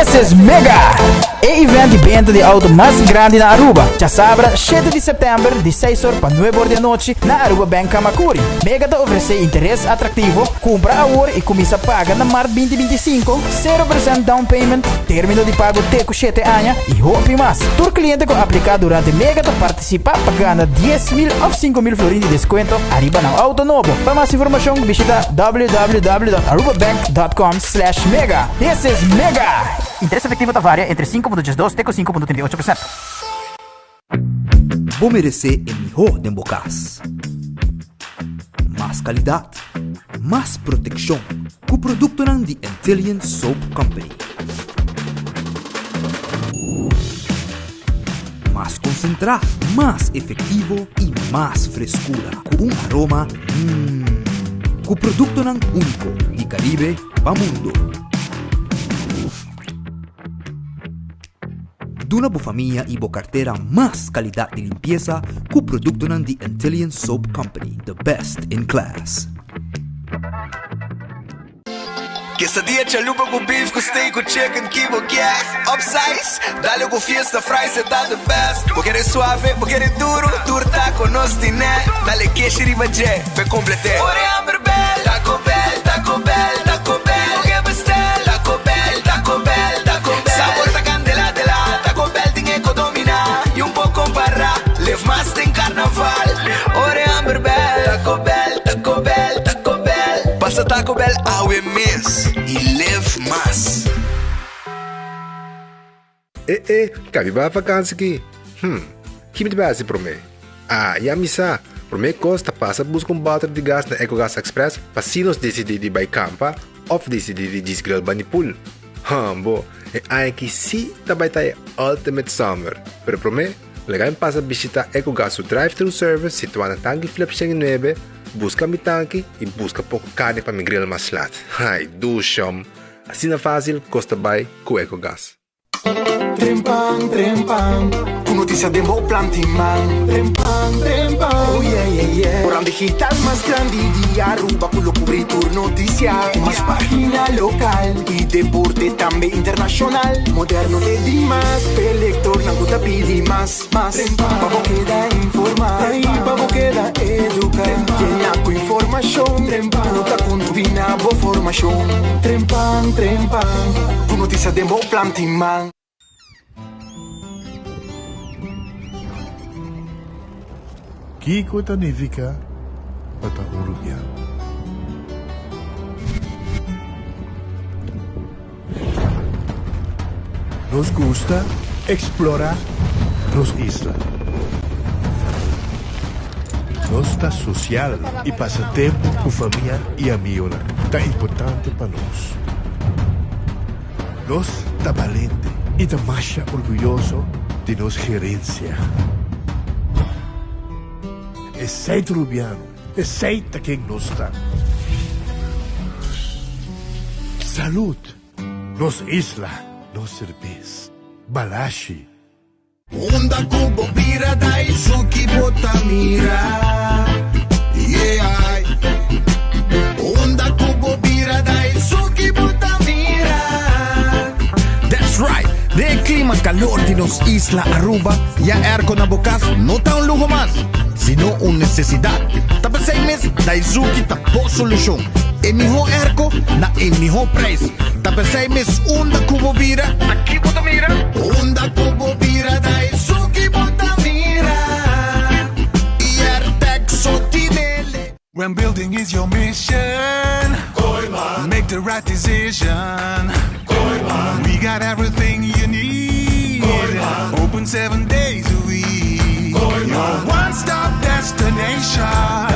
This is Mega! E event di benta di auto mas grandi na Aruba. Djasabra shete di september di seis or pa nuebe or di anochi na Aruba Bank Camacuri. Mega ta ofrece interes atractivo, cumpra awor y cuminsa paga na mart 2025, 0% down payment, termino di pago te cu shete aña y hopi mas. Tur cliente cu aplica durante Mega ta participa pa gana 10,000 of 5,000 florin di descuento ariba nan auto nobo. Pa mas informacion bishita www.arubabank.com slash mega. This is Mega! Interes efectivo ta varia entre 5.12 te cu 5.38%. Bo meresé e mihó den bo kas. Mas kalidat, mas protekshon ku produktonan di Antillian Soap Company. Mas konsentrá, mas efektivo i mas freskura ku un aroma mmm. Ku produktonan úniko di Karibe pa mundo. Duna bo famia i bo kartera mas kalidat di limpiesa ku produktonan di Antillian Soap Company, the best in class. Quesadilla chalupa cu beef cu steak cu chicken ki bo kier Upsize, dale cu fiesta fries e ta the best Bo kere suave, bo kere duro, tur taco nos tine Dale keshi riba dje, p'e complete Ora e hamber bel, Taco Bell, Taco Bell, Taco Bell Bo ke bestel, Taco Bell, Taco Bell, Taco Bell Sabor ta candela de la, Taco Bell tin e co domina Y un por compara, leef mas den carnaval Ora e hamber bel, Taco Bell, Taco Bell, Taco Bell Pasa Taco Bell awe mes y live mas. E e, kabi bai vakansi ki? Hm, ki mi ta bai hasi promé? Ah, ya mi sa! Promé kos ta pasa buska un bòter di gas na Ecogas Express pa si nos disidí di bai kampa òf disidí di djis grill bani pool. Hambo, e aña aki sí ta bai ta e ultimate summer! Pero promé, laga mi pasa bishitá Ecogas su drive-thru service situá na Tanki Flip 109, buska mi tanki i buska poko karni pa mi grill mas lat. Ai, dushom! Asina fásil kos ta bai ku Ecogas. Trempan, trempan, ku notisia den bo planti man. Trempan, trempan, oh yeah, yeah, yeah. Koran digital mas grandi di Aruba ku lo kubri tur notisia. Ku mas pagina lokal i deporte tambe internashonal. Moderno te dimas, p'e lektornan ku ta pidi mas, mas. Pa bo keda informa i pa bo keda eduka. Yena ku informashon ku ta kontribuí na bo formashon. Trempan, trempan, ku notisia den bo planti man. Kiko ta nifiká pa ta un rubiano? Nos gusta eksplorá nos isla. Nos ta sosial i pasa tempu ku famia i amigonan ta importante pa nos. Nos ta balente i ta masha orguyoso di nos gerensia. Esei ta Rubiano, esei ta ken nos ta. Salud! Nos isla, nos serbes. Balashi. Unda ku bo bira Daisuki bo ta mira Yeah Unda ku bo bira Daisuki bo ta mira That's right! Den e klima kalor di nos isla Aruba, ya airco na bo kas no ta un luho mas, sino un nesesidat. Ta p'esei mes Daisuki ta bo solushon. E mihó airco na e mihó prijs. Ta p'esei mes unda ku bo bira, Aki bo ta mira. Unda ku bo bira Daisuki bo ta mira. Airtec so tinele. When building is your mission, make the right decision. We got everything you need. Open seven days a week. Your one stop destination.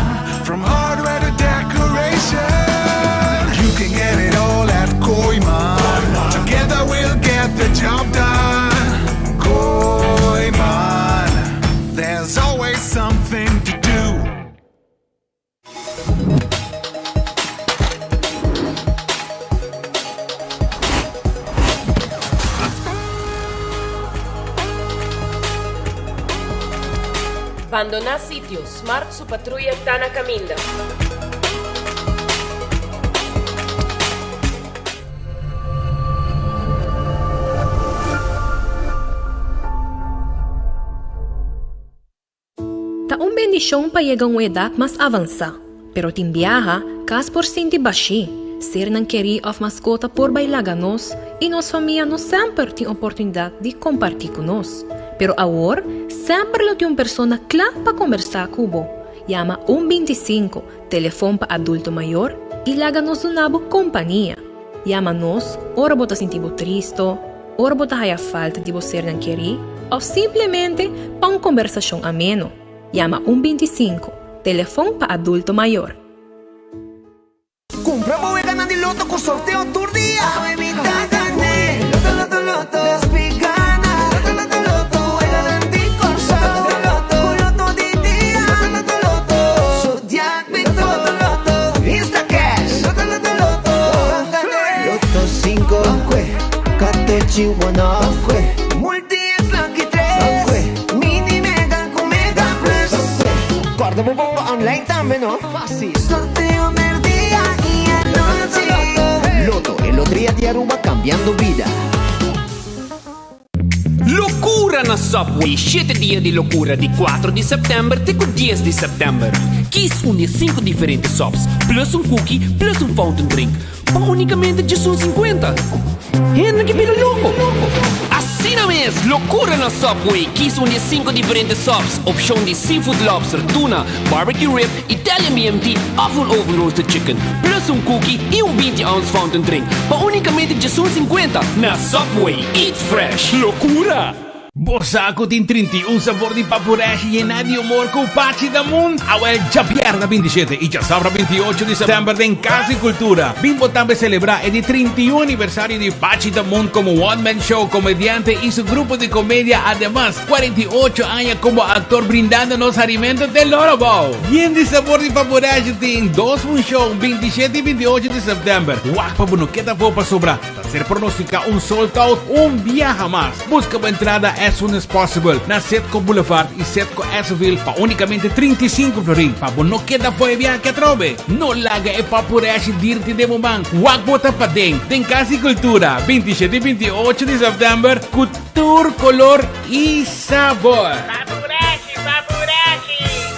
From hardware to decoration. You can get it all at Kooiman. Together we'll get the job done. Kooiman. There's always something to do. Bandoná sitio, Smart su patruya ta na kaminda. bendishon pa yega un edat mas avansá, pero tin biaha kas por sinti bashí, sernan kerí òf maskota por bai laga nos i nos famia no semper tin oportunidat di kompartí ku nos. Pero awor semper lo tin un persona kla pa kombersá ku bo. Yama un 25, telefon pa adulto mayor, i laga nos duna bo kompania. Yama nos ora bo ta sinti bo tristo, ora bo ta haya falta di bo sernan kerí òf simplemente pa un kombersashon ameno. Yama un 25, telefon pa adulto mayor. Kumpra bo weganan di loto ku sorteo tur dia. Awe mi ta gané. Loto, loto, loto. Despi gana. Loto, loto, loto. Weganan di Kòrsou. Loto, loto, Ku loto di dia. Loto, loto, loto. Zodiac Victor. Loto, loto, loto. Instacash. Loto, loto, loto. Ban gané. Loto 5. Katochi one off. Multi X Lucky 3. Mini Mega ku Mega Plus. Kòrda bo bomba online tambe no. Fácil. Sorteo merdia y anochi. Lotto, e loteria di Aruba cambiando bida. Locura na Subway, shete dia di locura di 4 di september te cu 10 di september. Kies un di e 5 diferente subs, plus un cookie, plus un fountain drink, pa unicamente 11,50. Hende ke bira loco! Asina mes, locura na Subway, kies un di e 5 diferente subs, opcion di seafood lobster, tuna, barbecue rib, Italian BMT of un oven roasted chicken, plus un cookie y un 20 ounce fountain drink, pa unicamente 11,50 na Subway. Eat fresh! Locura! Bo sa cu tin 31 sabor di papureshi yena di humor cu Pachi Damun? Awel djabièrnè 27 y djasabra 28 di september den Cas di Cultura bin bo tambe celebra e di 31 aniversario di Pachi Damun como one man show comediante y su grupo di comedia ademas 48 aña como actor brindando nos harimento te loro abou. Yen di sabor di papureshi tin dos funcion 27 y 28 di september. Wak pa bo no keda afo pasobra Ta ser pronostica un sold out un biaha mas. Busca bo entrada as soon as possible na Setco Boulevard y Setco Esseville pa unicamente 35 florin pa bo no keda for e biaha atrobe. No laga e papureshi dirti den bo man. Wak bo ta paden den Cas di Cultura 27 y 28 di september cu tur color y sabor. Papureshi, papureshi!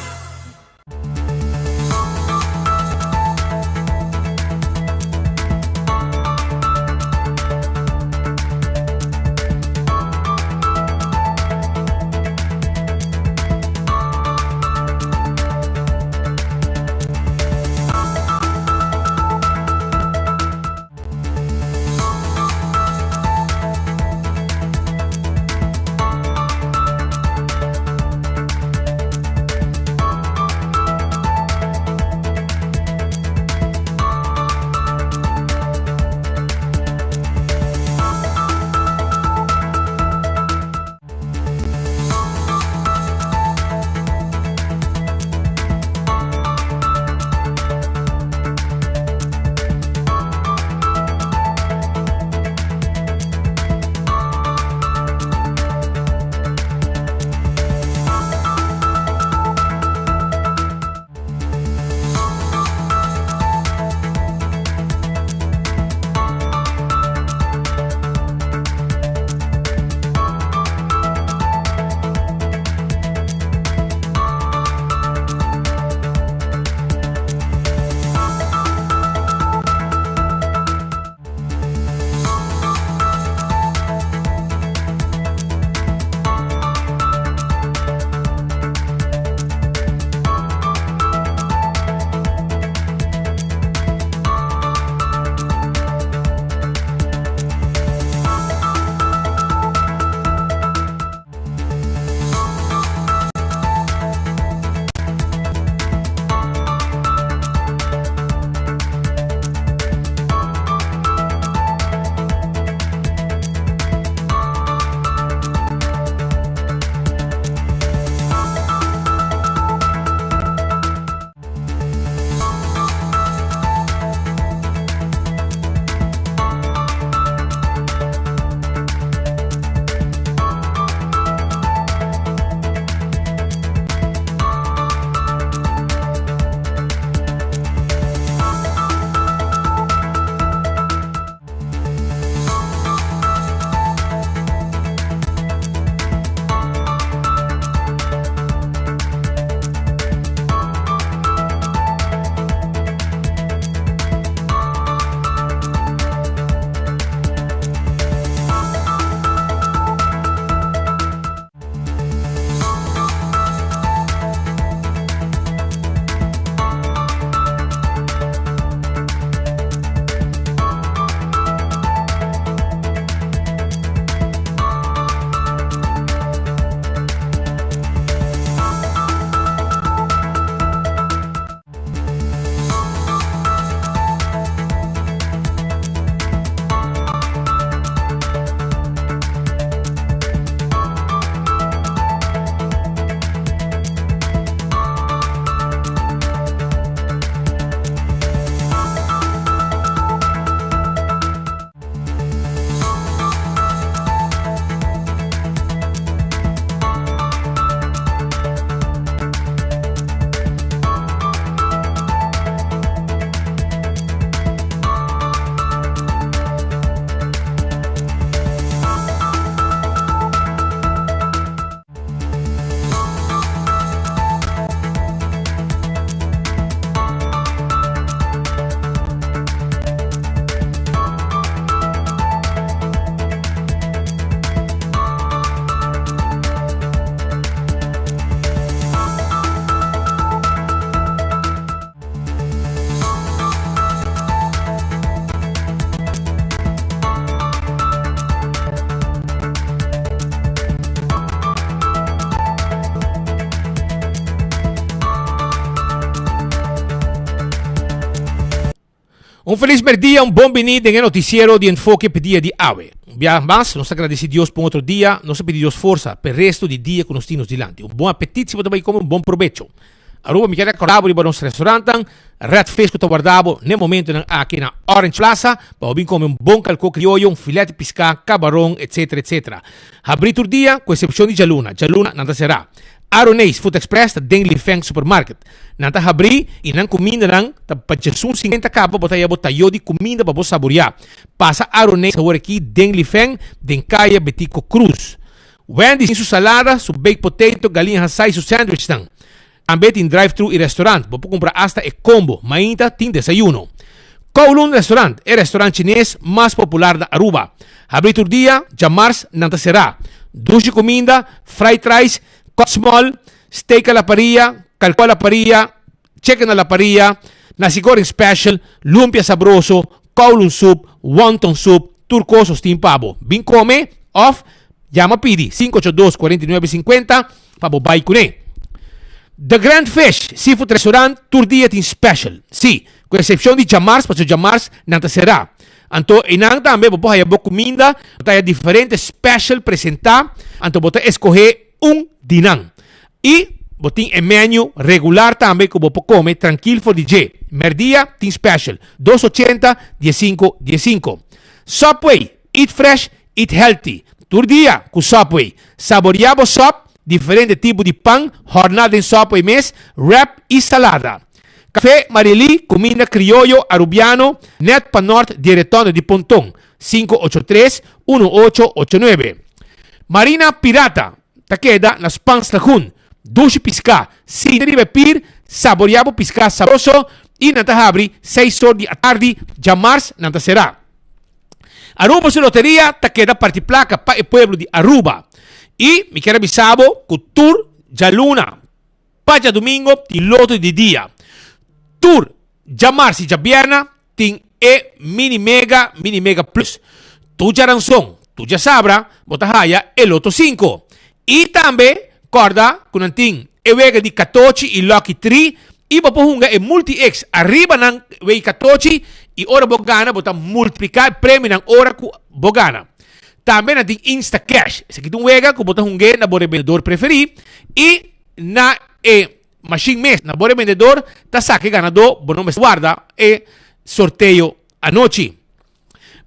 Un felis merdia, un bon bini den e noticiero di Enfoke p'e dia di awe. Un biaha mas, nos ta gradeci Dios p'un otro dia, nos ta pidi Dios forsa p'e resto di dia cu nos tin nos dilanti. Un bon apetit si bo ta bay come, un bon probecho. Aruba, mi kier recorda bo riba nos restaurantnan, Red Fish cu ta warda bo n'e momentonan aki na Orange Plaza pa bo bin come un bon calco crioyo, un filet di pisca, cabaron, etc. Etc. Habri tur dia, cu excepcion di djaluna. Djaluna nan ta cera. Aroneis Food Express ta den Li Feng Supermarket. Nan ta habrí i nan kumindanan ta pa djesun sinkuenta kaba bo ta haya bo tayó di kuminda pa bo saboriá. Pasa Aroneis awor aki den Li Feng den kaya Betico Cruz. Wendy's tin su salada, su baked potato, galiña hasá i su sandwichnan. Tambe tin drive-thru i restaurant. Bo por kumpra asta e combo. Mainta tin desayuno. Kowloon Restaurant, e restaurant chines mas popular na Aruba. Habrí tur dia, djamars nan ta será. Dushi kuminda, fried rice, kòt small, steak a la parilla, kalkó a la parilla, chicken a la parilla, nasi goreng special, lumpia sabroso, kowloon soup, wonton soup, tur kos nos tin pa bo. Bin kome òf yama pidi 582 49 50 pa bo bai kuné. The Grand Fish Seafood Restaurant tur dia tin special. Sí, ku eksepshon di djamars, pasobra djamars nan ta será. Anto einan tambe bo por haya bo kuminda, bo ta haya diferente special presentá, anto bo ta eskohé un di nan. I bo tin e menu regular tambe ku bo por kome trankil for di dje. Mèrdia tin special, dos ochenta, diesinku, diesinku. Subway, eat fresh, eat healthy. Tur dia ku Subway. Saboreá bo sòp, diferente tipo di pan, hòrná den Subway mes, wrap i salada. Café Marily, cuminda crioyo Arubiano, net pa nort di e retonde di Ponton, 583 1889. Marina Pirata ta keda na Spans Lagoon. Dushi piská, sinta riba e pir, saboreá bo piská sabroso i nan ta habri seis or di atardi, djamars nan ta será. Aruba su loteria ta keda parti plaka pa e pueblo di Aruba. I mi kier a bisa bo ku tur djaluna Pa djadumingo tin loto di dia. Tur djamars i djabierna tin e Mini Mega, Mini Mega Plus. Tur djaranson, tur djasabra bo ta haya e Loto 5. I tambe kòrda ku nan tin e wega di katochi i Lucky Tree i bo por hunga e Multi X ariba nan wega katochi i ora bo gana bo ta multipliká e premionan ora ku bo gana. Tambe nan tin Insta Cash. Esaki ta un wega ku bo ta hung'é na bo rebendedor preferí i na e mashin mes. Na bo rebendedor ta saka e ganadó, bo no mester warda e sorteo anochi.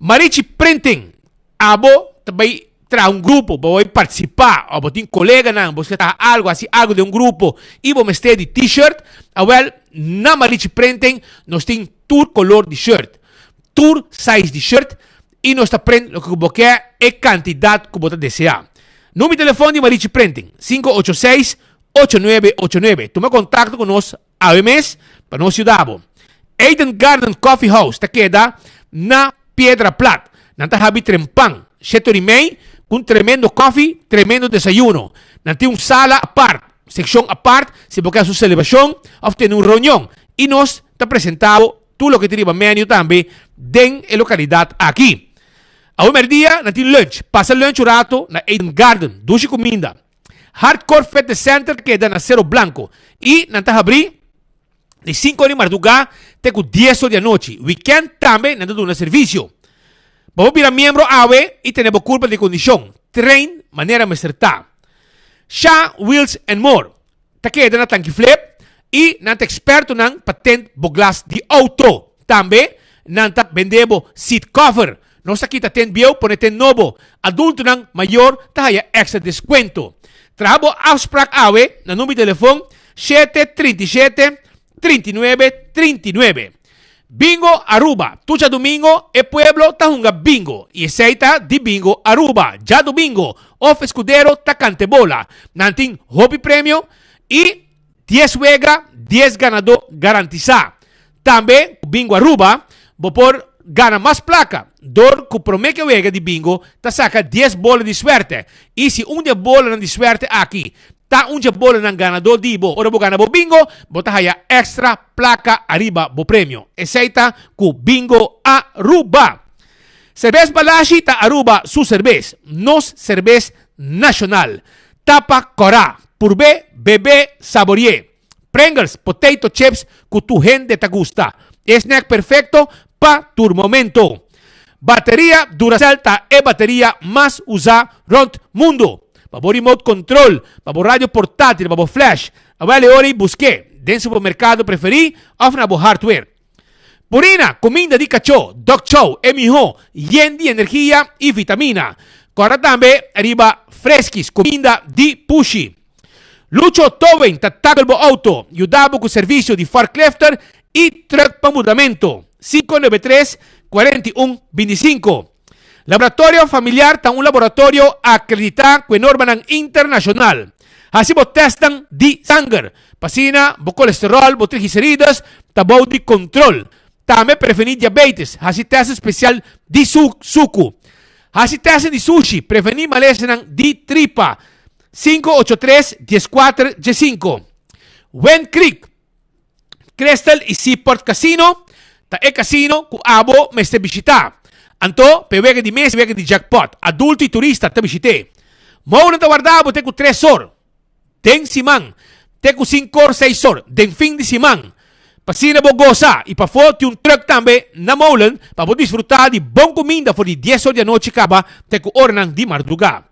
Marichi Printing, Abo ta bai traha un grupo, bo bai partisipá òf bo tin koleganan, bo ta traha algu, hasi algu den un grupo i bo mester di T-shirt, awèl na Marichi Printing nos tin tur kolor di shirt, tur size di shirt i nos ta print loke ku bo ke e kantidat ku bo ta deseá. Number di telefòn di Marichi Printing, 586 8989. Tuma kontakto ku nos awe mes pa nos yuda bo. Eden Garden Coffee House ta keda na Piedra Plat. Nan ta habi trempan, shete ora i mei, ku un tremendo kòfi, tremendo desayuno. Nan tin un sala apart, sekshon apart, si bo ke hasi un selebrashon òf tene un reunion. I nos ta presentá bo Tur loke tin riba menu tambe den e lokalidat aki. Awe merdia nan tin lunch. Pasa lunch un rato na Eden Garden. Dushi kuminda. Hardcore Fitness Center ta keda na Cerro Blanco i nan ta habrí di sinku or di mardugá te ku dies or di anochi. Wikènt tambe nan ta duna servisio. Bo por bira miembro awe i tene bo kurpa den kondishon. Train manera mester ta. Sha Wheels and More. ta keda na Tanki Flip i nan ta ekspertonan pa tent bo glas di outo. Tambe nan ta bende bo seat cover. Nos ta kita tent bieu pone tent nobo. Adultonan mayor ta haya extra deskuento. Traha bo afsprak awe na number di telefon 737 39 39. Bingo Aruba. Tur djadumingo e pueblo ta hunga bingo y esey ta di Bingo Aruba. Djadumingo of Escudero ta cante bola. Nan tin hopi premio y dies wega, dies ganador garantisa. Tambe cu Bingo Aruba bo por gana mas placa door cu prome ke wega di bingo ta saca dies bola di suerte y si un di e bolanan di suerte aki Ta un dje bolanan ganadó di bo. Ora bo gana bo bingo, bo ta haya extra placa ariba bo premio. Esey ta cu Bingo Aruba. Cerbes Balashi ta Aruba su cerbes, nos cerbes nacional. Tapa cora, purb'é, beb'é, sabori'é. Pringles, potato chips cu tur hende ta gusta. E snack perfecto. Pa tur momento. Bateria Duracell ta e bateria mas usa rond mundo. Pa bo remote control, pa bo radio portátil, pa bo flash, awel e ora y busk'é den supermercado preferí of na bo hardware. Purina, cuminda di cachó, dog chow, e mihó, yen di energia y vitamina. Corda tambe riba Friskies, cuminda di pushi. Lucho Towing ta tackle bo auto, yuda bo cu servicio di forklifter y truck pa mudamento. 593 41 25. Laboratorio Familiar ta un laboratorio acredita cu e normanan internacional. Haci bo testnan di sanger pa asina bo colesterol, bo triglicerides ta bou di control. Tambe preveni diabetes, haci test special di sucu. Haci testnan di sushi, preveni malesanan di tripa. 5 ocho tres dieskuater diesinko. Wind Creek, Crystal y Seaport Casino ta e casino cu abo mester bishita. Anto, p'e wega di mesa y wega di jackpot, adulto y turista ta bishit'é. Mounan ta warda bo te cu tres or den siman, te cu sinkor seis or den fin di siman. P'asina bo gosa y pafó tin un truck tambe na Molen pa bo disfruta di bon cuminda for di dies or di anochi caba te cu oranan di marduga.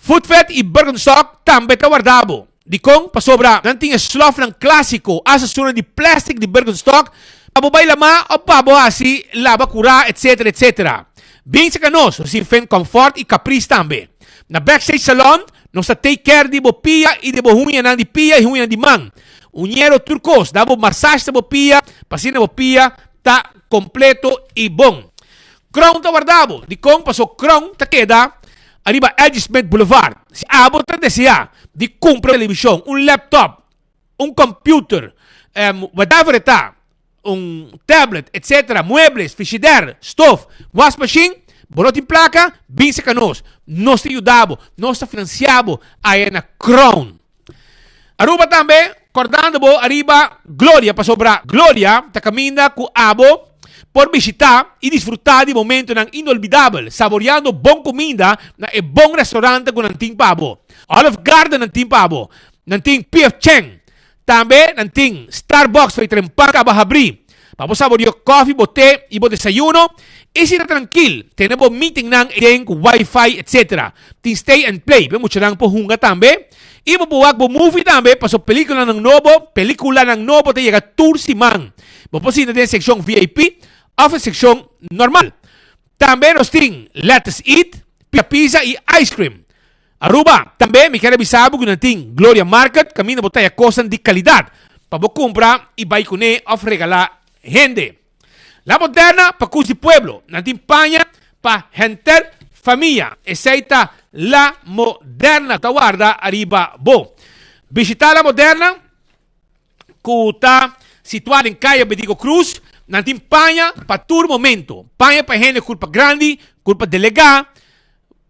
Foodfed i Birkenstock tambe ta warda bo. Dikon? Pasobra nan tin e slòfnan klásiko, asta esunnan di plèstik di Birkenstock, pa bo bai lamá òf pa bo hasi laba kurá, etsetera, etsetera. Bin serka nos, nos tin fen kòmfòrt i kapris tambe. Na Backstage Salon nos ta take care di bo pia i di bo huñanan di pia i huñanan di man. Uñero tur kos, da bo masash na bo pia pa asina bo pia ta kompleto i bon. Crown ta warda bo. Dikon? Paso Crown ta keda ariba L.G. Smith Boulevard. Si abo ta desea di cumpra un television, un laptop, un computer, whatever e ta, un tablet, etc., muebles, frigidaire, stoof, wasmachine, bo no tin placa, bin cerca nos. Nos ta yuda bo, nos ta financia bo aya na Crown. Aruba tambe, kordando bo ariba Gloria, pasobra Gloria ta kaminda ku abo por bishitá i disfrutá di momentonan inolvidabel, saboreando bon kuminda na e bon restaurante ku nan tin pa bo. Olive Garden nan tin pa bo, nan tin PF Chang, tambe nan tin Starbucks pa e trempan kaba habrí. Pa bo saboreó kòfi, bo te i bo desayuno i sinta trankil, tene bo meetingnan den ku wifi etc. Tin stay and play pa e muchanan por hunga tambe i bo por wak bo movie tambe paso peliculanan nobo peliculanan nobo ta yega tur siman. Bo por sinta den seccion VIP of e seccion normal. Tambe nos tin Let Us Eat, pizza pizza i ice cream. Aruba, tambe mi kier a bisa bo ku nan tin Gloria Market kaminda bo ta haya kosnan di kalidat pa bo kumpra i bai kuné òf regalá hende. La Moderna pa kus di pueblo, nan tin paña pa henter famia. Esei ta La Moderna ta warda ariba bo. Bishita La Moderna ku ta situá den Kaya Bedigo Cruz. Nan tin paña pa tur momento. Paña pa hende kurpa grandi, kurpa delegá,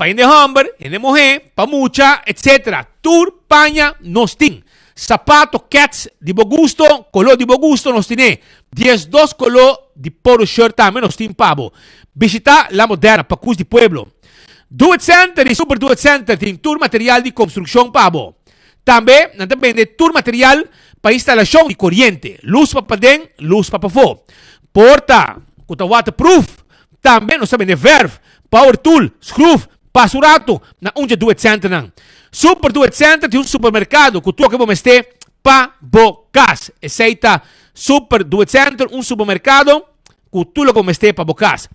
Pa hende homber, hende muhé, pa mucha, etc. Tur paña nos tin. Sapato, kets, di bo gusto, koló di bo gusto nos tin'é. 12 koló di polo shirt tambe nos tin pa bo. Bishita La Moderna, Pacus di Pueblo. Do It Center y Super Do It Center tin tur material di construccion pa bo. Tambe nan ta bende tur material pa instalacion di coriente, luz pa paden, luz pa pafó. Porta cu ta waterproof. Tambe nos ta bende verf, power tool, schroef, pasa un rato na un dje Do It Centernan. Super Do It Center tin un supermercado cu tur loke bo mester pa bo cas. Esey ta Super Do It Center, un supermercado cu tur loke bo mester pa bo cas.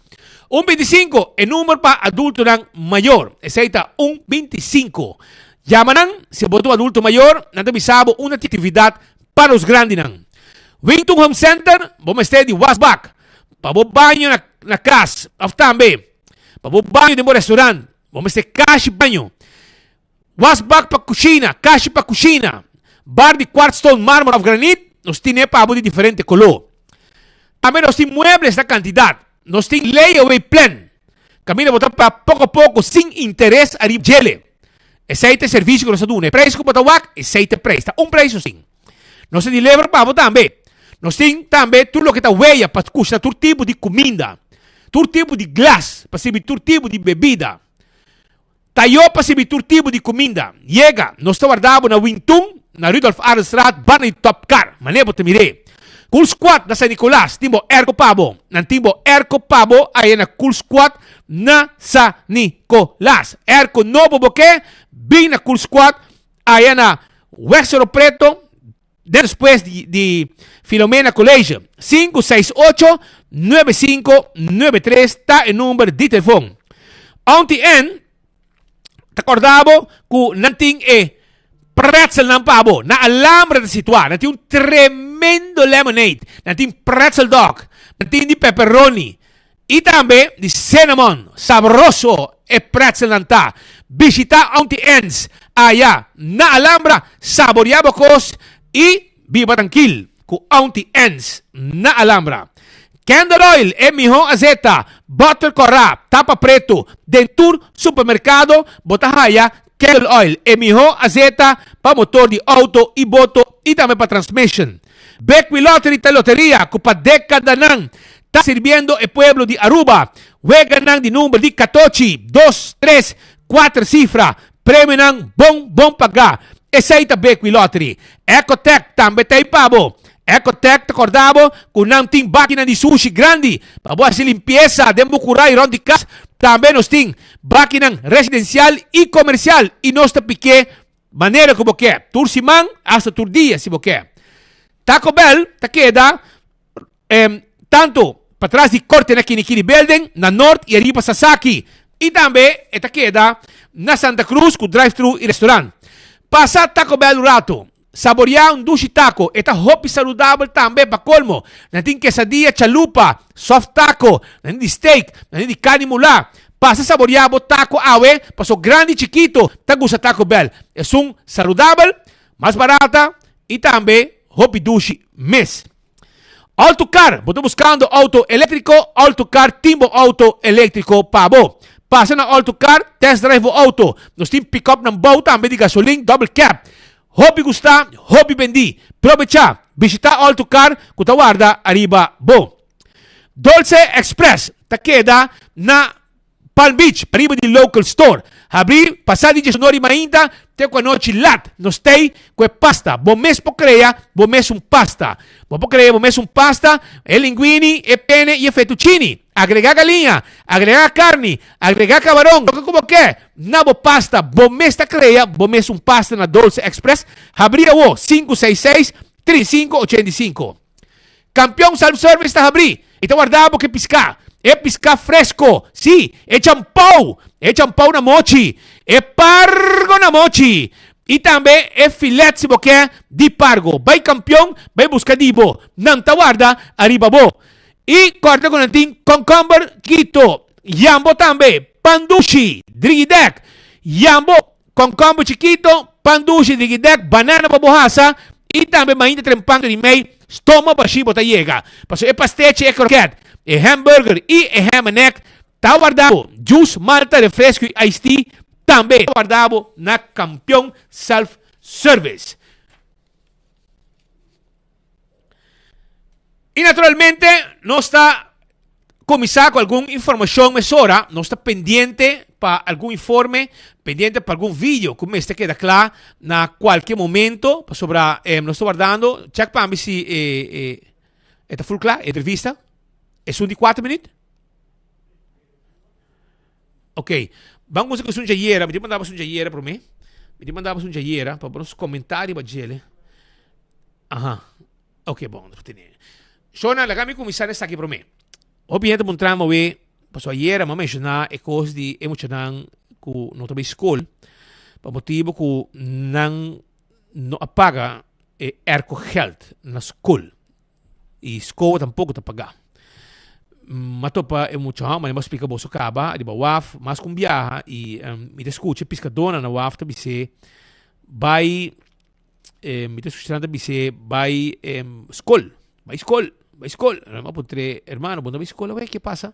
Un 25, e number pa adultonan mayor. Esey ta un 25. Yama nan si bo ta un adulto mayor, nan ta bisa bo un actividad pa nos grandinan. Wington Home Center, bo mester di wasbak. Pa bo baño na na kas òf tambe pa bo baño den bo restaurant, bo mester kashi baño, wasbak pa kushina, kashi pa kushina, bar di kwartstone, marmer òf granit, nos tine pa bo di diferente koló. Tambe nos tin muebles na kantidat. Nos tin layaway plan, kaminda bo ta paga poko poko sin interes ariba djele. Esei ta e servisio ku nos ta duna. E preis ku bo ta wak, esei ta e preis. Ta un preis nos tin. Nos ta deliver pa bo tambe. Nos tin tambe tur loke ta weya pa kushna tur tipo di kuminda, tur tipo di glas pa sirbi tur tipo di bebida, tayo pa sirbi tur tipo di kuminda. Yega, nos ta warda bo na Wintun, na Rudolf Arendstraat, banda di Top Car. Manera bo ta mir'é. Cool Squad na San Nicolas tin bo airco pa bo. Nan tin bo airco pa bo aya na Cool Squad na San Nicolas. Airco nobo bo ke? Bin na Cool Squad aya na Weg Cerro Preto despues di, di Filomena College. 568 9593 ta e number di telefon. Auntie Ann ta korda bo ku nan tin e pretzelnan pa bo. Na Alhambra ta situá. Nan tin un tremendo lemonade. Nan tin pretzel dog. Nan tin di pepperoni. I tambe di cinnamon. Sabroso e pretzelnan ta. Bishita Auntie Anne's aya na Alhambra. Saboreá bo kos i biba trankil ku Auntie Anne's na Alhambra. Candle Oil, e mihó azeta, butter kòrá, tapa pretu. Den tur supermerkado bo ta haya Candle Oil, e mihó azeta pa motor di outo i boto i tambe pa transmission. Bekwee Lottery ta loteria ku pa dekadanan ta sirbiendo e pueblo di Aruba. Weganan di number di katochi, dos, tres, kuater sifra. Premionan bon bon pagá. Esei ta Bekwee Lottery. Ecotech tambe ta ei pa bo. Ecotech ta kòrda bo ku nan tin bakinan di sushi grandi pa bo hasi limpiesa den bo kurá i rònt di kas. Tambe nos tin bakinan residensial i komersial i nos ta pik'é manera ku bo ke, tur siman asta tur dia si bo ke. Taco Bell ta keda tantu patras di Korte na Kinikini Building na Noord i ariba Sasaki i tambe e ta keda na Santa Cruz ku drive-thru i restaurant. Pasa Taco Bell un ratu, saboreá un dushi taco, e ta hopi saludabel tambe pa kolmo. Nan tin quesadilla, chalupa, soft taco, nan tin di steak, nan tin di carni mulá. Pasa saboreá bo taco awe paso grandi i chikito ta gusta Taco Bell. Esun saludabel, mas barata i tambe hopi dushi mes. Autocar, bo ta buscando auto electrico? Autocar tin bo auto electrico pa bo. Pasa na Autocar, test drive bo auto. Nos tin pick-up nan bou tambe di gasolin double cab. Hopi gusta, hopi bendi. Probecha, bishita Autocar cu ta warda ariba bo. Dolce Express ta keda na Palm Beach, pariba di Local Store. Habrí pasá di diesunor di mainta te ku anochi lat. Nos tei ku e pasta. Bo mes por krea bo mes un pasta. Bo por krea bo mes un pasta, e linguini, e pene i e fettuccini. Agregá galiña, agregá karni, agregá kabaron, loke ku bo ke na bo pasta. Bo mes ta krea bo mes un pasta na Dolce Express. Habrí awo, 566 35 85. Kampion Self Service ta habrí i ta warda bo ke piská. E piská fresko, sí, e champou, e champou na mochi, e pargo na mochi i tambe e filet si bo ke di pargo. Bai Kampion, bai buska di bo. Nan ta warda ariba bo. I kòrda ku nan tin kònkòmber chikito, yambo tambe, pan dushi, drigidèk, yambo, Kònkòmber chikito, pan dushi di gidèk, banana pa bo hasa i tambe mainta trempan di mei stoma bashí bo ta yega. Pasobra e pastechi, e krokèt, e hamburger i e ham and egg ta warda bo. Jus, malta, refresco i iced tea tambe ta warda bo na Kampion Self Service. I naturalmente nos ta kuminsá ku algun informashon mesora. Nos ta pendiente pa algun informe, pendiente pa algun video ku mester keda kla na kualke momento. Pasobra eh, nos ta wardando. Check pa mi si eh, eh, e ta full kla, e entrevista. Esun di kuater minuut. Ok, ban kuminsá ku esun djayera. Mi tin mandaba esun djayera promé. Mi tin mandaba esun djayera pa nos komentá riba djele. Aha. Ok, bon, nos tene. Shona, laga mi kuminsá na esaki promé. Hopi hende puntra mi awe, pasobra ayera mi a menshoná e kos di e muchanan ku no ta bai skol pa motibu ku nan no a paga e airco geld na skol i skola tampoko ta pagá. Mi a topa e mucha hòmber, mi a splika boso kaba riba waf mas ku un biaha i mi ta skucha e piskadónan na waf ta bis'é bai eh, mi ta escucha ta bis'é bai eh, skol, bai skol, bai skol. Mi a puntr'é, hermano, bo no bai skol awe? Ke pasa?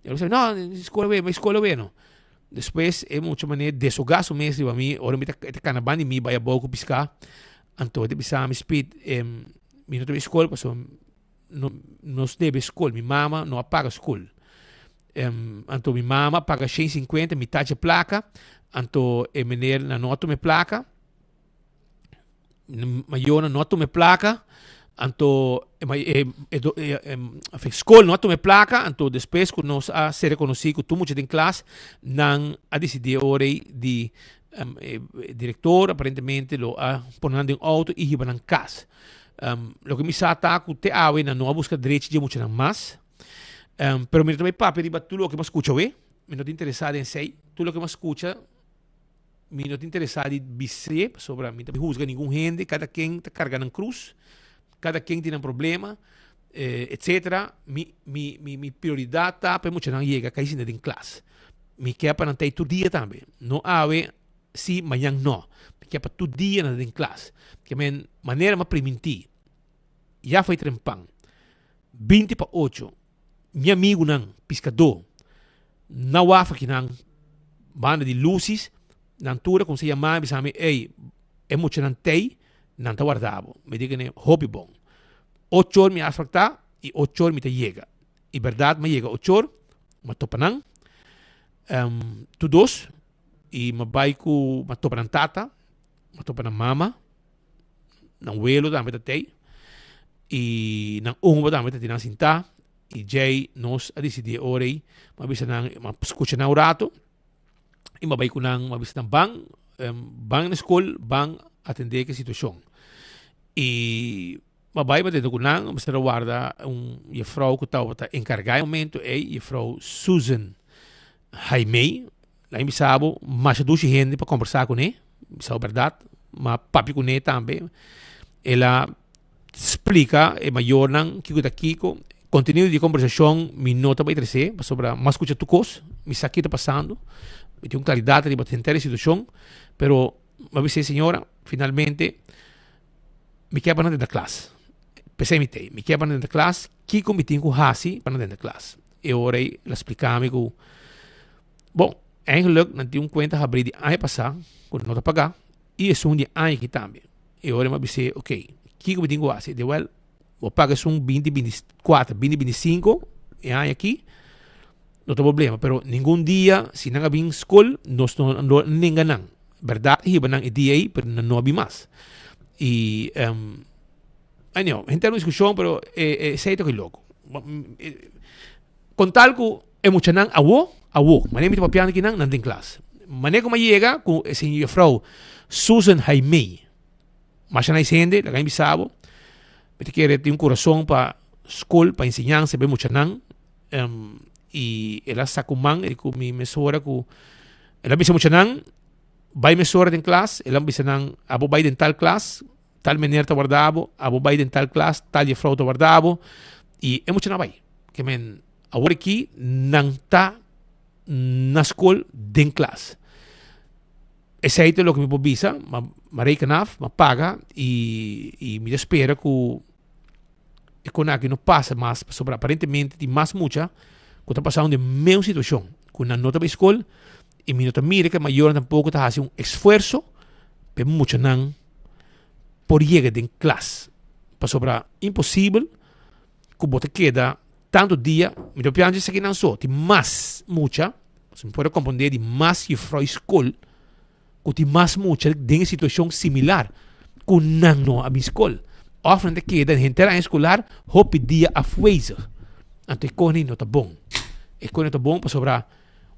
El bisa, no, skol awe, bai skol awe no. Despues e mucha manera desogá su mes riba mi, ora mi ta, e ta kana banda di mi bai abou ku piská, anto e ta bisa mi, Speed, eh, mi no ta bai skol pasobra no, nos debe skol, mi mama no a paga skol. Um, anto mi mama paga 150, mi tacha plaka, anto e meneer na no a tuma e plaka, Mayornan no a tuma e plaka. Anto e e skol no a tuma e plaka, anto despues ku nos a ser rekonosí ku tur mucha den klas, nan a disidí e ora ei di e direktor aparentemente lo a pone nan den outo i hiba nan kas. Loke mi sa ta ku te awe nan no a buska drechi di e muchanan mas, pero mi no ta bai papia riba tur loke mi a skucha awe, mi no ta interesá den esei, tur loke mi a skucha. Mi no ta interesá di bis'é, pasobra mi ta husga ningun hende, kada ken ta karga nan krus, kada ken tin nan problema, etcetera. Mi, mi, mi, mi prioridat ta pa e muchanan yega kai sinta den klas. Mi ke pa nan ta ei tur dia tambe. No awe si, mañan no. Mi ke pa tur dia nan ta den klas. Ke men manera mi a primintí, ya foi trempan, 20 pa ocho, Mi amigunan piskadó na waf akinan banda di Lucy's, nan tur a kuminsá yama mi bisa mi, Ey, e muchanan t'ey, nan ta warda bo. Mi di kuné, Hopi bon. Ocho or mi afsprak ta i ocho or mi ta yega. I bèrdat mi a yega ocho or, mi a topa nan tur dos i mi a bai ku, mi a topa nan tata, mi a topa nan mama. Nan welo tambe ta tei y nan omo tambe ta tin nan sintá y djei nos a disidí e ora ei m'a bisa nan m'a skucha nan un rato y m'a bai ku nan m'a bisa nan ban ban na skol ban atendé ku e situashon y m'a bai m'a tende ku nan mester a warda un jefrou ku tabata enkargá e momento ei jefrou Susan Jaime la mi bisa bo masha dushi hende pa kombersá kuné, bisa bo bèrdat, m'a papia kuné tambe. El a splika e mayornan kiko ta kiko. Kontenido di e kombersashon mi no ta bai tresé pasobra m'a skucha tur kos, mi sa ke ta pasando, mi tin un klaridat riba henter e situashon, pero m'a bisa e señora finalmente mi ke pa nan drenta klas. P'esei mi t'ei, mi ke pa nan drenta klas, kiko mi tin ku hasi pa nan drenta klas? E ora ei el a spliká mi ku, bon, eigenlijk nan tin un kuenta habrí di aña pasá ku nan no ta pagá i esun di aña aki tambe. E ora mi a bis'é, okey, kiko mi tin ku hasi? E di, wèl, bo paga esun binti 24, binti 25 e aña aki, no ta problema, pero ningun dia si nan a bin skol nos no lo nenga nan. Bèrdat a hiba nan e dia ei, pero nan no a bin mas. I Anyhow, henter un discusion, pero eh, esey ta loko. Con tal cu e muchanan awo, awo, mane mi ta papiando aki nan, nan den klas. Mane cu mi a yega cu e señor juffrouw Susan Jaime, masha nice hende, laga mi bisa bo, mi ta kere tin un corazon pa school, pa enseñansa pa e muchanan, y el a saca un man, e cu mi mesora cu, el a bisa muchanan, bay mesora den klas, el a bisa nan, abo bay den tal klas, Tal meneer ta warda bo, abo bai den tal klas, tal jefrouw ta warda bo, i e muchanan a bai. Ke men, awor aki nan ta na skol den klas. Esei ta loke mi por bisa, ma ma reken af, ma paga i i mi ta spera ku e kon aki no pasa mas, pasobra aparentemente tin mas mucha ku ta pasando den mesun situashon, ku nan no ta bai skol i mi no ta mira ku e mayornan tampoko ta hasi un esfuerso pa e muchanan por yega den klas pasobra imposibel ku bo ta keda tantu dia mi ta piensa esaki nan so tin mas mucha mi por a komprende di mas jufrou skol ku tin mas mucha den e situashon similar ku nan no a bin skol òf nan ta keda henter aña eskolar hopi dia afwezig anto e kos no ta bon e kos no ta bon pasobra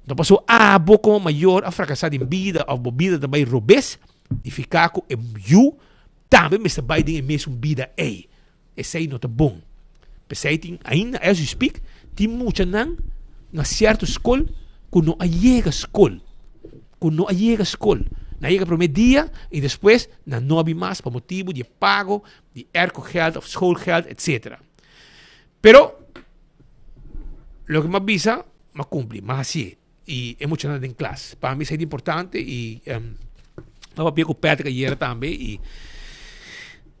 no paso abo komo mayor a frakasá den bida òf bo bida ta bai robes Nifiká ku e yu tambe mester bai den e mesun bida ei. Esei no ta bon. P'esei tin ainda, as we speak, tin muchanan na sierto skol ku no a yega skol. Ku no a yega skol. Nan a yega promé dia i despues nan no a bin mas pa motibu di e pago di aircogeld òf schoolgeld etsetera. Pero loke mi a bisa, mi a kumpli, mi a hasié. Y e muchanan den klas. Pa mi esei ta importante y mi a papia cu Patrick ayera tambe y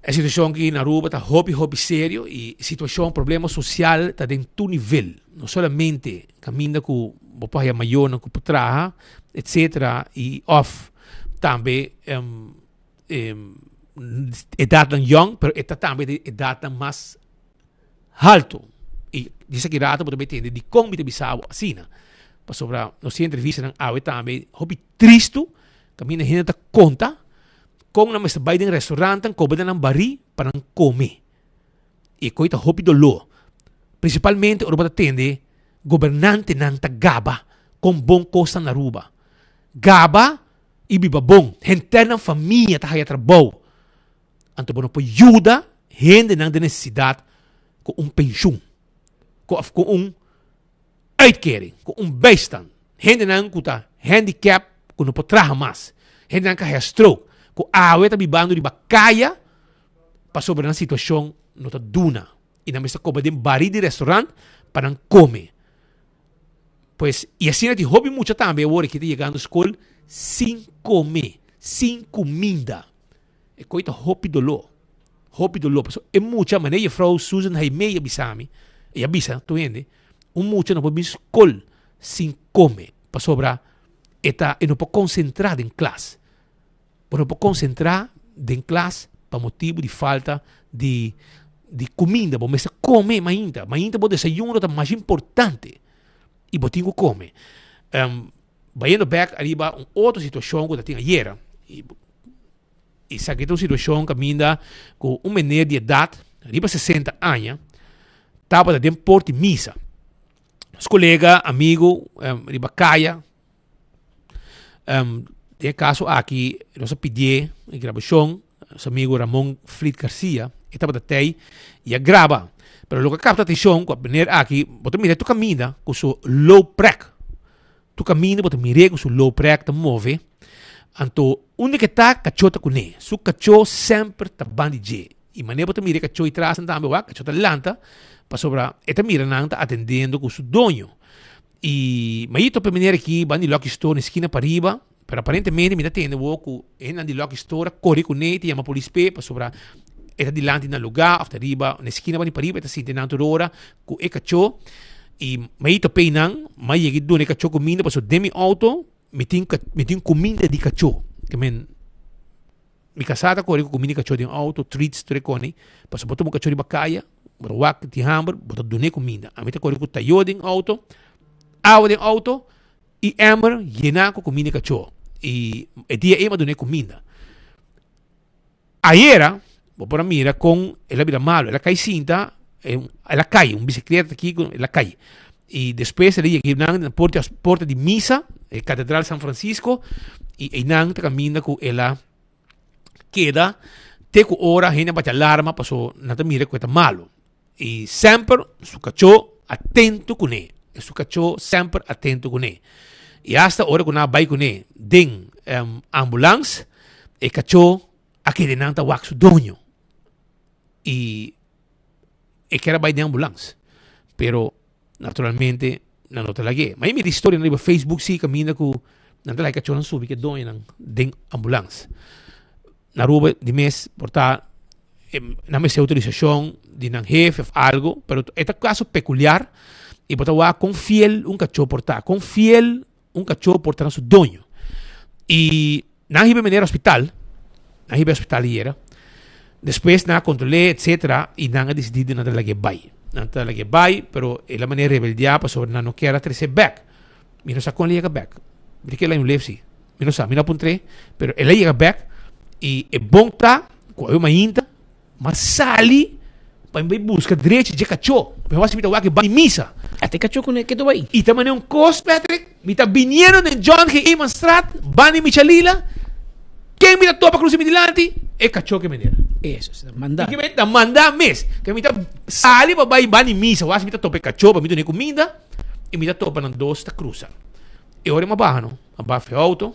e situacion aki na Aruba ta hopi hopi serio y situacion problema social ta den tur nivel. No solamente caminda cu bo por haya mayornan cu por traha etcetera y of tambe edadnan yong pero e ta tambe den edadnan mas haltu. I di esaki rato bo ta bay tende dikon mi ta bisa bo asina. Pasobra nos tin entrevistanan awe tambe hopi tristu kaminda hende ta konta kon nan mester bay den restaurantnan koba den nan barí pa nan kome. I e koi ta hopi doló. Prinsipalmente ora bo ta tende gobernantenan ta gaba kon bon kos ta na Aruba. Gaba i biba bon. Henter nan famia ta haya trabou. Anto bo no por yuda hendenan den nesesidat ku un penshun, ku òf ku un uitkering, ku un bijstand. Hendenan ku ta handicap ku no por traha mas. Hendenan ku a haya stroke, ku awe ta bibando riba kaya pasobra nan situashon no ta duna i nan mester koba den bari di restaurant pa nan kome. Pues, i asina tin hopi mucha tambe awor aki ta yegando skol sin kome, sin kuminda. E koi ta hopi doló, hopi doló. Pasobra e mucha, manera jefrouw Susan Jaime a bisa mi, i a bisa tur hende, un mucha no por bin skol sin kome, pasobra e ta, e no por konsentrá den klas. Bo no por konsentrá den klas pa motibu di falta di di kuminda. Bo mester kome mainta. Mainta bo desayuno ta mas importante i bo tin ku kome. Um, bayendo bek ariba un otro situashon ku ta tin ayera. I esaki ta un situashon kaminda ku un meneer di edat, riba 60 aña, tabata den porta di misa. Su kolega, amigu, um, riba kaya, Um, den e caso aki, nos a pidié e grabacion, su amigo Ramon Fleet Garcia, e tabata tei y a graba. Pero loke a capta atencion, cu a meneer aki, bo ta mira tur caminda cu su looprek. Tur caminda bo ta mir'é cu su looprek ta move. Anto, unda ke ta, cacho ta cuné. Su cacho semper ta ban di dje. Y manera bo ta mira e cacho y tras nan tambe, wak, cacho ta lanta, pasobra e ta mira nan ta atendendo cu su doño. Y mi a topa e meneer aki ban di Lucky Store na esquina pariba, pero aparentemente mi ta tende wou cu e hendenan di Lucky Store a core cu ne y ta yama polis p'e pasobra e ta dilanti na lugar of ta riba na esquina ban di pariba e ta sinti nan tur ora cu e cacho. Y mi a topa einan, mi a yega y duna e cacho cuminda pasobra den mi auto mi tin mi tin cuminda di cacho. Ke men mi casá ta core cu cuminda di cacho den auto, treats tur e coni, pasobra bo tuma un cacho riba caya. Bo ta wak tin hamber, bo ta dun'é kuminda. Ami ta kore ku tayó den outo, awa den outo i ember yená ku kuminda di kachó. I e dia ei mi a dun'é kuminda. Ayera, bo por a mira kon el a bira malu. El a kai sinta, el a kai, un bisikleta aki, el a kai. I despues el a yega einan na porta, porta di misa, e Katedral San Francisco, i einan ta kaminda ku el a keda te ku ora hende a bati alarma paso nan ta mira ku e ta malo. I semper su kachó atento kuné. Su kachó semper atento kuné. I asta ora ku nan a bai kuné den ambulans, e kachó a kere nan ta wak su doño. I e kier a bai den ambulans, pero Naturalmente nan no ta lag'é. Ma e mira historianan riba Facebook si kaminda ku nan ta laga e kachónan subi ku e doñonan den ambulans. Na Aruba di mes por ta nan mester outorisashon di nan hefe òf algu, pero e ta kaso pekuliar i bo ta wak kon fiel un kachó por ta, kon fiel un kachó por ta na su doño. I nan hiba e meneer hospital, nan hiba e hospital ayera, despues nan a kontrol'é etcetera i nan a disidí di nan ta lag'é bai. Nan ta lag'é bai, pero el a manera rebeldiá pasobra nan no kier a tres'é bèk. Mi no sa kon el a yega bèk. Mi ta kere laña un lef si. Mi no sa, mi no a puntr'é, pero el a yega bèk i e bon ta ku awe mainta M'a sali pa mi bai buska drechi dje kachó. Mi wak si mi ta wak e bai misa. Ata e kachó ku ne ketu bai. I ta manera un kos, Patrick, mi ta biniendo den John G. Emanstraat, banda di Michalila, ken mi ta topa krusa mi dilanti? E kachó ke meneer. Eso, ta manda. Ke ta manda mes. Ke mi ta sali pa bai banda di misa, wak si mi ta topa e kachó pa mi duna e kuminda, i mi ta topa nan dos ta krusa. E ora mi a baha no, a baha fe outo,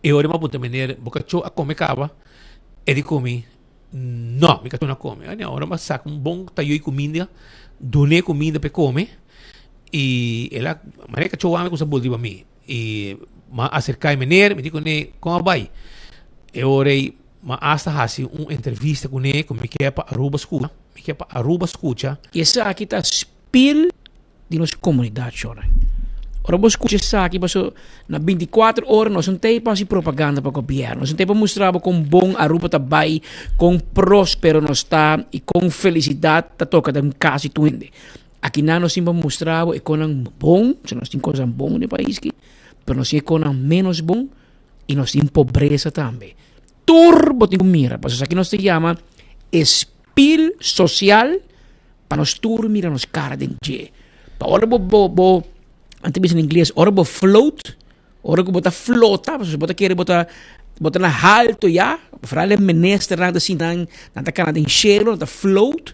e ora mi a puntra meneer, bo kachó a kome kaba? E di ku mi, No, mi ka tuna kome. Ani ora mi a saka un bon tayo di kuminda, dun'é kuminda pa e kome, i el a, manera e kachó wak mi kuminsá bol riba mi. I mi a aserká e meneer, mi di kuné, Kon a bai? E ora ei mi a asta hasi un entrevista kuné ku mi ke pa Aruba skucha, mi ke pa Aruba skucha. Esaki ta spil di nos komunidat shornan. Ora bo skucha esaki paso na bintikuater ora nos no ta pa hasi propaganda pa gobièrnu, nos no ta pa mustra bo kon bon Aruba ta bai, kon próspero nos ta i kon felisidat ta toka den kas di tur hende. Akinan nos tin pa mustra bo e konan bon, pasobra nos tin kosnan bon den e pais aki, pero nos tin e konan ménos bon i nos tin pobresa tambe. Tur bo tin ku mira pasobra esaki nos ta yama e. Spil social pa nos tur mira nos cara den dje. Pa ora bo bo bo ante bisa in ingles, ora bo float, ora ku bo ta flota, pasobra bo ta kere bo ta bo ta na halto ya, vooral e ministernan ta sinta nan nan ta kana den shelo, nan ta float.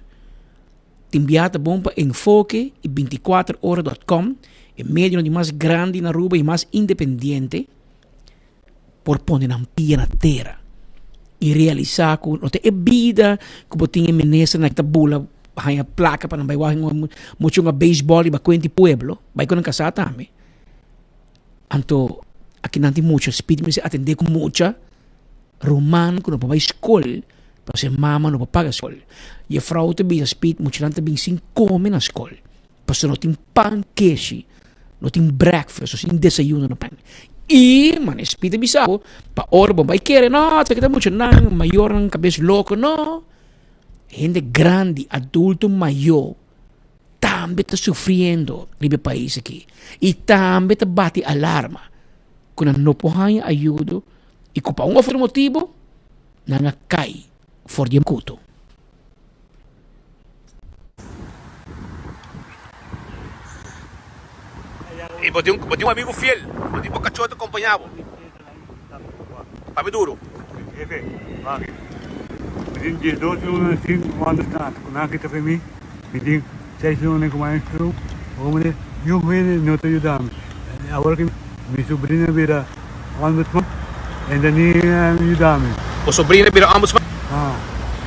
Tin bia ta bon pa Enfoke y 24 ora dot com, e medionan di mas grandi na Aruba y mas independiente, por pone nan pia na tera y realisa cu no ta e bida cu bo tin e ministernan cu ta bula haña placa pa nan bay wak mucho hunga baseball riba cuenta di pueblo, bay cu nan casa tambe. Anto aki nan tin mucha speed mester atende cu mucha ruman cu no por bay scol pasobra e mama no por paga scol. Juffrouw ta bisa speed muchanan ta bin sin come na scol pasobra no tin pan keshi, no tin breakfast, no tin desayuno no pan. Y mane speed ta bisa bo pa ora bo bay kere no esaki ta muchanan mayornan cabes loco no hende grandi adulto mayor. Tambe ta sufriendo riba e pais aki y tambe ta bati alarma cu nan no por haña ayudo y cu pa un of otro motibo nan a cay for di e cuto. Y bo tin un amigo fiel, bo tin bo cachor ta compaña bo. Papia duro. Jefe, wak. Mi tin diesdos luna sin understand ku nan kita fe mi. Mi tin seis luna ku maestro. Hombre, niun hende no ta yuda mi. Awor ki mi sobrina bira ombudsman, e ta ni yuda mi. Bo sobrina bira ombudsman? Ah,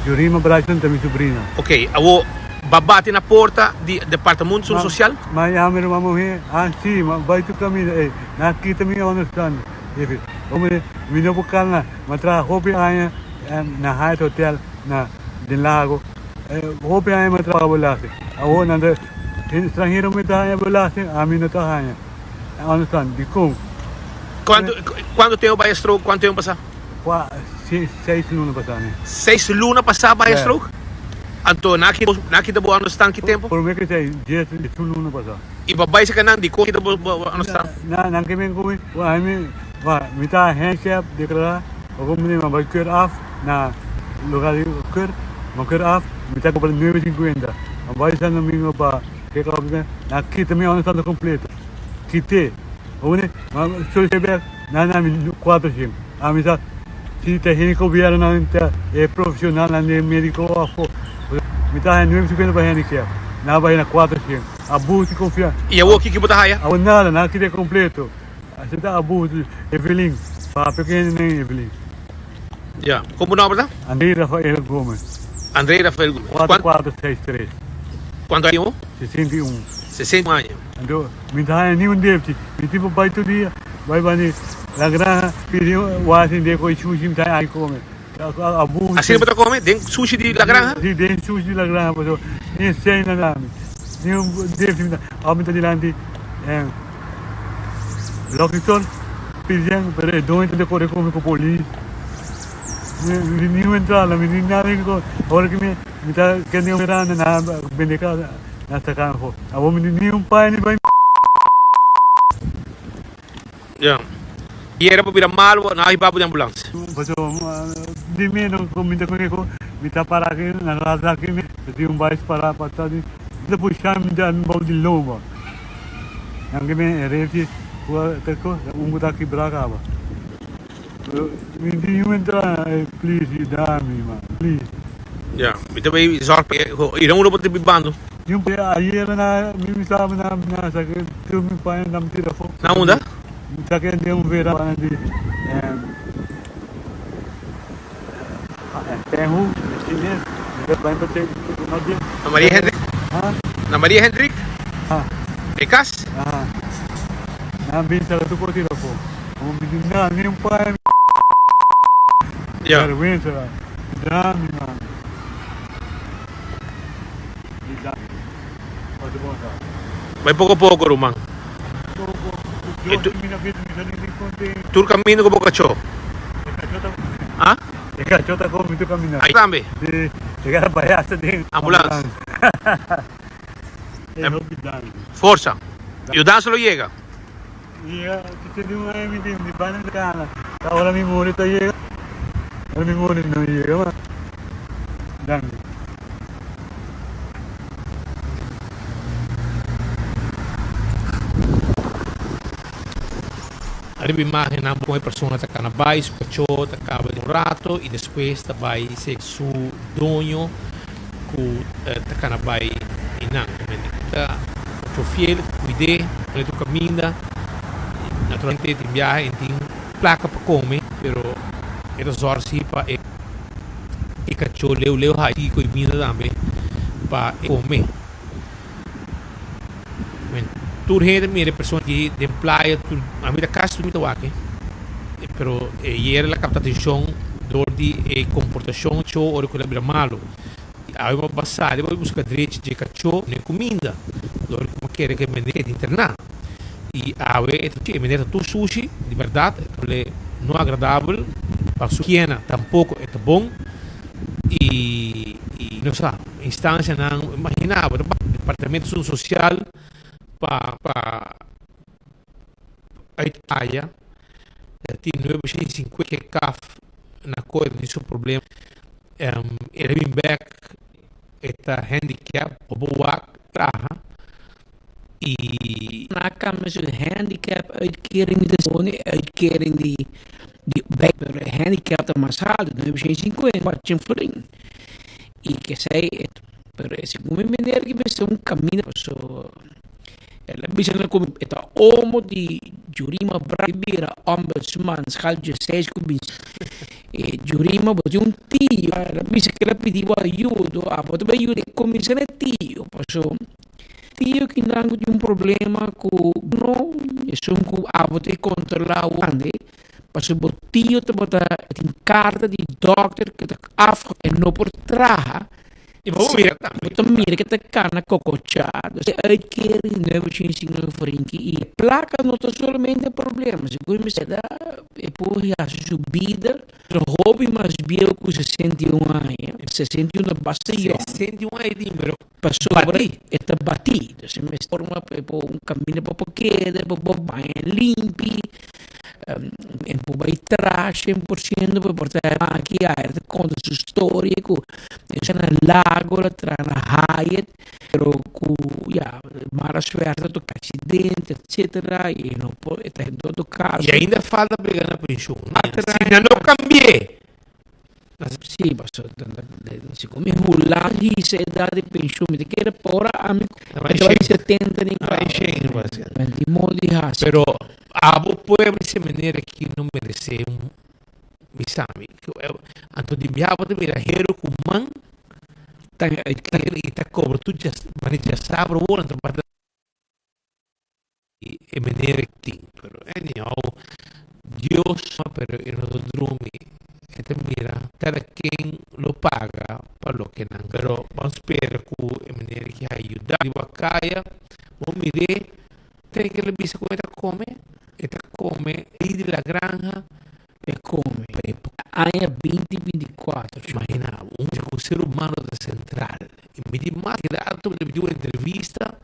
Jurima Bryson ta mi sobrina. Ok, awor ba bati na porta di Departamento Sosial? Ma yama mi ruman muhé, ah si, ma bai tur kaminda, ey, nan kita mi understand. Jefe, Hombre, mi no por calma. Mi a traha hopi aña na Hyatt Hotel na den Lago. Hopi aña mi a traha belasting. Awor nan ta stranhero mi ta haña belasting, ami no ta haña. Understand? Dikon? Cuanto cuanto tempo bay a stroke? Cuanto tempo pasa? Cua seis luna pasa mi. Seis luna pasa bay a stroke? Anto na ki na ki ta bo understand ki tempo? Prome ki seis, dies luna pasa. I bo bai saka nan dikon kita bo understand? Na nan ke men ku mi, wa mi wa mi ta handicap deklará oko mi ma bai keur af na lugar di keur, ma keur af mi ta kobra nuebe sinkuenta. Ma bai San Domingo pa keka op nan kita mi understand kompleto. Kite. Oko mi ma solisitá bek nan na mi kuatroshen. Ami sa si ta hende gobierno nan ta e profesional nan den mediko afo mi ta haña nuebe sinkuenta pa handicap nan a bai na kuatroshen. Abuso di confiansa. Y awor kiko bo ta haya? Awor nada, nada keda completo. Asina ta abuso. Evelyn, papia cu hende nen Evelyn. Ya, con bo nomber ta? André Rafael Gomez. André Rafael Gomez. Cuatro cuatro seis tres. Cuanto aña bo? 61. 61 aña. Anto, mi ta haya ni un depchi. Mi tin pa bay tur dia, bay bani la granja, pidi wasin de coy sushi mi ta haya come. Asina bo ta come den sushi di La Granja? Si, den sushi di La Granja pasobra ni e cena na mi, ni un depchi mi ta, awe mi ta dilanti Lucky Store pidiendo pero e doño ta kore ku mi ku polis, mi ni un entrada, mi ni nada, ora ki mi ta kende un veranda nan a bende casa nan a saka mi afo, awor mi ni un paña ni bai. Ya. Y era pa bira malo bo na hiba bo di ambulance. Paso di mi no cu mi ta con eco mi ta para aki na rasa aki mi tin un bais para pa ta di mi ta pusha mi ta bou di lomba nan ke mi e refri cu a ta co un cu ta kibra caba pero mi tin un entrada please yuda mi man please. Ya mi ta bay zorg pa e ira uno bo ta bibando. Yung ayer na mi staba na na sa ke tur mi paña na mi tira afó. Na unda? Sa ke den un vera na di Penhu, chines, mi ta bai pa te no di. Na Maria Hendrik? Ha? Na Maria Hendrik? Ha. E kas? Ha. Na bin sa tur por tira afó. Mi di na ni un paña. Ya. Vergüenza. Dami man. Bai poko poko ruman. Tur kaminda ku bo kachó. Ha? Ai tambe. Ambulans. Forsa. Yudansa lo yega. Ariba imagennan con e persona ta cana bay, su cachó ta caba di un rato y despues ta bay seg su doño cu ta cana bay eynan. Ta cachó fiel, cuid'é, pone tur caminda. Naturalmente tin biaha e tin placa pa come, pero e ta zorg si pa e cachó leu leu haci coimida tambe pa e come. Tur hende mira e persona aki den playa, tur, a mi ta casi tur mi ta wak e, pero e yera la capta atencion door di e comportacion cho ora cu el a bira malo. Awe mi a basa riba busca drechi dje cacho no e cuminda, door cu mi a kere cu e meneer keda interna. Y awe e ta e meneer ta tur sushi, di berdad e ta no agradabel, pa su higiena tampoco e ta bon y no sa. Instancianan, imagina bo ta bai departamento asunto social pa pa uit aya tin 950 kaf na koe di su problema e ta bin bek e ta handicap bo por wak traha y Na cambia su handicap uitkering di uitkering di di bij pero e handicap ta mas halto 950 cien florin y que sei pero segun mi meneer ki mester un camino paso el a bisa nan cu e ta omo di Jurima Bra bira ombudsman schaal 16 cu binti e Jurima bo tin un tio el a bisa cu el a pidi bo ayudo abo ta bay yuda e cuminsa na e tio paso Tio ki nan ku tin un problema ku no esun ku abo ta kontrola wande pasobra bo tio tabata tin karta di dòkter ku ta af e no por traha I bo mira tambe. Bo ta mira ke ta kana kokochá dus e uitkering nuebe shen sinkuenta frinki i plaka no ta solamente e problema segun mi sa e por hasi su bida. Pero hopi mas bieu ku 61 aña 61 ta basta yòn. 61 aña tin pero Pasobra e ta batí. Dus e mester forma pa e por un kaminda pa por keda, pa por baña limpi, e por bai tras 100% pa por ta aki a ta konta su storia ku e ta na lago, el a traha na Hyatt, pero ku ya mala suerte a toka aksidente etcetera i e no por e ta en todo kaso. I ainda falta pa e gana penshun. Si nan no kambi'é. Sí, paso si ku mi hula hisa edad di penshun mi ta kere pa ora ami Bai ta bai shen. 70 ni Bai kaba. shen bai shen. Men di modo di hasi. Pero abo pueblo di manera ki no merece un bisami. Anto di biaha bo ta mira hero ku man Ta uitkering. i ta kobra tur dja mane djasabra wor anto bata e manera ki tin. Pero anyhow, Dios pero e no ta drumi, e ta mira kada ken lo paga pa loke nan. Pero ban spera ku e manera ki a yuda riba kaya, bo mir'é, ten ke lo bisa ku e ta kome, e ta kome di la granja. E kome aña 2024. Imagina bo, un ser humano ta central. I mi di mas rato mi ta pidi un entrevista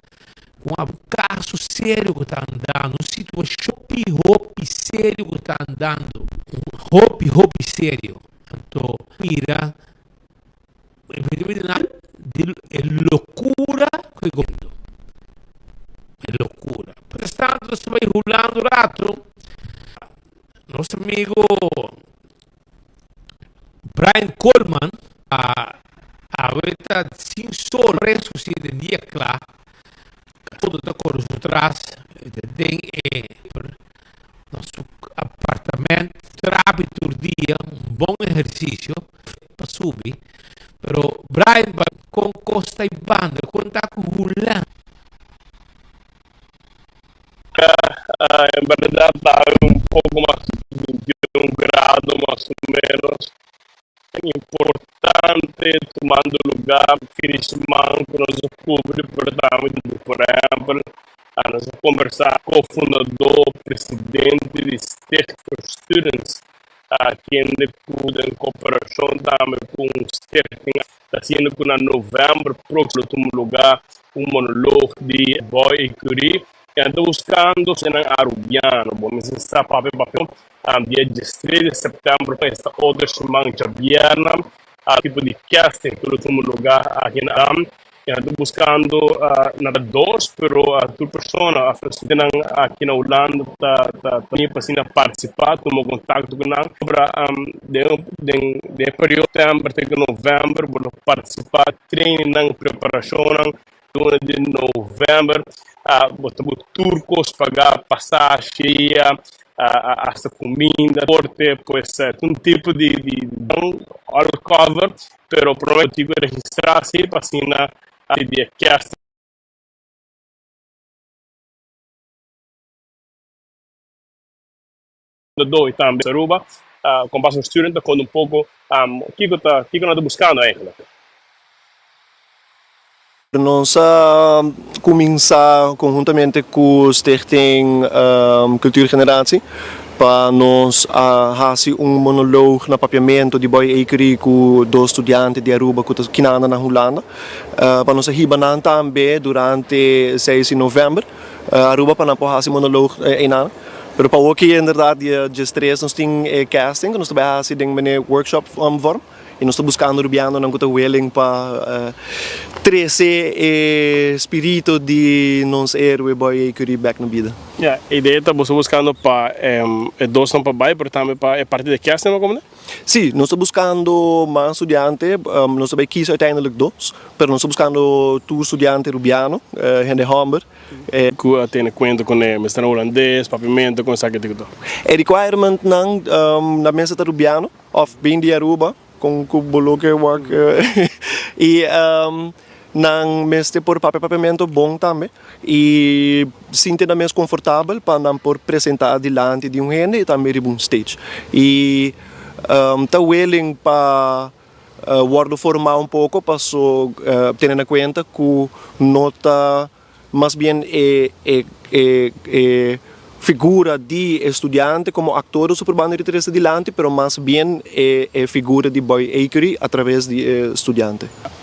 ku un kaso serio ku ta andando, un situashon hopi hopi serio ku ta andando, un hopi hopi serio. Anto mira di e lokura ku e gobierno, e lokura. Mientras tanto nos ta bai hulando rato. Nos amigo Brian Coleman a awe ta sin sol fresco si den dia cla. Todo ta corre su tras den e na su apartamento trapi tur dia un bon ehercicio pa subi pero Brian con costa y banda con ta cu hula. En berdad ta un poco mas di 21 grado mas o menos. Importante tumando lugar fin di siman cu nos a cubri pero tambe por ehempel nos a conversa cu cofundador presidente di Sticht for Students kende cu den cooperacion tambe cu un stichting ta haciendo cu na november proximo lo tuma lugar un monoloog di Boy y Curie y nan ta buscando nan Arubiano. Bo mester sa papia papia dia 13 di september esta otro siman djabièrnè tipo di casting cu lo tuma lugar aki na. E nan ta buscando na ta dos, pero tur persona of estudiantenan aki na Hulanda ta ta ta pa asina participa, tuma contacto cu nan. Obra den den den e periodo september te cu november bo lo participa trainingnan, preparacionnan. Luna di november bo ta bo tur cos paga, pasashi, hasta cuminda, transporte, pues ta un tipo di di all cover. Pero prome bo tin ku registrá si pa asina di e casting do i tambe Aruba. Kompas un student ta konta un poko kiko ta kiko nan ta buskando eigenlijk. Nos a kuminsá konhuntamente ku Stichting Cultuurgeneratie pa nos a hasi un monoloog na papiamentu di Boy Ekery ku dos studiante di Aruba ku ta kinanda na Hulanda. Pa nos a hiba nan tambe durante seis di novèmber Aruba pa nan por hasi monoloog einan. Pero pa awoki inderdaad dia diestres nos tin e casting ku nos ta bai hasi den mene workshop vorm. I nos ta buskando rubianonan ku ta willing pa trese e spirito di nos héroe Boy Ecury bèk na bida. Ya, e idea ta boso buskando pa e dosnan pa bai, pero tambe pa e parti di kèst nan komo? Sí, nos ta buskando mas studiante, nos ta bai kisa uiteindelijk dos, pero nos ta buskando tur studiante rubiano, hende hòmber. Ku a tene kuenta ku ne mester na hulandes, papiamentu, kon esaki ta ku tur? E requirementnan na mester ta rubiano. Of bin di Aruba con cu bo lo ke wak y nan mester por papia papiamento bon tambe y sinti nan mes confortabel pa nan por presenta dilanti di un hende y tambe riba un stage y ta willing pa wordo forma un poco paso tene na cuenta cu no ta Mas bien e e figura di e studiante como actor su probando di trece dilanti, pero mas bien e e figura di Boy Ecury a traves di e studiante.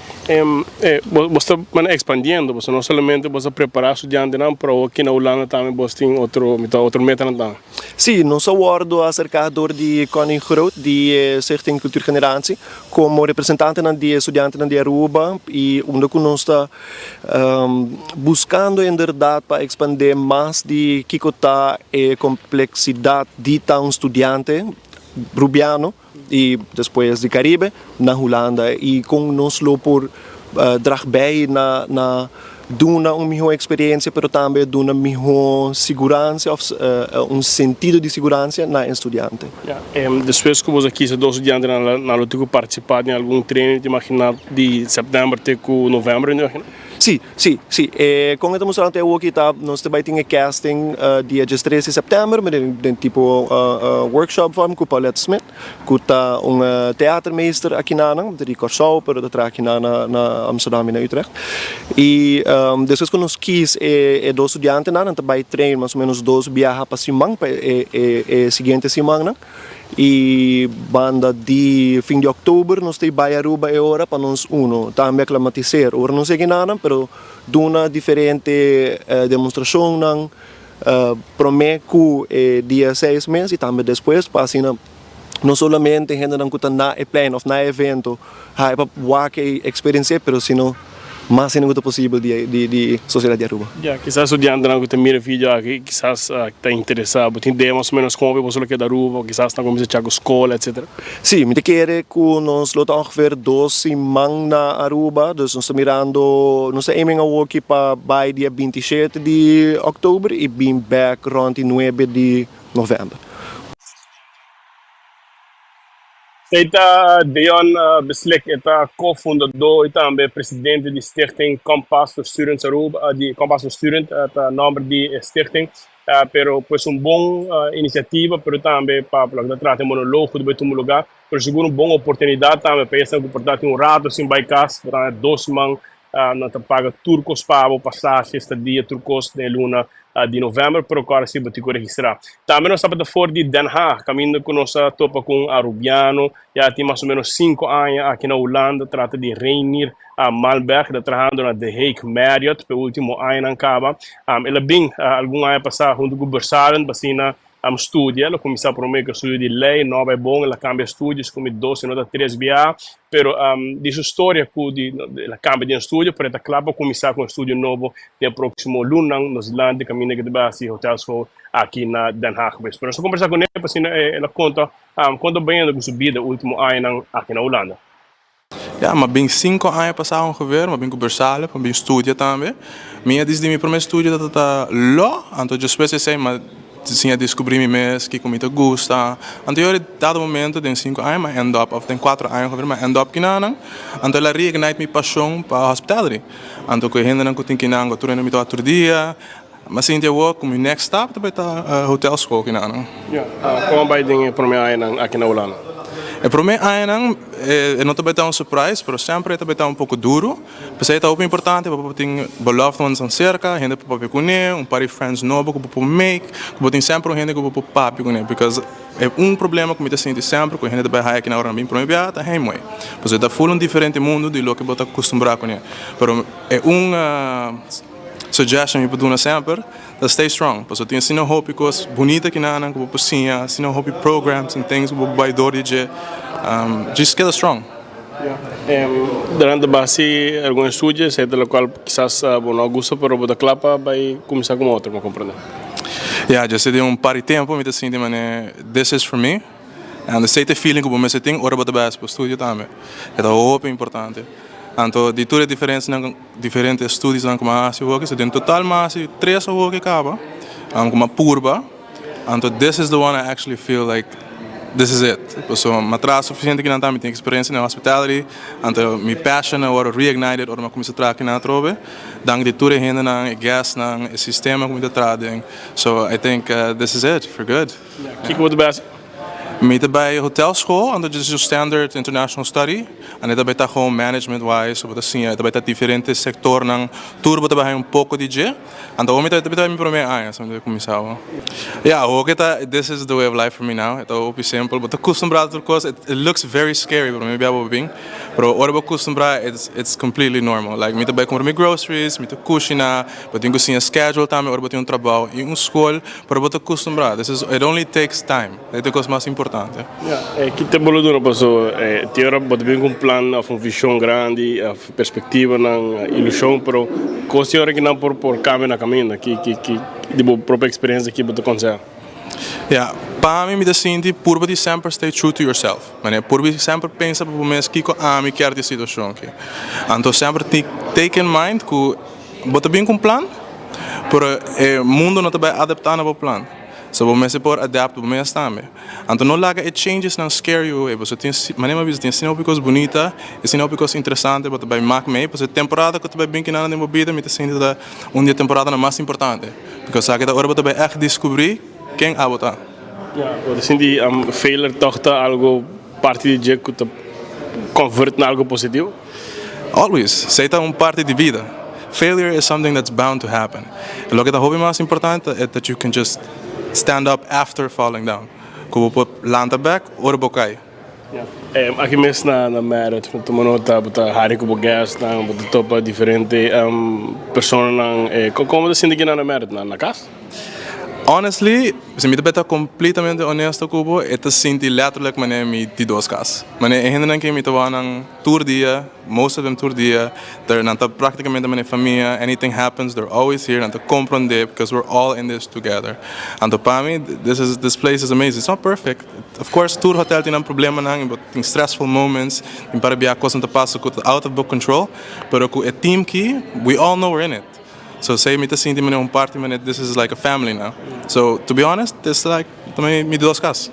Bo ta manda expandiendo, bo no solamente bo ta prepara studiantenan, pero aki na Hulanda tambe bo tin otro otro metanan tambe. Sí, nos a wordo acerca door di Connie Groot di e Stichting Cultuurgeneratie como representantenan di e studiantenan di Aruba y unda cu nos ta Buscando inderdaad pa expande mas di kico ta e complexidad di ta un studiante Rubiano y despues di Caribe na Hulanda y con nos lo por drag bij na duna un miho experiencia pero tambe duna miho siguransia of un sentido di siguransia na e studiante. Despues cu boso a kisa dos studiantenan nan lo tin cu participa den algun training te imagina di september te cu november mi ta imagina? Si, si, si. E con e ta mustra te awoki ta nos ta bay tin e casting dia diestres di september den tipo workshop vorm cu Paulette Smit cu ta un theatermeester akinanan di Kòrsou pero ta traha akinan na Amsterdam y na Utrecht. Y despues cu nos kies e dos studiantenan nan ta bay train mas o menos dos biaha pa siman pa e siguiente simannan. Y banda di fin di october nos ta bay Aruba e ora pa nos uno tambe aclamatiser ora nos yega enanan pero duna diferente demostracionnan prome cu e dia seis mes y tambe despues pa asina no solamente hendenan cu ta na e plein of na e evento haya pa wak e experiencia pero sino mas hende cu ta posibel di sociedad di Aruba. Ya, kisas studiantenan cu ta mira e video aki kisas ta interesa. Bo tin idea mas o menos como boso lo keda Aruba o kisas nan cuminsa cha cu scola etcetera? Si, mi ta kere cu nos lo ta ongeveer dos siman na Aruba, dus nos ta mirando, nos ta aiming awoki pa bay dia 27 di october y bin bek rond di nuebe di november. Esei ta Deon Beslik, e ta ko-fundadó i tambe presidente di Stichting Kompas voor Students Aruba, di Kompas voor Student ta nòmber di e stichting. Pero pues un bon inisiativa, pero tambe pa loke ta trata e monologo di bai tuma lugá, pero sigur un bon oportunidat tambe pa esnan ku por ta tin un rato sin bai kas, por ta dos siman Nan ta paga tur kos pa bo, pasahe, estadia, tur kos den e luna di novèmber, pero kòrda si bo tin ku registrá. Tambe nos tabata for di Den Haag, kaminda ku nos a topa ku un arubiano, ya tin mas o ménos sinku aña aki na Hulanda, trata di Reinier Malmberg, ta trahando na The Hague Marriott pa e último añanan kaba. El a bin algun aña pasá huntu ku Bursalen pa asina. Studia, el a kuminsá promé ku estudio di lei, no a bai bon, el a kambia estudio, si kumi dos si no ta tres biaha, pero di su storia ku di el a kambia den estudio, pero e ta kla pa kuminsá ku un estudio nobo den e próksimo lunanan nos dilanti kaminda ku ta bai hasi hotelschool aki na Den Haag mes. Pero nos a kombersá kuné pa asina el a konta kon ta bayendo ku su bida e último añanan aki na Hulanda. Ya, m'a bin cinco aña pasá ongeveer, m'a bin ku Bersale pa bin studia tambe. Mi a disidi mi prome studio ta ta law, anto despues di esei m'a siña descubrí mi mes, kiko mi ta gusta. Anto yo dado momento den cinco aña m'a end up, of den cuatro aña ongeveer m'a end up kinanan. Anto el a reignite mi pasion pa hospitality. Anto ku e hendenan ku tin kinan ku tur hende mi ta wak tur dia, m'a sinti awor ku mi next stap ta bai ta hotelschool kinanan. Ya, kon a bai den e prome añanan aki na Hulanda? E prome añanan e no ta bai ta un surprise, pero semper e ta bai ta un poko duru. P'esei ta hopi importante pa bo tin bo loved ones nan serka, hende pa papia kuné, un par di friends nobo ku bo por make, ku bo tin semper un hende ku bo por papia kuné. Because e un problema ku mi ta sinti semper ku hende ta bai haya kina ora nan bin prome biaha ta heimwee. Pasobra e ta ful un diferente mundu di loke bo ta kustumbrá kuné. Pero e un suggestion mi por duna semper ta stay strong. Pasobra tin asina hopi kos bunita kinanan ku bo por siña, asina hopi programs and things ku bo por bai dor di dje. Just keda strong. Durante bo hasi algun estudio, esei ta lokual kisas bo no a gusta, pero bo ta kla pa bai kuminsá ku un otro, mi a komprendé. Ya, dje den un par di tempu mi ta sinti manera this is for me. And esei ta e feeling ku bo mester tin ora bo ta bai hasi bo studio tambe. E ta hopi importante. Anto di tur e diferensianan, diferente estudiosnan ku mi a hasi awoki, so den total mi a hasi tres awoki kaba, ku mi a purba. Anto this is the one I actually feel like this is it. Pasobra mi a traha suficiente kinan tambe, mi tin experiencia den hospitality, anto mi passion a wòrdu reignited ora mi a cuminsa traha kinan atrobe, danki di tur e hendenan, e guestnan, e sistema ku mi ta traha den. So I think this is it for good. Kiko bo ta bai hasi? Mi ta bai hotelschool, anto this is your standard international study, anto e ta bai ta gewoon management wise, bo ta siña, e ta bai ta diferente sectornan, tur bo ta bai haña un poco di dje. Anto awor mi ta mi prome aña so mi ta cuminsa awor. Ya awor ke ta this is the way of life for me now e ta hopi simpel bo ta custumbra tur cos it looks very scary prome bia bo bin pero ora bo custumbra it's it's completely normal like mi ta bay cumpra mi groceries mi ta cushina bo tin cu siña schedule tambe ora bo tin un trabao y un school pero bo ta custumbra this is it only takes time e ta e cos mas importante. Ya e ki tempo lo dura paso tin ora bo ta bin cu un plan of un vision grandi of Perspectivanan, ilusion, pero cos tin ora ki nan por por cambia na caminda. Ki ki ki di bo propio experiencia ki bo ta conseha? Ya, pa mi mi ta sinti purba di semper stay true to yourself. Manera purba di semper pensa pa bo mes kiko ami kier di e situacion aki. Anto semper take in mind cu bo ta bin cu un plan, pero e mundo no ta bay adapta na bo plan. So bo mester por adapt bo mes tambe. Anto no laga e changes nan scare you away pasobra tin manera mi a bisa tin asina hopi cos bunita y asina hopi cos interesante bo ta bay mak mey pasobra e temporada cu ta bay bin kinan den bo bida mi ta sinti ta un di e temporadanan mas importante because esaki ta ora bo ta bay echt descubri ken abo ta. Ya, bo ta sinti failure toch ta algo parti di dje cu ta convert na algo positivo? Always, esey ta un parti di bida. Failure is something that's bound to happen. E loke ta hopi mas importante ta that you can just stand up after falling down. Ku bo por lanta bek ora bo kai. Aki mes na Marriott bo tuma nota bo ta hari ku bo guestnan, bo ta topa diferente personanan. Kon bo ta sinti kinan na Marriott? Na kas? Honestly, si mi ta beta completamente honesto ku bo, e ta sinti letterlijk manera mi di dos kas. Manera e hendenan ke mi ta wou nan tur dia, most of them tur dia, they're nan ta practicamente manera famia, anything happens they're always here, nan ta comprende because we're all in this together. Anto pa mi this is this place is amazing, it's not perfect, of course tur hotel tin nan problemanan y bo tin stressful moments, tin para bia cosnan ta pasa cu ta out of bo control, pero cu e team ki we all know we're in it. So esey mi ta sinti manera un parti manera this is like a family now. So to be honest this like ta mi di dos cas.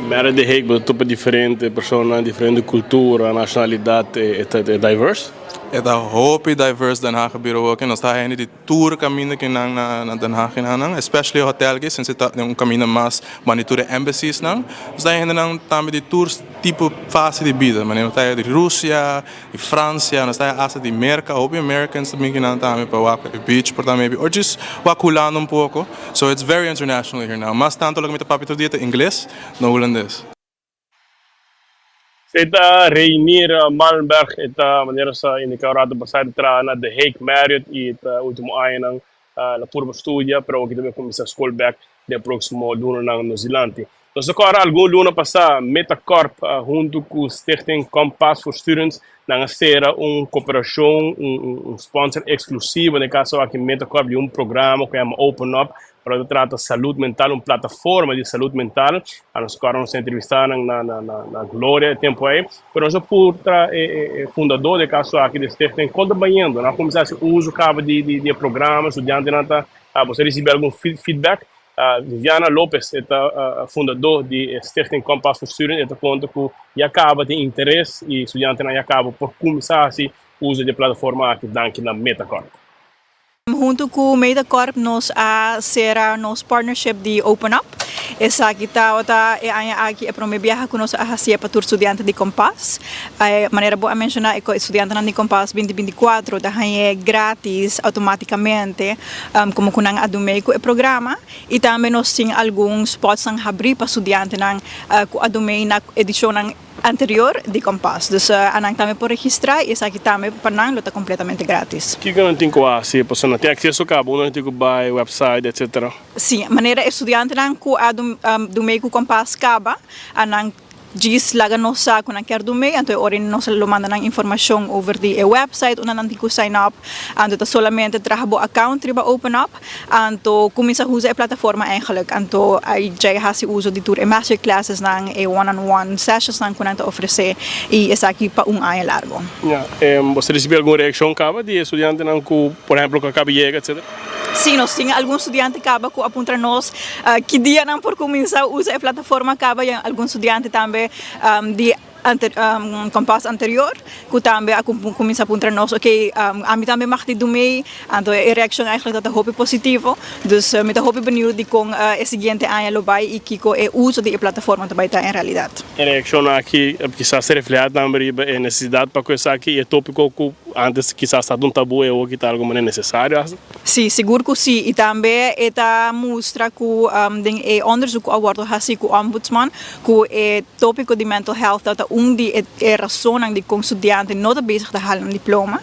Mera The Hague bo ta topa diferente persona, diferente cultura, nacionalidad, e ta diverse? E ta hopi diverse Den Haag a bira hopi. Nos ta hende di tur caminda ki nan na Den Haag nan, especially e hotel aki since e ta den un caminda mas banda di tur e embassies nan. Nos ta hendenan tambe di tur tipo fase di bida, manera nos ta di Rusia, Di Francia, nos ta hasta di Merca, hopi Americans ta bin kinan tambe pa wak e beach por ta maybe or just wak Hulanda un poco. So it's very international here now. Mas tanto loke mi ta papia tur dia ta Ingles, no Hulandes. E ta Reinier Malenberg, e ta manera sa indica un rato pasa, e ta traha na The Hague Marriott y e ta ultimo añanan na purba studia, pero awor ki ta bay cuminsa school bek. Den próksimo lunanan nos dilanti. Nos ta kòrda algun luna pasá Metacorp huntu ku Stichting Kompas voor Students nan a sera un koperashon, un sponsor eksklusivo, den e kaso aki Metacorp di un programa ku yama Open Up pa ta trata salud mental, un plataforma di salud mental. Nos kòrda nos a entrevistá nan na Gloria e tempu ei, pero nos a puntra e fundadó di e kaso aki di Stichting kon ta bayendo, nan a kuminsá hasi uso kaba di e programa, studiantenan ta Bo a ricibi algun feedback? Viviana Lopez e ta fundador di Stichting Kompas voor Studenten. E ta conta cu ya caba tin interes y studiantenan ya caba por cuminsa haci uso di e plataforma aki danki na Metacorp. Hunto cu Metacorp nos a cera nos partnership di Open Up. Esaki tabata e aña aki e prome biaha cu nos a haci'e pa tur studiante di Kompas. Manera bo a menshoná e studiantenan di Kompas 2024 ta hañ'é grátis outomátikamente komo ku nan a dumei ku e programa i tambe nos tin algun spòtsnan habrí pa studiantenan ku a dumei na edishonnan anterior di Kompas. Dus anan tambe por registrá i esaki tambe pa nan lo ta kompletamente grátis. Kiko nan tin ku hasi? Pasobra nan tin akseso kaba unda nan tin ku bai, wèpsait etsetera. Sí, manera e studiantenan ku a dumei ku Kompas kaba anan Djis laga nos sa ku nan kier dun mee, anto e ora nos lo manda nan informashon over di e website unda nan tin ku sign up. Anto ta solamente traha bo account riba Open Up, anto kuminsa usa e plataforma eigenlijk. Anto ai djei hasi uso di tur e masterclasses nan, e one on one sessions nan ku nan ta ofresé i esaki pa un aña largo. Ya, bo ta risibí algun reakshon kaba di e studiantenan ku por ehempel ku a kaba yega etcetera? Sí, nos tin algun studiante kaba ku a puntra nos ki dia nan por kuminsá usa e plataforma kaba i algun studiante tambe di kompas anterior ku tambe a kuminsá puntra nos oke ami tambe mag di dumei anto e reakshon eigentlik tabata hopi positivo dus mi ta hopi beniut di kon e siguiente aña lo bai i kiko e uso di e plataforma ta bai ta en realidat. E reakshon aki kisas ta reflehá tambe riba e nesesidat pa ku esaki i e tópiko ku Antes kisas ta un tabú e awor ki ta algo manera necesario hasta. Sí, sigur ku sí. I tambe e ta mustra ku den e onderzoek ku a wòrdu hasi ku Ombudsman ku e tópiko di mental health ta un di e rasonnan dikon studiante no ta bezig ta hala nan diploma.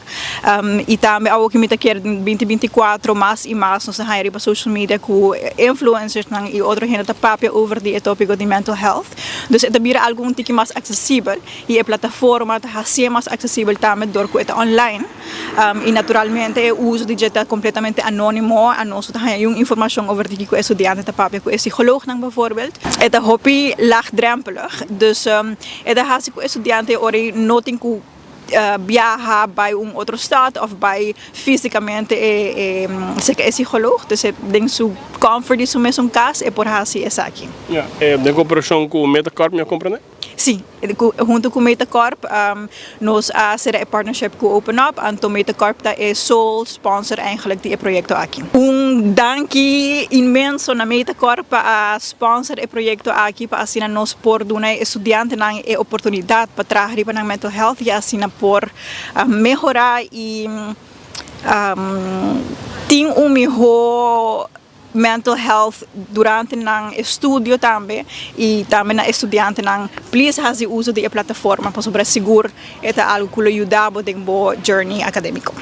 I tambe awor ki mi ta kere den binti 24 mas i mas nos ta haña riba social media ku influencersnan i otro hende ta papia over di e tópiko di mental health. Dus e ta bira algu un tiki mas aksesibel. I e plataforma ta hasié mas aksesibel tambe dor ku e ta online. I naturalmente e uso di dje ta kompletamente anónimo, anos no ta haña niun informashon over di kiko e studiante ta papia ku e psikoloognan bijvoorbeeld. E ta hopi laagdrempelig, dus e ta hasi ku e studiante ora ei no tin ku biaha bai un otro stad òf bai físikamente e serka e psikoloog, dus den su comfort di su mesun kas e por hasi esaki. Ya, den koperashon ku Metacorp mi a komprendé? Sí, hunto ku Metacorp nos a sera e partnership ku Open Up, anto Metacorp ta e sole sponsor eigenlijk di e proyekto aki. Un danki inmenso na Metacorp pa a sponsor e proyekto aki pa asina nos por duna e studiantenan e oportunidat pa traha riba nan mental health i asina por mehora i tin un miho mental health durante nan estudio tambe y tambe na estudiantenan please haci uso di e plataforma pasobra sigur e ta algo cu lo yuda bo den bo journey academico.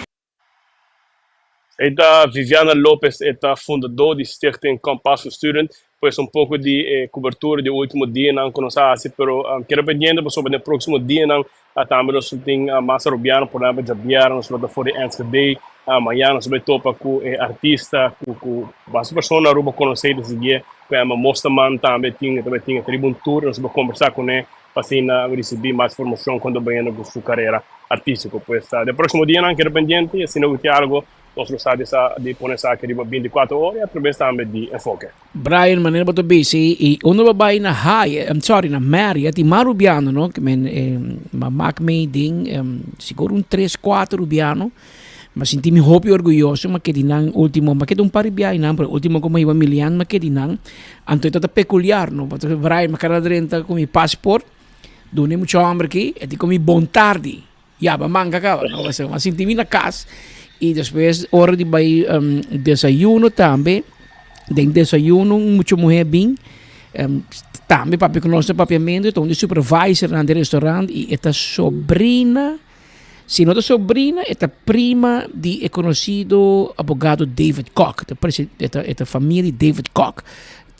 E ta Viviana Lopez, e ta fundador di Stichting Kompas voor Student. Pues un poco di e cobertura di ultimo dianan cu nos a haci, pero keda pendiente pasobra den proximo dianan Tambe nos lo tin mas Arubiano, por ehempel djabièrnè nos lo ta for di Enschede, mañana nos lo bai topa ku e artista ku ku basta persona na Aruba konosé i ta siguié, ku yama Mostaman tambe tin e ta bai tin e ta riba un tour i nos lo bai kombersá kuné pa asina risibí mas informashon kon ta bayendo ku su karera artístiko. Pues den próksimo dianan keda pendiente i asina ku tin algu nos lo sa di sa di pone esaki riba 24 ora i atrabes tambe di Enfoke. Brian, manera bo ta bisa i unda bo bai na Hyatt, I'm sorry, na Marriott, i mas rubiano, no, ke men ma mak mi den sigur un tres, kuater rubiano, ma sinti mi hopi orguyoso, ma ke di nan ultimo, ma keda un par di biaha einan, pero ultimo ku mi hiba Milian, ma ke di nan, anto e ta ta pekuliar, no, pasobra Brian, mi a keda drenta ku mi passport, duna e mucha homber aki, e di ku mi bon tardi. Ya, ba manca caba, no? Pasobra m'a sinti mi na cas y despues ora di bay desayuno tambe, den desayuno un mucha muher bin, tambe papia cu nos na papiamento, ta un di supervisornan di restaurant y e ta sobrina, si no ta sobrina e ta prima di e conocido abogado David Kock, e ta famia di David Kock.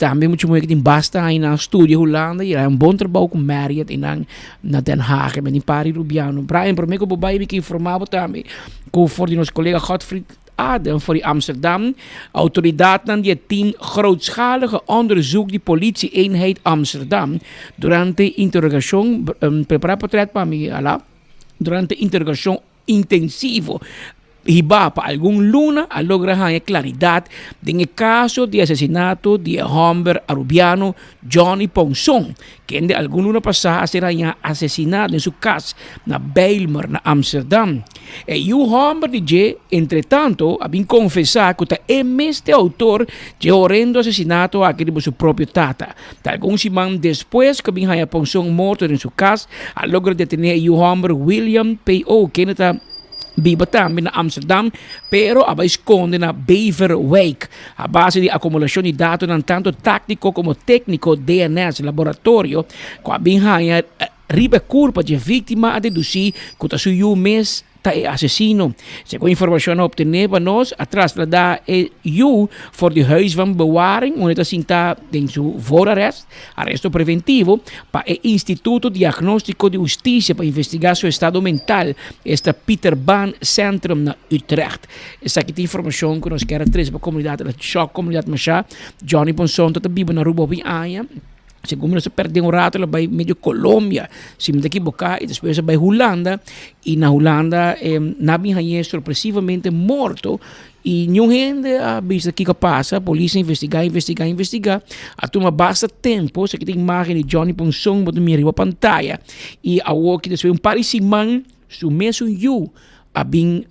Tambe mucha muhé ku tin basta aña nan studia Hulanda i a un bon trabou ku Marriott i nan na Den Haag. Mi tin par di Rubiano. Brian, promé ku bo bai mi ke informá bo tambe ku for di nos kolega Godfried Adem for di Amsterdam, outoridatnan di e team Grootschalige Onderzoek di Politie-eenheid Amsterdam durante interogashon, prepará portret pa mi, ala, durante interogashon intensivo hibá pa algun luna a logra haña klaridat den e kaso di asesinato di e hòmber arubiano Johnny Ponson, kende algun luna pasá a ser hañá asesiná den su kas na Bijlmer na Amsterdam. E yu hòmber di dje, entretanto, a bin konfesá ku ta e mes t'e outor dje horendo asesinato aki riba su propio tata. Ta algun siman despues ku a bin haña Ponson morto den su kas, a logra detené e yu hòmber William P.O. kende ta biba tambe na Amsterdam, pero a bai skonde na Beverwijk. A base di akumulashon di datonan tantu táktiko komo tékniko, DNS, laboratorio, ku a bin haña riba e kurpa dje víktima a dedusí ku ta su yu mes ta e asesino. Segun informashon obtené pa nos, a trasladá e yu for di huis van bewaring unda e ta sintá den su voorarrest, aresto preventivo, pa e Instituto Diagnóstiko di Hustisia pa investigá su estado mental, esta Pieter Baan Centrum na Utrecht. Esaki ta informashon ku nos kier a trese pa komunidat. El a shòk komunidat mashá. Johnny Ponson ta ta biba na Aruba hopi aña. Segun mi nos a perde un rato el a bai medio Colombia, si mi ta ekiboká, i despues a bai Hulanda, i na Hulanda nan a bin hañ'é sorpresivamente morto, i niun hende a bisa kiko a pasa, polis a investigá, investigá, investigá, a tuma basta tempu, esaki ta imágen di Johnny Ponson bo ta mira riba pantaya, i awor ki despues un par di siman su mesun yu a bin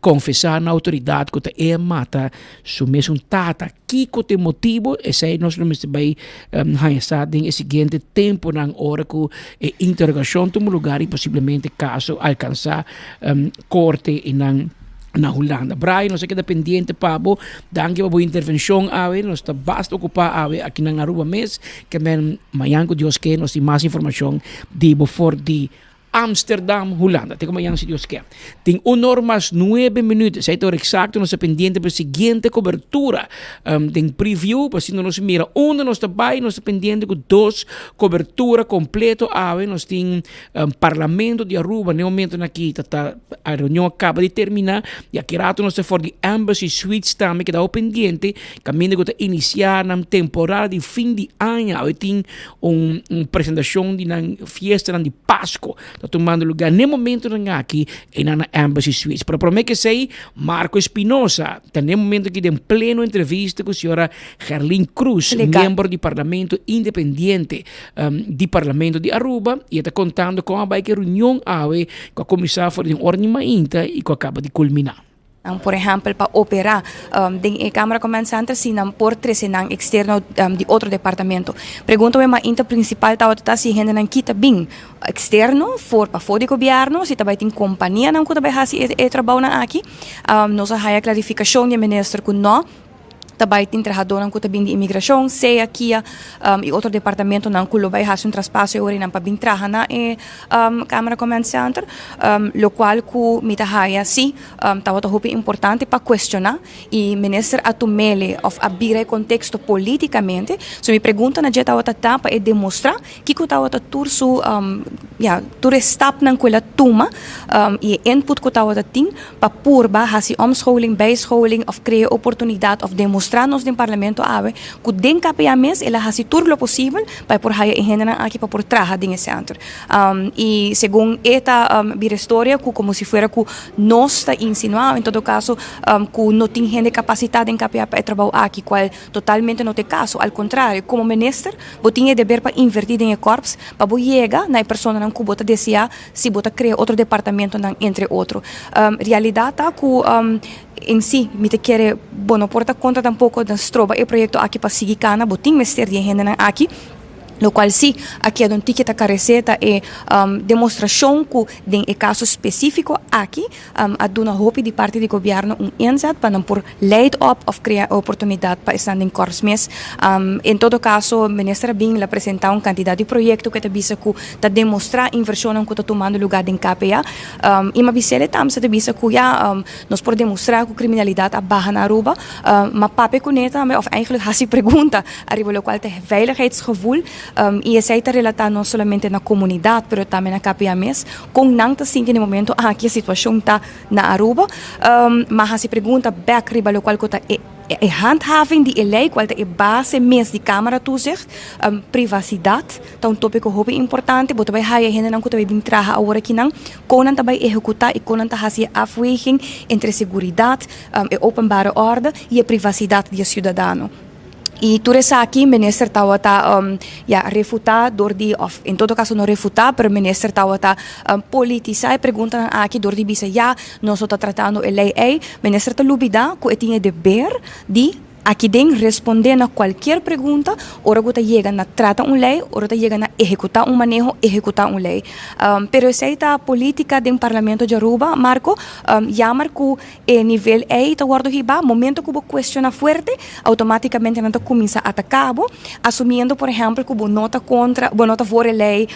Konfesá na outoridat ku ta e a mata su mesun tata. Kiko ta e motibu? Esei nos lo mester bai haña sa den e siguiente tempunan ora ku e interogashon tuma lugar i posiblemente kaso alkansá korte i nan na Hulanda. Brian, nos a keda pendiente pa bo. Danki pa bo intervenshon awe. Nos ta basta okupá awe aki nan Aruba mes. Ke men mañan ku Dios ke nos tin mas informashon di bo for di Amsterdam, Hulanda. Te ku mañana si Dios ke. Tin un or mas nuebe minuut. Esei ta ora eksakto. Nos ta pendiente pa e siguiente kobertura den preview pa asina nos mira unda nos ta bai. Nos ta pendiente ku dos kobertura kompleto awe. Nos tin Parlamento di Aruba na e momentonan aki ta ta a reunion a kaba di termina i aki rato nos ta for di Embassy Suites tambe keda awe pendiente kaminda ku ta inisiá nan temporada di fin di aña. Awe tin un un presentacion di nan fiestanan di Pasco ta tumando lugar n'e momentonan aki einan na Embassy Suites. Pero prome ke esei, Marco Espinosa ta n'e momento aki den pleno entrevista ku señora Gerlin Cruz, Legal. miembro di Parlamento Independiente di Parlamento di Aruba, i e ta contando con a bai ku e reunion awe ku a cuminsa for di un ora di mainta i ku a caba di culmina. Nan por ehèmpel pa operá den e Camera Command Center si nan por trese nan eksterno di otro departamento. Pregunta mi mainta prinsipal tabata ta si hendenan kita bin eksterno for pafó di gobièrnu, si ta bai tin kompanianan ku ta bai hasi e trabounan aki. Nos a haya klarifikashon di e minister ku nò. Ta bai tin trahadónan ku ta bin di imigrashon, sea, kia i otro departamentonan ku lo bai hasi un traspaso e ora einan pa bin traha na e Camera Command Center, lokual ku mi ta haya si tabata hopi importante pa kuestioná i minister a tum'el òf a bira e konteksto politikamente. So mi pregunta na dje tabata ta pa e demostrá Kiko tabata tur su, ya, tur e stapnan ku el a tuma i e input ku tabata tin pa purba hasi omscholing, bijscholing òf krea oportunidat òf demostrá nos den parlamento awe ku den KPA mes el a hasi tur lo posibel pa e por haya e hendenan aki pa por traha den e sènter. I segun e ta bira e storia ku komo si fuera ku nos ta insinuá, en todo kaso ku no tin hende kapasitá den KPA pa e trabou aki, kual totalmente no ta e kaso. Al kontrario, komo minister Bo tin e deber pa invertí den e kòrps pa bo yega na e personanan ku bo ta deseá si bo ta krea otro departamentonan entre otro. Realidat ta ku en si mi ta kere bo no por ta kontra tampoko den stroba e proyekto aki pa sigui kana, bo tin mester di e hendenan aki. Locual si a keda un tiki ta carece ta e demostracion cu den e caso specifico aki a duna hopi di parti di gobierno un inzet pa nan por leid op of crea e oportunidad pa esnan den korps mes. En todo caso minister a bin la presenta un cantidad di proyecto cu e ta bisa cu ta demostra inversionnan cu ta tumando lugar den KPA. Y ma bisele tambe sa ta bisa cu ya nos por demostra cu criminalidad a baha na Aruba, ma papia cune tambe of eigenlijk haci pregunta Ariba locual ta e veiligheidsgevoel y esey ta relata no solamente na comunidad pero tambe na KPA mes, con nan ta sinti na e momento aki e situacion ta na Aruba. Ma haci pregunta bek riba locual cu ta e e handhaving di e ley cual ta e base mes di camara toezicht. Privacidad ta un topico hopi importante, bo ta bay haya hendenan cu ta bay bin traha awor akinan, con nan ta bay ehecuta y con nan ta haci e afweging entre seguridad, e openbare orde y e privacidad di e ciudadano. Y tur esaki minister tawata ya refuta door di of en todo caso no refuta pero minister tawata politisa e preguntanan aki door di bisa ya nos no ta tratando e ley ey. Minister ta lubida cu e tin e deber di aki den responde na cualkier pregunta ora cu ta yega na trata un ley, ora ta yega na ehecuta un maneho, ehecuta un ley. Pero esey ta politica den parlamento di Aruba Marco, jammer cu E nivel ei ta wòrdu hibá momento ku bo kuestioná fuerte, outomátikamente nan ta kuminsá ataká bo, asumiendo por ehèmpel ku bo no ta kontra, bo no ta voor e lei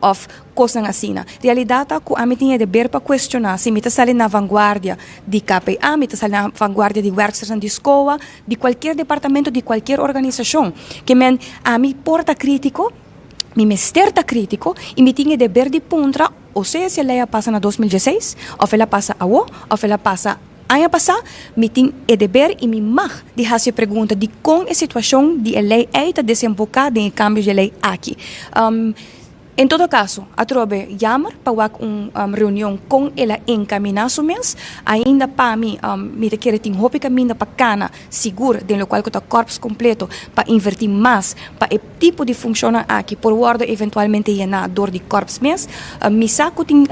òf kosnan asina. Realidat ta ku ami tin e deber pa kuestioná. Si mi ta sali na vanguardia di KPA, mi ta sali na vanguardia di wèrkstersnan di SCOA, di kualkier departamento, di kualkier organisashon. Ke men ami por ta krítiko, mi mester ta krítiko i mi tin e deber di puntra. Osea si e lei a pasa na 2016, of el a pasa awo, of el a pasa aña pasá, mi tin e deber i mi mag di hasi e pregunta dikon e situashon di e lei ei ta desemboká den e kambio di e lei aki. En todo kaso, atrobe jammer pa wak un reunion kon el a enkaminá su mes. Ainda pa mi, mi ta kere tin hopi kaminda pa kana sigur den lokual ku ta kòrps kompleto pa invertí mas pa e tipo di funshonnan aki por wòrdu eventualmente yená dor di kòrps mes. Mi sa ku tin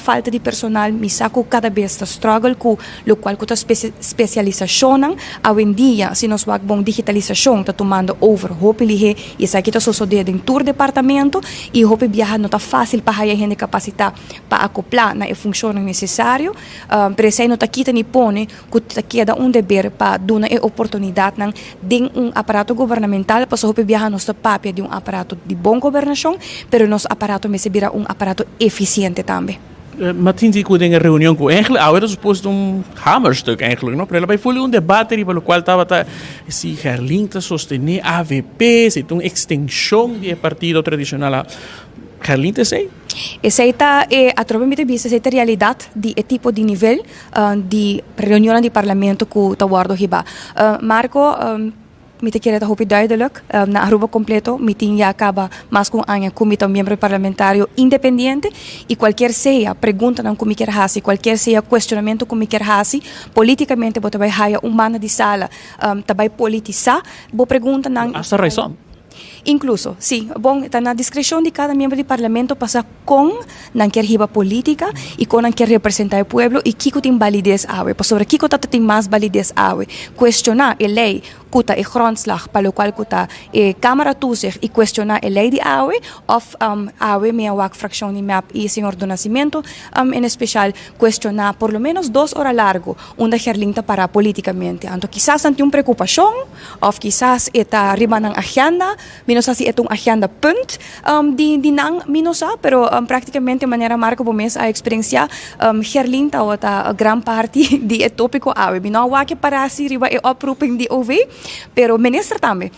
falta di personal, mi sa ku kada bes ta struggle ku lokual ku ta spesialisashonnan. Awendia si nos wak bon digitalisashon ta tumando over hopi lihé i esaki ta sosodé den tur departamento i hopi biaha no ta fásil pa haya hende kapasitá pa akoplá na e funshonnan nesesario. Pero esei no ta kita ni pone ku ta keda un deber pa duna e oportunidatnan den un aparato gubernamental, pasobra hopi biaha nos ta papia di un aparato di bon gobernashon, pero nos aparato mester bira un aparato efisiente tambe. Ma tin di ku den e reunion ku eigenlijk awe ta supuesto un hamerstuk eigenlijk no, pero el a bai fuli un debate riba lokual tabata si Gerlin ta sostené avp, si ta un ekstenshon di e partido tradishonal. Gerlin ta esei? Esei ta e atrobe mi ta bisa esei ta realidat di e tipo di nivel di reunionnan di parlamento ku ta wòrdu hibá. Marco, mi ta kere ta hopi duidelijk, na Aruba kompleto mi tin ya kaba mas ku un aña ku mi ta un miembro parlamentario independiente i kualkier sea preguntanan ku mi kier hasi, kualkier sea kuestionamentu ku mi kier hasi, politikamente bo ta bai haya un banda di sala ta bai politisá bo preguntanan. Hasta raison. Inkluso, si, bon, ta na diskreshon di kada miembro di parlamento pa sa kon nan kier hiba politika i kon nan kier representá e pueblo i kiko tin balides awe. Pasobra kiko ta ta tin mas balides awe? Kuestioná e lei ku ta e grondslag pa lokual ku ta e Kamara Toezicht i kuestioná e lei di awe òf awe mi a wak frakshon di mep i señor Do Nascimento en espeshal kuestioná por lo menos dos ora largu unda Gerlin ta pará politikamente. Anto kisas nan tin un preokupashon. Of kisas e ta riba nan agenda, mi no sa si e ta un agenda punt di di nan, mi no sa, pero practicamente manera Marco bo mes a experiencia, Gerlin tabata gran parti di e topico awe. Mi no a wak e para si riba e oproeping di OV, pero minister tambe,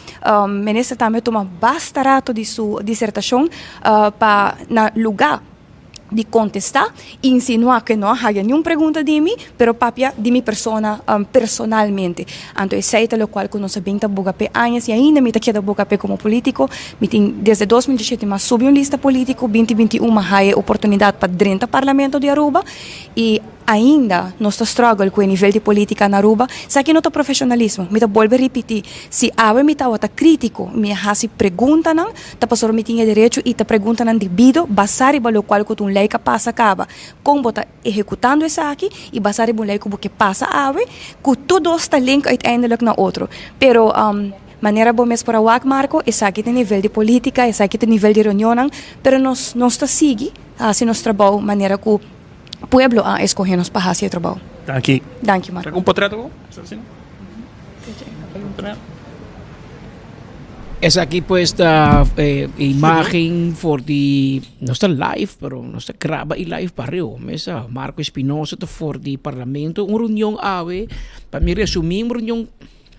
minister tambe a tuma basta rato di su disertacion pa na luga. di contesta, insinua cu e no a haya niun pregunta di mi, pero papia di mi persona personalmente. Anto esey ta locual cu nos a bin ta boga p'e añas y ainda mi ta keda boga p'e como politico. Mi tin desde 2017 mi a subi un lista politico, binti binti un mi a haya e oportunidad pa drenta Parlamento di Aruba y Ainda nos ta struggle cu e nivel di politica na Aruba. Esaki no ta profesionalismo. Mi ta bolbe ripiti, si awe mi tawata critico, mi a haci preguntanan, ta pasobra mi tin e derecho y ta preguntanan debido, basa riba locual cu ta un ley ca pasa caba. Con bo ta ehecutando esaki y basa riba un ley cu bo ke pasa awe, cu tur dos ta link uiteindelijk na otro. Pero. Manera bo mes por a wak Marco, esaki ta nivel di politica, esaki ta nivel di reunionnan, pero nos nos ta sigui haci nos trabou manera cu pueblo a escoge nos pa haci e trabou. Danki. Danki Marco. Trek un potret awo? Esaki pues ta e imagen for di, no sta live pero nos ta graba e live pareu mesa. Marco Espinosa ta for di parlamento, un reunion awe, pa mi resumi un reunion,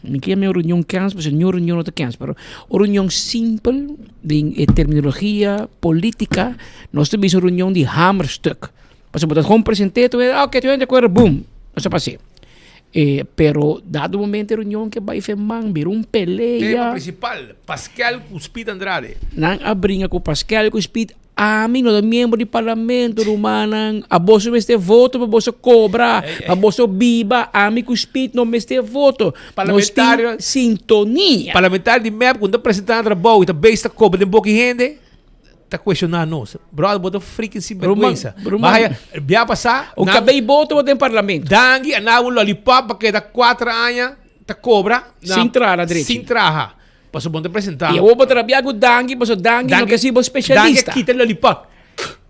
mi ke yama un reunion kens pasobra niun reunion no ta kens, pero un reunion simpel den e terminologia politica nos ta bisa un reunion di hamerstuk. Pasobra bo ta gewoon presente tur hende, ok tur hende di akuerdo, boom, nos a pas'é. E, pero dado momento e reunion ke bai fe man bira un pelea. Tema principal, Pascal cu Speed Andrade. Nan a bringa cu Pascal cu Speed, ami no ta miembro di parlamento rumannan, a boso mester voto pa boso cobra, pa boso biba, ami cu Speed no mester voto. Nos tin sintonia. Parlamentario di mep cu no ta presenta na trabou y ta bezig ta cobra den boca di hende. Ta cuestiona nos. Brother, bo ta freaking sinvergüenza. Ruman, Bahaya, bia pasá. Un cabey boto bo den parlamento. Dangi a na un lollipop pa keda 4 aña ta cobra. Na, Sin traha na drechi. Sin traha. Paso bo no ta presenta. Y awor bo ta rabia cu Dangi, paso Dangi no ke si bo specialista. Dangi a kita lollipop.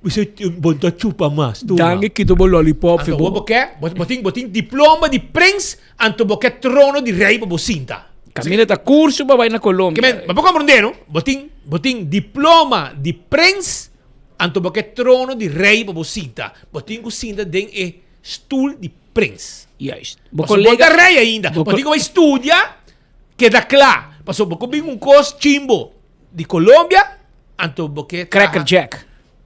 Bisa, bo no ta chupa mas. Tuma. Dangi kita bo lollipop. Anto bo bo ke, bo tin, bo tin diploma di prins, anto bo ke trono di rey pa bo sinta. Caminda ta curso pa bai na Colombia. Ke men, bo por comprende no? Bo tin, bo tin diploma di prins, anto bo ke trono di rey pa bo sinta. Bo tin cu sinta den e stoel di prins. Juist. Bo Paso bo ta rey ainda. Bo tin cu bai studia, keda cla. Paso bo cu bin un cos chimbo di Colombia, anto bo ke traha. Cracker Jack.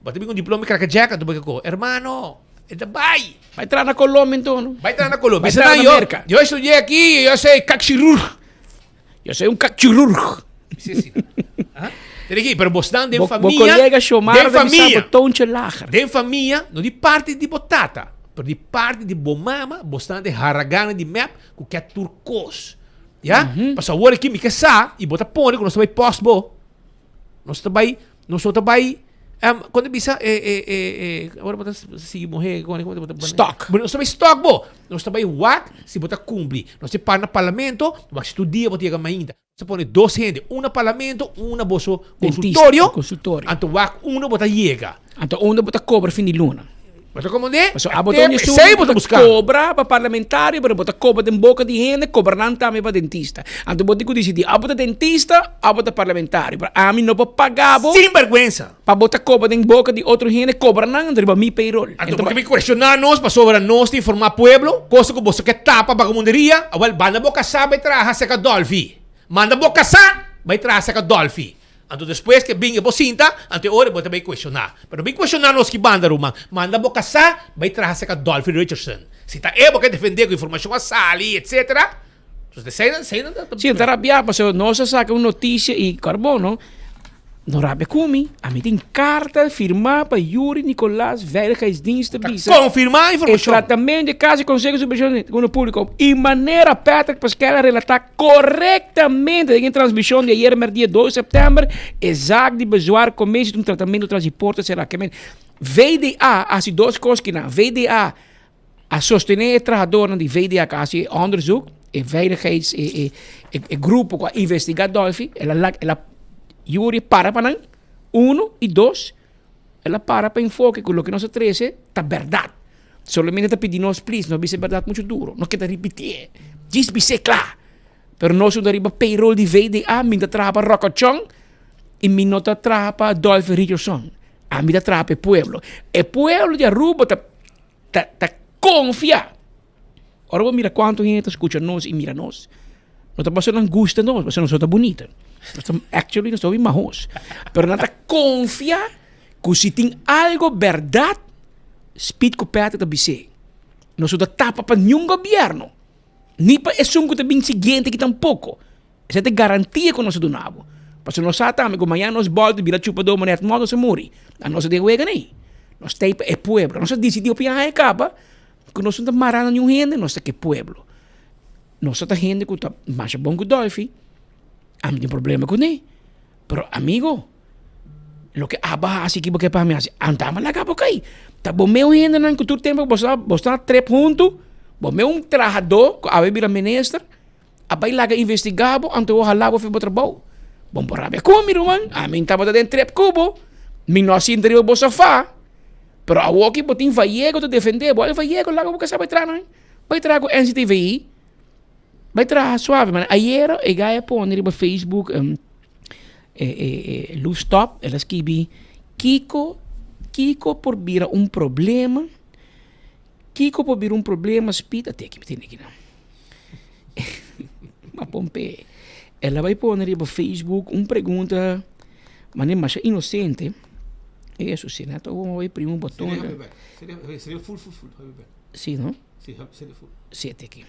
Bo ta bin un diploma di Cracker Jack, anto bo ke ko, hermano, e ta bai. Bai traha na Colombia enton no? Bai traha na Colombia. Bai traha na Yo, Merca. yo estudié aki, yo soy kakchirurg. Yo soy un kakchirurg. Sí, sí. Ah? Te dije, pero bosnan den Bo, bo famia, colega Xiomara den ta bisa famia, bo toontje lager. den famia, no di parti di bo tata, pero di parti di bo mama, bosnan den haragana di mep ku ke tur kos. Ya? Pasobra awor aki mi ke sa, i bo ta pone ku nos ta bai post bo. Nos ta bai, nos no ta bai, um, kon ta bisa, e, e, e, e, ora bo ta sigui muhé, kon, kon bo ta, Stok. Nos ta bai stok bo. Nos ta bai wak si bo ta kumpli. Nos ta para na parlamento, wak si tur dia bo ta yega mainta. Nos ta pone dos hende, un na parlamento, un na boso Dentista, consultorio. consultorio. Anto wak unda bo ta yega. Anto unda bo ta cobra fin di luna. Bo ta comprende? Pasobra abo ta un esun Esei bo ta ku ta buscando. cobra pa parlamentario, pero bo ta cobra den boca di hende, cobra nan tambe pa dentista. Anto bo tin ku dicidi, abo ta dentista, abo ta parlamentario. Pero ami no por paga bo. Sin berguensa. Pa bo ta cobra den boca di otro hende, cobra nan riba mi payroll. Anto bo ke mi cuestiona nos pasobra nos ta informa pueblo, cosa ku boso ke tapa bagamunderia, awel banda bo casa bai traha cerca Dolfi. Manda bo casa bai traha cerca Dolfi. Anto despues ke bin e bo sinta, anto e ora bo ta bai cuestioná. Pero no bin cuestioná nos ki banda, ruman. Manda bo casá, bai traha cerca Dolphy Richardson. Si ta e bo ke defendé cu informacion a sali, etcetera, entonces esei, esei nan ta. Si, nan ta rabiá pasobra nos a saca un noticia y kòrda bo no, no rabia cu mi. Ami tin carta firmá pa Yuri Nicolaas, Veiligheidsdienst ta bisa. Ta confirmá informacion. E tratamento di caso di Conseho Superior di Seguridad Público y manera Patrick Pascal a relatá Korektamente den e transmishon di ayer merdia dos di sèptèmber e zaak di bezwaar komesio di un tratamentu tras di porta será. Ke men VDA a hasi dos kos kinan. VDA a sostené e trahadornan di VDA ku a hasi e onderzoek, e veiligheids e e e grupo ku a investigá Dolfi, el a lak el a Yuri para pa nan, uno i dos el a para pa enfoke ku loke nos a trese ta bèrdat. Solamente ta pidi nos please no bisa e berdad mucho duro, no keda ripitié, djis bis'é kla. Pero nos no ta riba payroll di VDA, mi ta traha pa Rocochon y mi no ta traha pa Dolphy Richardson. Ami ta traha pa e pueblo. E pueblo di Aruba ta ta ta confia. Ora bo mira cuanto hende ta scucha nos y mira nos, no ta pasobra nan gusta nos, pasobra nos no ta bunita. Nos ta actually nos ta hopi mahos. Pero nan ta confia cu si tin algo berdad, Speed cu Patrick ta bis'é. Nos no ta tapa pa niun gobierno, ni pa esun cu ta bin siguiente aki tampoco. Esei ta e garantia ku nos a duna bo. Pasobra nos sa tambe ku mañana nos bòlta bira chupadó manera mòrto nos a muri. A nos a den wega nei. Nos ta ei pa e pueblo. Nos a disidí hopi aña kaba ku nos no ta mará na niun hende, nos ta ke pueblo. Nos ta hende ku ta masha bon ku Dolfi, ami tin problema kuné. Pero amigo, loke abo a hasi ki bo ke pa mi hasi, anta mi a laga bo kai. Ta bo meu hendenan ku tur tempu bo sa bo sta trep huntu, bo meu un trahadó ku awe bira minister. A bai laga investigá bo anto bo halá bo for bo trabou. Bon por rabia ku mi ruman, ami tabata den trep ku bo, mi no a sinta riba bo sofá. Pero awoki bo tin Vallego ta defendé bo, al Vallego laga bo kasá bai traha nan, bai traha ku NCTVI, bai traha suave man. Ayera e guy a pone riba Facebook e e e Loefstop, el a skibi kiko kiko por bira un problema, kiko por bira un problema Speed, ate aki mi tene aki nan. Ma pompe el a bai pone riba Facebook un pregunta manera masha inocente. Eso si na ta un bai primi un boton. Seria full full full. Si no? Si, seria full. Si te aki.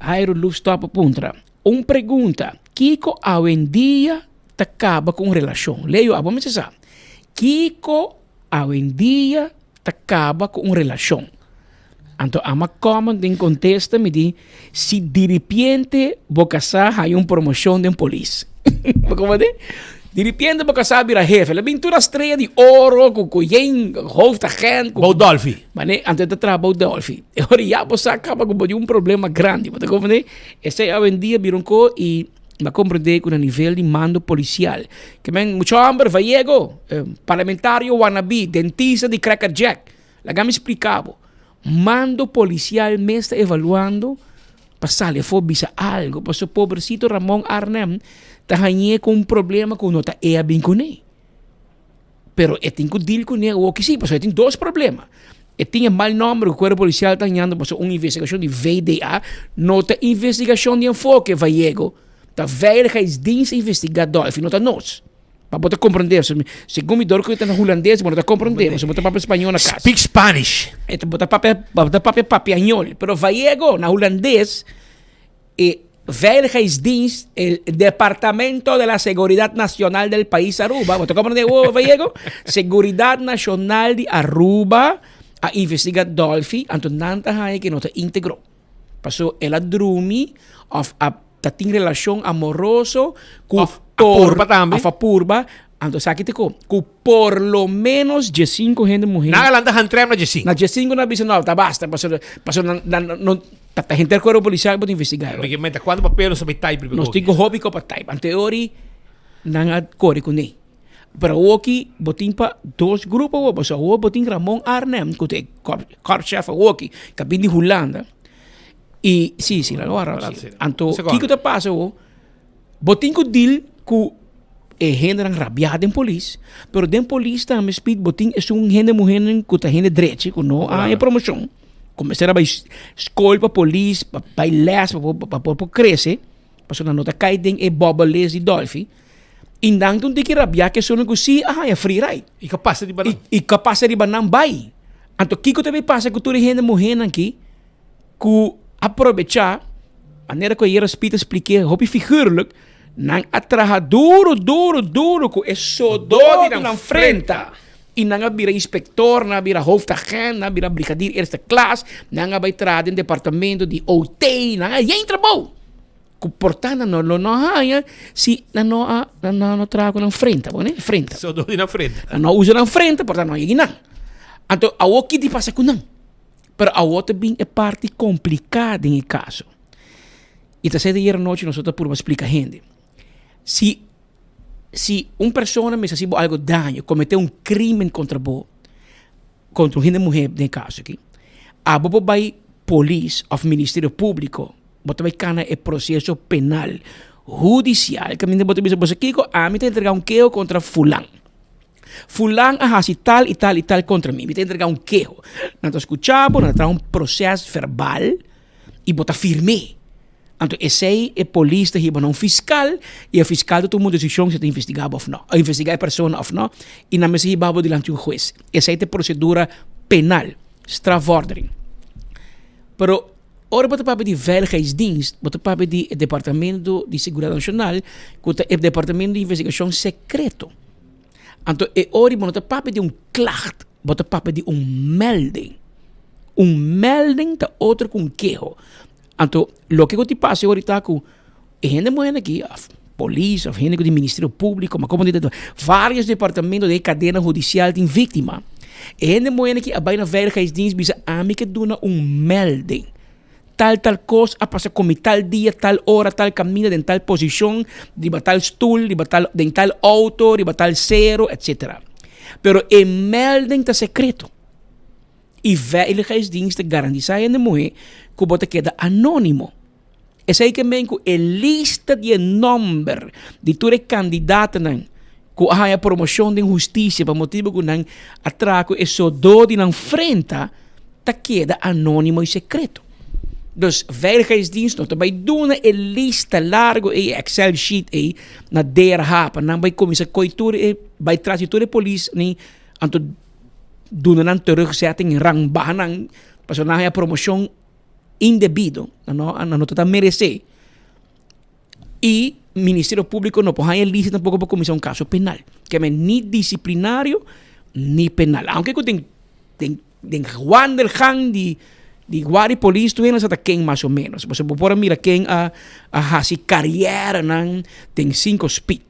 Jairo Loefstop a puntra, un pregunta, kiko awendia ta kaba ku un relashon? Leo, abo mester sa. Kiko awendia ta kaba ku un relashon? Anto ama comment den contesta mi di si diripiente bo casá haya un promoshon den polis. Bo comprende? Diripiente bo casá bira hefe. La bin tur a strea di oro cu cu yen hoofdagent. Bou Dolfi. Mane anto e ta traha bou Dolfi. E ora ya bo sa caba cu bo tin un problema grandi. Bo ta comprende? Esey awendia bira un co y mi a comprende cu na nivel di mando policial. Ke men mucho homber Vallego, parlamentario wannabe, dentista di Cracker Jack. Laga mi splika bo, mando polisial mes ta evaluando pa sali afó bisa algo, pasobra pobrecito Ramon Arnhem ta hañ'é ku un problema ku no ta e a bin kuné. Pero e tin ku deal kuné awoki sí, pasobra e tin dos problema. E tin e mal nòmber ku kuerpo polisial ta hañando pasobra un investigashon di VDA no ta investigashon di enfoke Vallego, ta Veiligheidsdienst investiga Dolfi, no ta nos. Pa bo ta comprende. Segun mi dor ku ta na hulandes, bo no ta comprende. Bo ta papia spañol na kas. Speak Spanish. Bo ta papia, bo ta papia papiañol. Pero Vallego na hulandes, e Veiligheidsdienst, el Departamento de la Seguridad Nacional del País Aruba, bo ta comprende wo, Vallego? Seguridad Nacional di Aruba a investiga Dolfi, anto nan ta haña ke no ta integro. Paso el a drumi of a ta tin relashon amoroso ku Of a purba tambe. Of a purba. Anto esaki ta ku ku por lo menos diesinko hende muhé. Nan a lanta hantrèm na diesinko. Na diesinko nan a bisa no ta basta pasobra pasobra nan nan no ta ta henter kuerpo polisial bo ta investigá. Porque menta kuantu papel nos ta bai type riba Nos tin ku hopi ko pa type. Anto e ori nan a kore kuné. Pero awoki bo tin pa dos grupo awo pasobra awo bo tin Ramon Arnhem ku ta e korpschef awoki ku a bin di Hulanda. I si, si, laga wara. Anto, kiko ta pasa awo? Bo tin ku deal ku e hendenan rabiá den polis, pero den polis tambe Speed bo tin esun hende muhénan ku ta hende drechi ku no a haña promoshon, ku mester a bai skol pa polis, pa bai lès pa por pa por krese, pasobra nan no ta kai den e bòbbeles di Dolfi. I nan ta un tiki rabiá ku esunnan ku si a haña free ride. I ka pasa riba nan. I ka pasa riba nan bai. Anto kiko ta bai pasa ku tur e hende muhénan aki? Ku a probechá, manera ku ayera Speed a splik'é hopi figurlijk, nan a traha duru, duru, duru ku e sodó di nan frenta. I nan a bira inspektor, nan a bira hoofdagent, nan a bira brigadier eerste klas, nan a bai traha den departamento di OT, nan a yen trabou. Ku por ta nan no lo no haña si nan no a nan no traha ku nan frenta, bo ne? Frenta. Sodó di nan frenta. Nan no usa nan frenta, por ta nan no a yega nan. Anto awor ki di pasa ku nan? Pero awor ta bin e parti kompliká den e kaso. I ta sete ayer anochi nos ta purba splika hende. Si si un persona mester hasi bo algo daño, kometé un krimen kontra bo, kontra un hende muhé den e kaso aki, abo por bai polis òf ministerio públiko, bo ta bai kana e proseso penal hudisial kaminda bo ta bisa bo sa kiko ami ta entregá un keho kontra fulan. Fulan a hasi tal i tal i tal kontra mi. Mi ta entregá un keho. Nan ta skuchá bo, nan ta traha un proses verbal i bo ta firm'é. Anto esei e polis ta hiba na un fiskal i e fiskal ta tuma un desishon si ta investigá bo òf nò, a investigá e persona òf nò i nan mester hiba bo dilanti un hues. Esei ta e prosedura penal, strafvordering. Pero ora bo ta papia di Veiligheidsdienst, bo ta papia di e Departamento di Seguridat Nashonal ku ta e departamento di investigashon sekreto. Anto e ori bo no ta papia di un klacht, bo ta papia di un melding. Un melding ta otro ku un keho. Anto loke ku tin pasa e ori ta ku e hende muhé aki, òf polis òf hende ku di ministerio públiko, ma komo di varios departamento den e kadena hudisial tin víktima. E hende muhé aki a bai na veiligheidsdienst bisa ami ke duna un melding. Tal tal kos a pasa ku mi tal dia, tal ora, tal kaminda, den tal posishon, riba tal stul, riba tal, den tal outo, riba tal sero, etsetera. Pero e melding ta sekreto. I Veiligheidsdienst ta garantisá hende muhé ku bo ta keda anónimo. Esei ke men ku e lista di e nòmber di tur e kandidatonan ku a haña promoshon den hustisia pa motibu ku nan a traha ku e sodó di nan frenta ta keda anónimo i sekreto. Dus Veiligheidsdienst no ta bai duna e lista largu ei, e Excel sheet ei, na DRH pa nan bai kuminsá koi tur e, bai tras di tur e polis ni anto duna nan terugzetting, rang baha nan pasobra nan a haña promoshon indebido, nan no nan no ta ta meresé. I Ministerio Públiko no por haña lista tampoko pa kuminsá un kaso penal. Ke men ni disiplinario ni penal. Aunke ku den den den wandelgang di di guardia i polis tur hende sa ta ken mas o ménos. Pasobra bo por a mira ken a a hasi karieranan den sinko spit.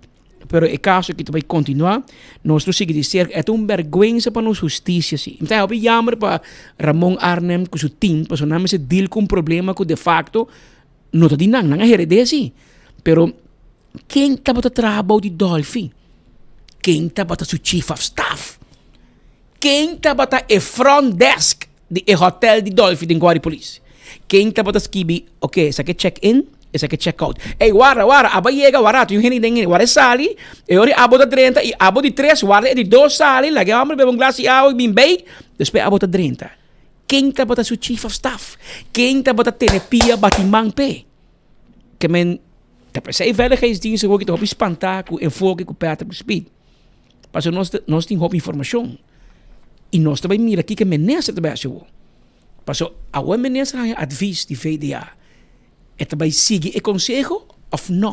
Pero e kaso aki ta bai kontinuá. Nos lo sigui di serka. E ta un bèrgwensa pa nos hustisia si. Mi ta hopi yamber pa Ramon Arnhem ku su tim pasobra nan mester deal ku un problema ku defakto no ta di nan. Nan a hered'é si. Pero ken tabata traha bou di Dolfi? Ken tabata su chief of staff? Ken tabata e front desk di e hotel di Dolfi den Guardia Polis? Ken tabata skibi, ok, esaki e check in, esaki e check out. Ey, warda, warda, abo a yega, warda, tin un hende den, warda e sali, e ora abo ta drenta y abo di tres, warda e di dos sali, laga e homber bebe un glas di awa y bin bay, despues abo ta drenta. Ken tabata su chief of staff? Ken tabata tene pia bati man p'e? Ke men ta pensá e veiligheidsdienst awor ki ta hopi spantá ku enfoke ku Patrick Speed. Pasobra nos nos tin hopi informashon i nos ta bai mira kiko e minister ta bai hasi awor. Pasobra awor e minister haña advis di VDA, e ta bai sigui e konseho òf nò?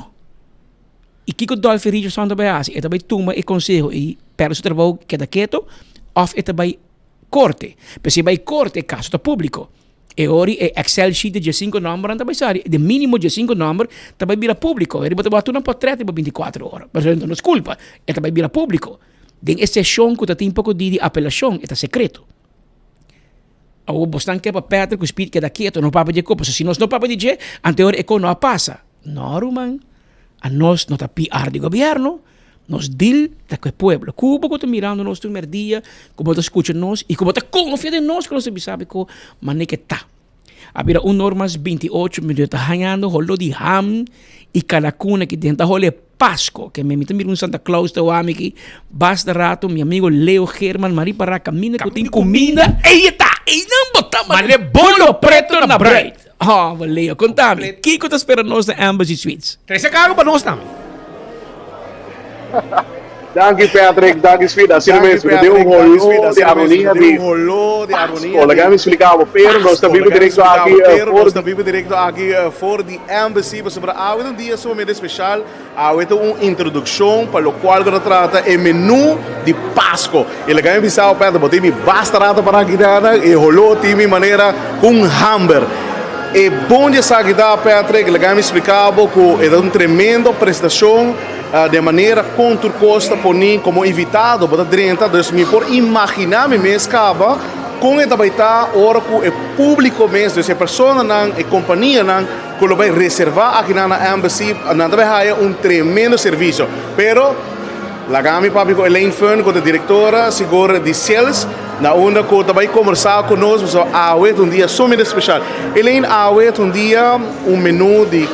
I kiko Dolfi Richardson ta bai hasi? E ta bai tuma e konseho i pèrdè su trabou keda keto òf e ta bai korte? Pero si e bai korte e kaso ta públiko. E ori e Excel sheet di diesinco nombernan ta bai sali, di minimo diesinco nomber ta bai bira publico. E riba ta wak tur nan potret riba binticuatro ora. Pero no nos culpa, e ta bai bira publico. Den e sesion cu ta tin poco di di apelacion e ta secreto. Awor bosnan ke pa Patrick cu Speed keda keto, no papia di e co, pasobra si nos no papia di dje, anteor e co no a pasa. No ruman, anos no ta PR di gobierno. Nos deal ta ku e pueblo. Ku bo ku ta mirando nos tur merdia, ku bo ta skucha nos i ku bo ta konfia den nos ku nos ta bisa bo ku manera ke ta. A bira un or mas binti ocho mi ta hañando holó di ham i kalakuna ki den ta hole Pasko. Ke mi ta mira un Santa Claus ta wak mi aki basta rato mi amigo Leo German mari para kaminda ku tin kuminda ei e ta einan bo ta mane bolo preto na bruid. Oh, Leo, kontami, kiko ta spera nos na Embassy Suites? Trese karu pa nos tambe. Danki Patrick, danki Sweet. Asina mes, mi ta den un holó di armonia di Pasco. Laga mi explica bo, pero nos ta biba directo aki for Nos ta biba directo aki for di Embassy pasobra awe ta un dia sumamente special. Awe ta un introduccion pa locual cu ta trata e menu di Pasco. Y laga mi bisa bo Patrick, bo tin mi basta rato para aki dada, e holó tin mi manera cu un hamber. E bon di esaki ta, Patrick, laga mi splica bo cu e ta un tremendo prestacion den manera con tur cos ta poni como invitado bo ta drenta, dus mi por imagina mi mes caba con e ta bay ta ora cu e publico mes, dus e personanan, e companianan cu lo bay reserva akinan na Embassy, nan ta bay haya un tremendo servicio. Pero laga mi papia cu Elaine Fern cu ta directora sigur di sales, Na unda cu ta bay combersa cu nos pasobra awe ta un dia sumamente special. Elaine, awe ta un dia un menu di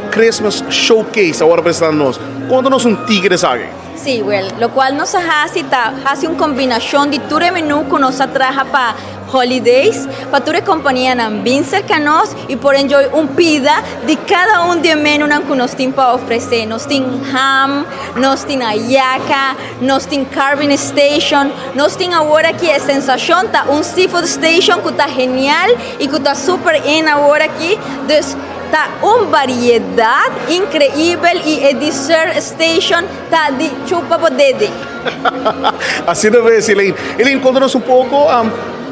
Christmas Showcase awor a presenta nos. Conta nos un tiki di esaki. Sí, wel, locual nos a haci ta haci un combinacion di tur e menu cu nos a traha pa holidays, pa tur e companianan bin cerca nos y por enjoy un pida di cada un di e menunan cu nos tin pa ofrece. Nos tin ham, nos tin ayaca, Nos tin Carving Station, nos tin awor aki e sensacion ta un seafood station cu ta genial y cu ta super in awor aki, dus ta un variedad increibel y e dessert station ta di chupa bo dede. Asina ves Elaine. Elaine conta nos un poco.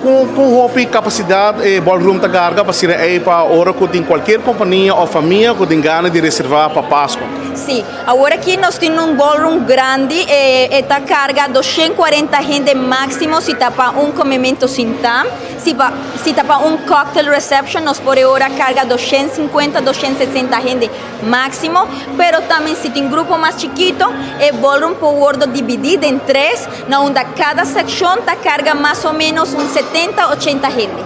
Con con hopi capacidad e ballroom ta carga pa asina ey pa ora cu tin cualkier compania of famia cu tin gana di reserva pa Pasco? Sí, awor aki nos tin un ballroom grandi, e e ta carga 240 hende maximo si ta pa un comemento sinta. Si pa si ta pa un cocktail reception nos por e ora carga 250, 260 hende maximo, pero tambe si tin grupo mas chikito e ballroom por wordo dibidi den tres na unda cada seccion ta carga mas o menos un 70, 80 hende.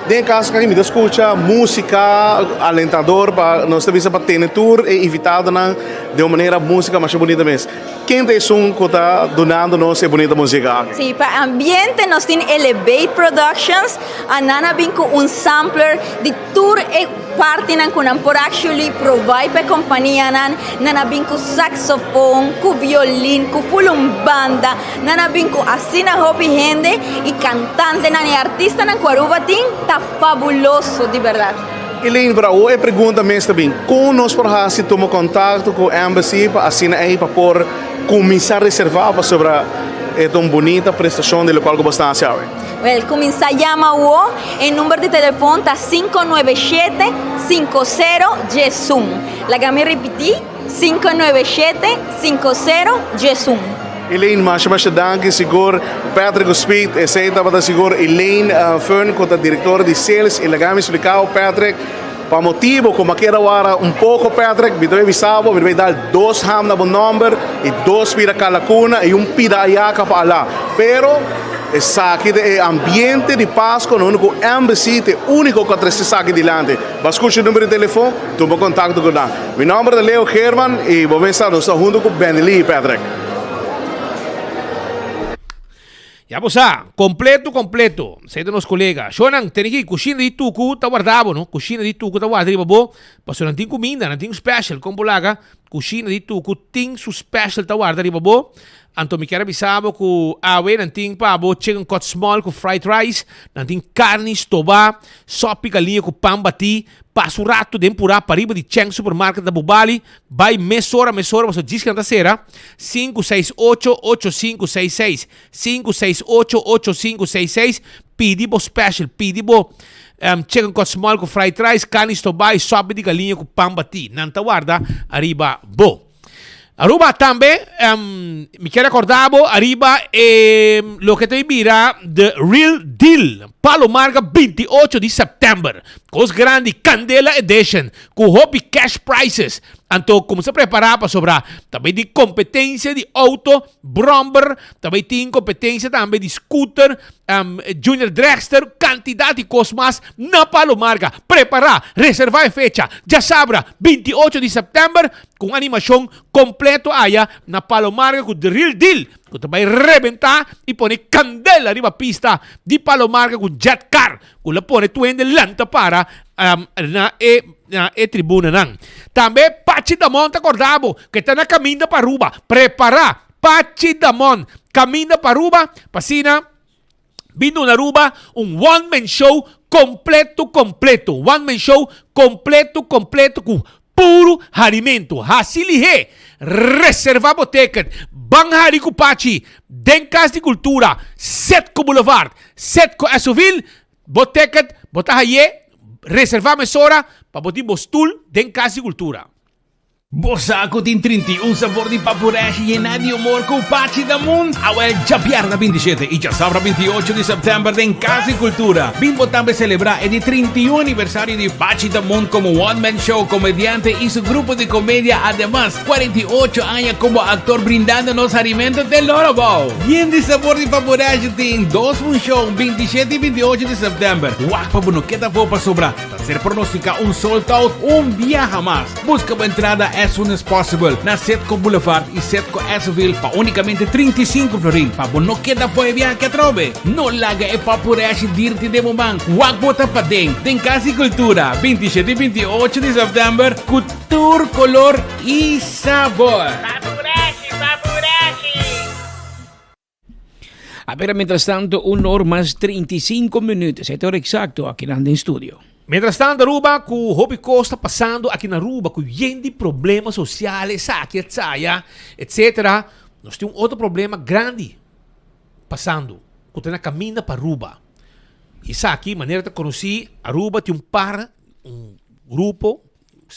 Den e caso aki mi ta scucha musica alentador pa nos ta bisa pa tene tur e invitadonan den un manera musica masha bunita mes. Ken ta esun ku ta dunando nos e bunita musika aki? Sí, pa ambiente nos tin Elevate Productions, a nan a bin ku un sampler di tur e partinan ku nan por actually provide pa e kompanianan. Nan a bin ku saxofon, ku violin, ku full un banda. Nan a bin ku asina hopi hende i kantantenan i artistanan ku Aruba tin, ta fabuloso di bèrdat. Elaine Bravo, e pregunta mes ta bin, kon nos por hasi tuma kontakto ku Embassy pa asina ei pa por kuminsá reservá pasobra e ta un bunita prestashon di lokual ku bo sta hasi awe? Wèl, kuminsá yama awo, e number di telefon ta 597 50 11. Laga mi ripití, 597 50 11. Elaine, masha masha danki sigur. Patrick ku Speed, esei tabata sigur Elaine Fern ku ta direktor di sales i laga mi splika bo Patrick pa motibo ku mi a keda wara un poko Patrick mi ta bai bisa bo mi ta bai dal dos ham na bo nomber i dos pida kalakuna i un pida ayaka pa ala pero esaki ta e ambiente di Pasko na unda ku Embassy ta e uniko ku a trese esaki dilanti. Bo a skucha e number di telefon tuma kontakto ku nan. Mi nomber ta Leo Geerman y bo mesa nos ta hunto cu Benny Lee Patrick. Ya bo sa, completo completo. Esei ta nos colega. Shownan, tene ki, cushina di Tucu ta warda bo, no? Cushina di Tucu ta warda riba bo, pasobra nan tin cuminda, nan tin special. Con bo laga, cushina di Tucu tin su special ta warda riba bo. Anto mi kier a bisa bo cu awe nan tin pa bo chicken cut small cu fried rice, nan tin carni stoba, sopi galiña cu pan bati, Pasa un rato den purá pariba di Cheng Supermarket na Bubali, bai mesora mesora pasobra djis kinan ta sera, 568 8566, 568 8566, pidi bo special, pidi bo chicken cut small ku fried rice, carni stobá i sopi di galiña ku pan batí. Nan ta warda ariba bo. Aruba tambe, mi kier recorda bo ariba e loke ta bira The Real Deal, Palo Marga 28 di september. Cos grandi, Candela Edition, cu hopi cash prizes. Anto cuminsa prepara pasobra ta bay di competencia di auto, bromber, ta bay tin competencia tambe di scooter, Junior Dragster, cantidad di cos mas na Palo Marga. Prepara, reserva e fecha, djasabra 28 di september. Cu un animacion completo aya na Palo Marga cu The Real Deal cu ta bay rebenta y pone candela riba pista di Palo Marga cu jet car cu lo pone tur hende lanta para na e na e tribunanan. Tambe Pachi Damon ta corda bo cu e ta na caminda pa Aruba. Prepara Pachi Damon caminda pa Aruba pa asina Bin duna Aruba un one man show completo completo. One man show completo completo cu puro harimento. Haci lihé, reserva bo ticket. Ban hari cu Pachi den Cas di Cultura, Setco Boulevard, Setco Esoville. Bo ticket bo ta haye, reserva mesora pa bo tin bo stoel den Cas di Cultura. Bo sa ku tin 31 sabor di papureshi yená di humor ku Pachi da Mund? Awel djabièrnè 27 i djasabra 28 di sèptèmber den Kas di Kultura. Bin bo tambe selebrá e di 31 aniversario di Pachi da Mund komo one man show, komediante i su grupo di komedia. Ademas, 48 aña komo aktor brindando nos harimentu te loro bou. Yen di sabor di papureshi tin dos funshon, 27 i 28 di sèptèmber. Wak pa bo no keda afó pasobra ta ser pronosticá un sold out un biaha mas. Busca bo entrada as soon as possible na Setco Boulevard y Setco Esseville pa unicamente 35 florin pa bo no keda fo'i viaje atrobe. No laga e papureshi dirti den bo man. Wak bo ta paden den Cas di Cultura 27 y 28 di september cu tur color y sabor. Papureshi, papureshi! A ver, mientras tanto, un hora mas 35 minuut. Esei ta hora exacto aki nan den studio. Mientras tanto Aruba cu hopi cos ta pasando aki na Aruba cu yen di problema social esaki etsaya etcetera nos tin un otro problema grandi pasando cu ta na caminda pa Aruba. Esaki, manera ta konosí, Aruba tin un par, un grupo,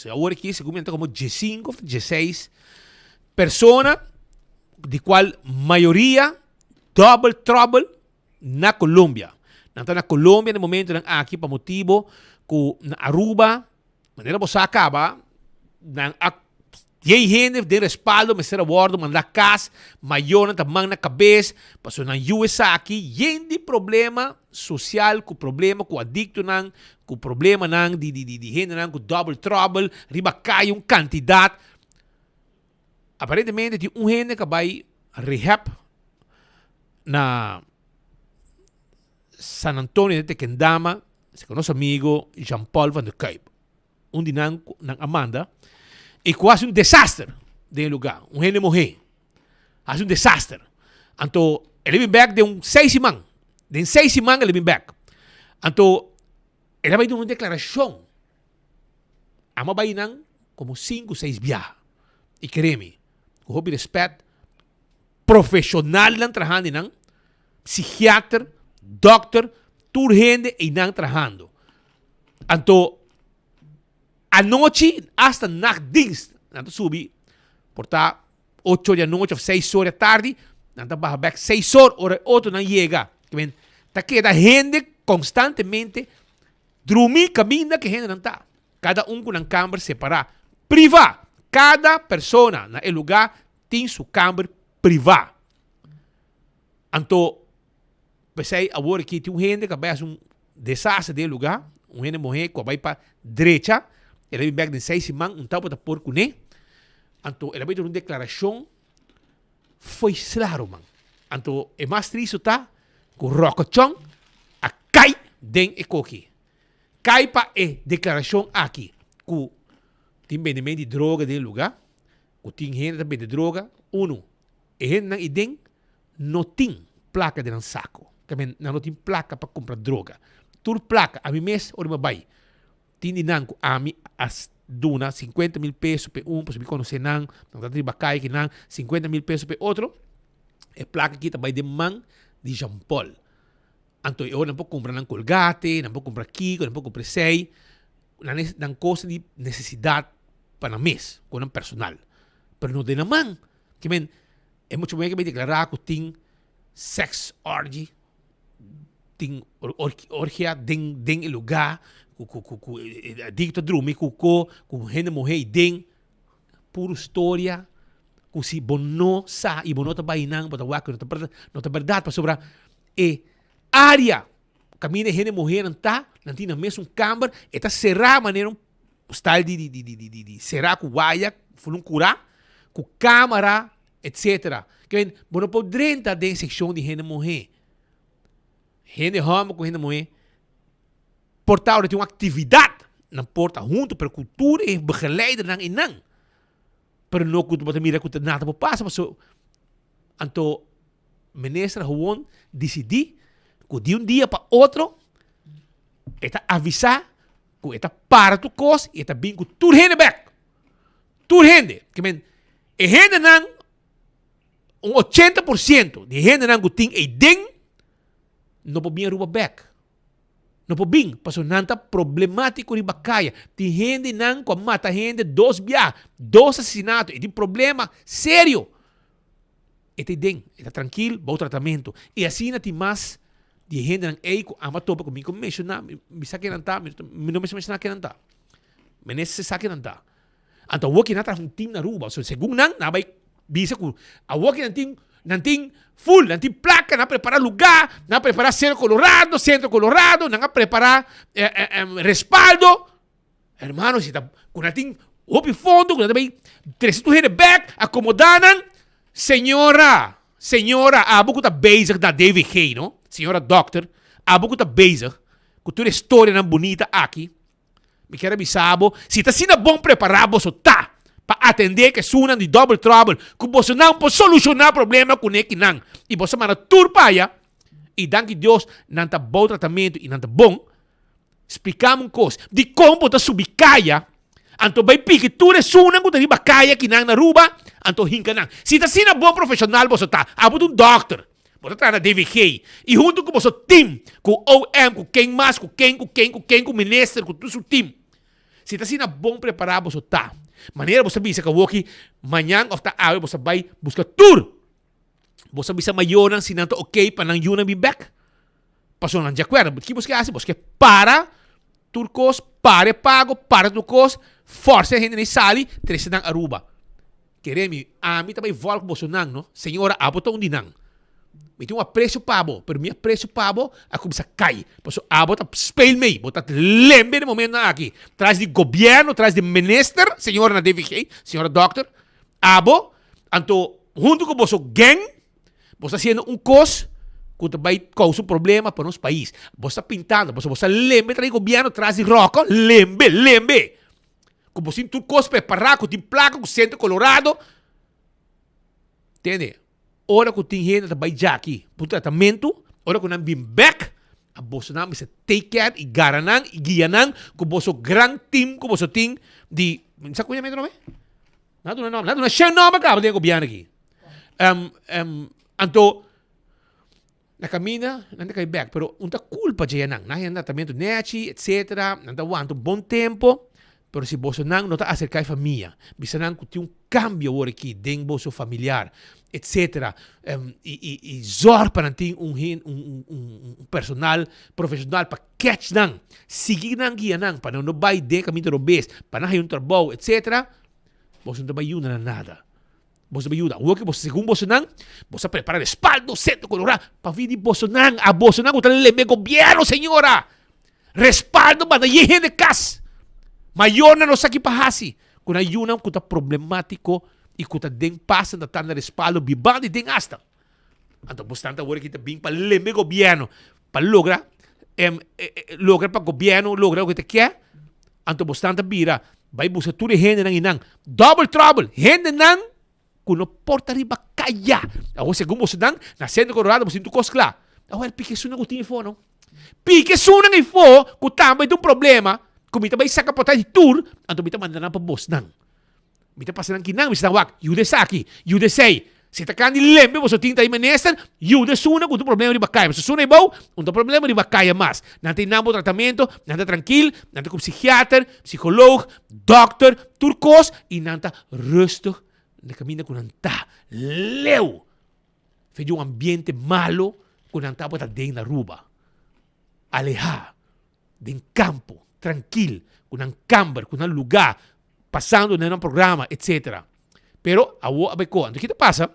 awor aki segun mi ta komo diesinko òf dieseis persona di kual mayoria double trouble na Colombia. Nan ta na Colombia na e momentonan aki pa motibo ku na Aruba, manera bo sa kaba, nan a yei hende den respaldo mester a wordo manda kas, mayornan ta man na kabes pasobra nan yu esaki yen di problema sosial ku problema ku adiktonan, ku problemanan di di di hendenan ku double trouble riba kaya un kantidat. Aparentemente tin un hende ka bai rehab na San Antonio de Tequendama, segun nos amigo Jean Paul van der Kuyp. Un di nan ku nan a manda i ku hasi un desaster den e luga. Un hende muhé hasi un desaster. Anto el a bin bek den un seis siman. Den seis siman el a bin bek. Anto el a bai duna un deklarashon. Amo a bai nan komo sinku seis biaha. I kere mi, ku hopi respèt, profeshonalnan trahando einan, psikiater, dòkter, tur hende einan trahando. Anto anochi asta nachtdienst nan ta subi por ta ocho or di anochi of seis or di atardi, nan ta baha bek seis or ora e otronan yega. Ta keda hende konstantemente Drumi kaminda ku e hendenan ta, kada un ku nan kamber separá, privá. Kada persona na e lugá tin su kamber privá. Anto, p'esei awor aki tin un hende ku a bai hasi un desaster den e lugá, un hende muhé ku a bai pa drecha, el a bin bèk den seis siman, un tabata por kuné. Anto el a bai duna un deklarashon Foi sla ruman. Anto e mas tristu ta ku Ròkòchòn a kai den e koki. Kai pa e deklarashon aki ku tin bendimento di droga den e lugá, ku tin hende ta bende droga. Unu, e hendenan ei den no tin plaka den nan sako. Nan no tin plaka pa kumpra droga. Tur plaka, ami mes ora mi a bai Tin di nan ku ami a duna sinkuenta mil peso p'e un, pasobra mi konosé nan, nan ta riba kai ki nan, sinkuenta mil peso p'e otro, e plaka aki ta bai den man di Jean Paul. Anto e ora nan por kumpra nan kolgate, nan por kumpra kiko, nan por kumpra esei, nan nan kos di nesesidat pa nan mes, ku nan personal, pero no den nan man. Ke men, e mucha muhé ke bai deklará ku tin sex orgy tin orgia den den e lugá ku ku ku ku e adikto a drumi ku ko ku hende muhé ei den puru storia ku si bo no sa i bo no ta bai nan bo ta wak ku no ta no ta bèrdat pasobra e área kaminda e hende muhénan ta nan tin nan mesun kamber e ta será manera un style di di di di di será ku waya ful un kurá ku kámara etcetera. Ke men, bo no por drenta den sekshon di hende muhé. Hende hòmber ku hende muhé por ta ora tin un aktividat, nan por ta huntu, pero ku tur e begeleidernan einan. Pero no ku bo ta mira ku ta nada por pasa, pasobra anto minister gewoon disidí ku di un dia pa otro e ta avisá ku e ta para tur kos i e ta bin ku tur hende bèk. Tur hende, ke men e hendenan, un 80% di hendenan ku tin eiden no por bin Aruba bek. No por bin, pasobra nan ta problemátiko riba kaya. Tin hendenan ku a mata hende dos bia, dos asesinato, e tin problema serio. E ta eiden, e ta trankil, bou tratamentu. I asina tin mas di e hendenan ei ku amba topa ku mi ku menshoná, mi sa ken nan ta, mi no mester menshoná ken nan ta. Minister sa kinan ta. Anto awor ki nan traha un team na Aruba. So segun nan, nan a bai bisa ku awor ki nan tin, nan tin full, nan tin plaka, nan a prepara luga, nan a prepara Cerro Colorado, Centro Colorado, nan a prepara respaldo. Hermano, si ta ku nan tin hopi fondo, ku nan ta bai trese tur hende bek, akomoda nan. Señora, señora, abo ku ta bezig na DVG, no? Señora dokter, abo ku ta bezig ku tur e storianan bunita aki, Mi kier a bisa bo, si ta asina bon prepará boso ta pa atendé ku esunnan di double trouble, ku bosonan por solushoná problema kuné kinan, i boso a manda tur pa aya, i danki Dios nan ta bou tratamentu i nan ta bon, spliká mi un kos, dikon bo ta subi kaya, anto bai piki tur esunnan ku ta riba kaya kinan na Aruba, anto hinka nan? Si ta asina bon profeshonal boso ta, abo ta un dòkter. Bo ta traha na DVG. I huntu ku boso team, ku OM, ku ken mas, ku ken, ku ken, ku ken, ku minister, ku tur su team. Si ta asina bon prepará boso ta. Manera boso a bisa ku awoki mañan òf ta awe boso a bai buska tur. Boso a bisa mayornan si nan ta oké pa nan yunan bin bèk. Pasobra nan di akuerdo. Ki boso ke hasi? Boso ke para tur kos, para e pago, para tur kos, fòrsa e hendenan sali, trese nan Aruba. Kere mi, ami ta bai vòlg bosonan no. Señora, abo ta un di nan. Mi tin un apresio pa bo, pero mi apresio pa bo a kuminsá kai. Pasobra abo ta speel mee, bo ta lembe den momentonan aki. Tras di gobièrnu, tras di minister, señora na DVG, señora dòkter, abo, anto huntu ku boso gang, bo ta hasiendo un kos ku ta bai kousa un problema pa nos pais. Bo ta pintando, pasobra bo ta lembe tras di gobièrnu, tras di ròkò, lembe, lembe. Ku bo sin tur kos prepará, ku tin plaka, ku Centro Colorado. Tende, ora ku tin hende ta bai djaki pa un tratamentu, ora ku nan bin bèk, a boso nan mester take care i gara nan i guia nan ku boso gran team ku boso tin di, mi sa ku yama e nòmber? Nan a duna nòmber, nan a duna shen nòmber kaba den e gobièrnu aki. Anto, Na kaminda nan ta kai bek, pero un ta kulpa dje nan. Nan haya tratamentu nechi, etsetera, nan ta wanta un bon tempo, pero si bosonan no ta aserka e famia, bisa nan ku tin un kambio awor aki den boso familiar, etsetera, i i i zòrg pa nan tin un hin un un un personal profeshonal pa kèch nan, sigui nan, guia nan, pa nan no bai den e kaminda robes, pa nan haya un trabou, etsetera, boso no ta bai yuda nan nada. Boso ta yuda. Awor ke boso segun bosonan, boso a prepara respaldo, sento kolorá pa vi di bosonan, a bosonan ku ta leme gobièrnu, señora. Respaldo manda ye hende kas. Mayornan no sa ki pa hasi ku nan yunan ku ta problemátiko i ku ta den pasa ta tanda respaldo bibando i den asta. Anto bosnan ta awor ki ta bin pa leme gobièrnu pa logra logra pa gobièrnu logra loke ta ke. Anto bosnan ta bira bai buska tur e hendenan i nan double trouble, hendenan ku no por ta riba kaya. Awor segun bosonan na Centro Colorado bo sinti tur kos kla. Awor piki esunnan ku tin efo no. Piki esunnan efo ku tambe ta un problema ku mi ta bai saka por tras di tur, anto mi ta manda nan pa bosnan. Mi ta pasa nan kinan, mi sa wak, yuda esaki, yuda esei. Si ta kan di lembe boso tin ta e minister, yuda esuna ku tin problema riba kaya. Pasobra esuna ebou, un ta problema riba kaya mas. Nan ta nan bo tratamento, nan ta trankil, nan ta ku psikiater, psikoloog, dokter, tur kos, i nan ta rustig na kaminda ku nan ta. Leu! Fe di un ambiente malo ku nan tabata den na Aruba. Alehá. Den kampo, trankil, ku nan kamber, ku nan lugá, pasando den nan programa, etcetera. Pero awo a bai koa. Anto ki ta pasa?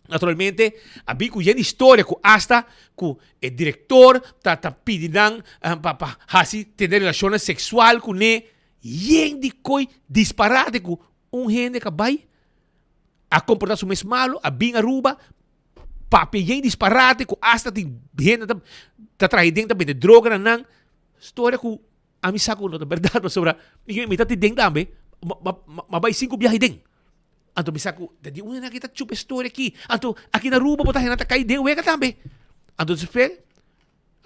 Naturalmente, a bin ku yen historia ku asta ku e direktor ta ta pidi nan pa pa hasi tene relashonnan seksual kuné, yen di koi disparate ku un hende ka bai a komportá su mes malu, a bin Aruba, Papia yen disparate ku asta tin hende ta ta traha den ta bende droga na nan. Storia ku ami sa ku no ta bèrdat pasobra mi ta tin den tambe ma bai sinku biaha den. Anto mi sa ku ta di unda nan ta chupa e storia aki. Anto aki na Aruba bo ta hende ta kai den wega tambe. Anto despues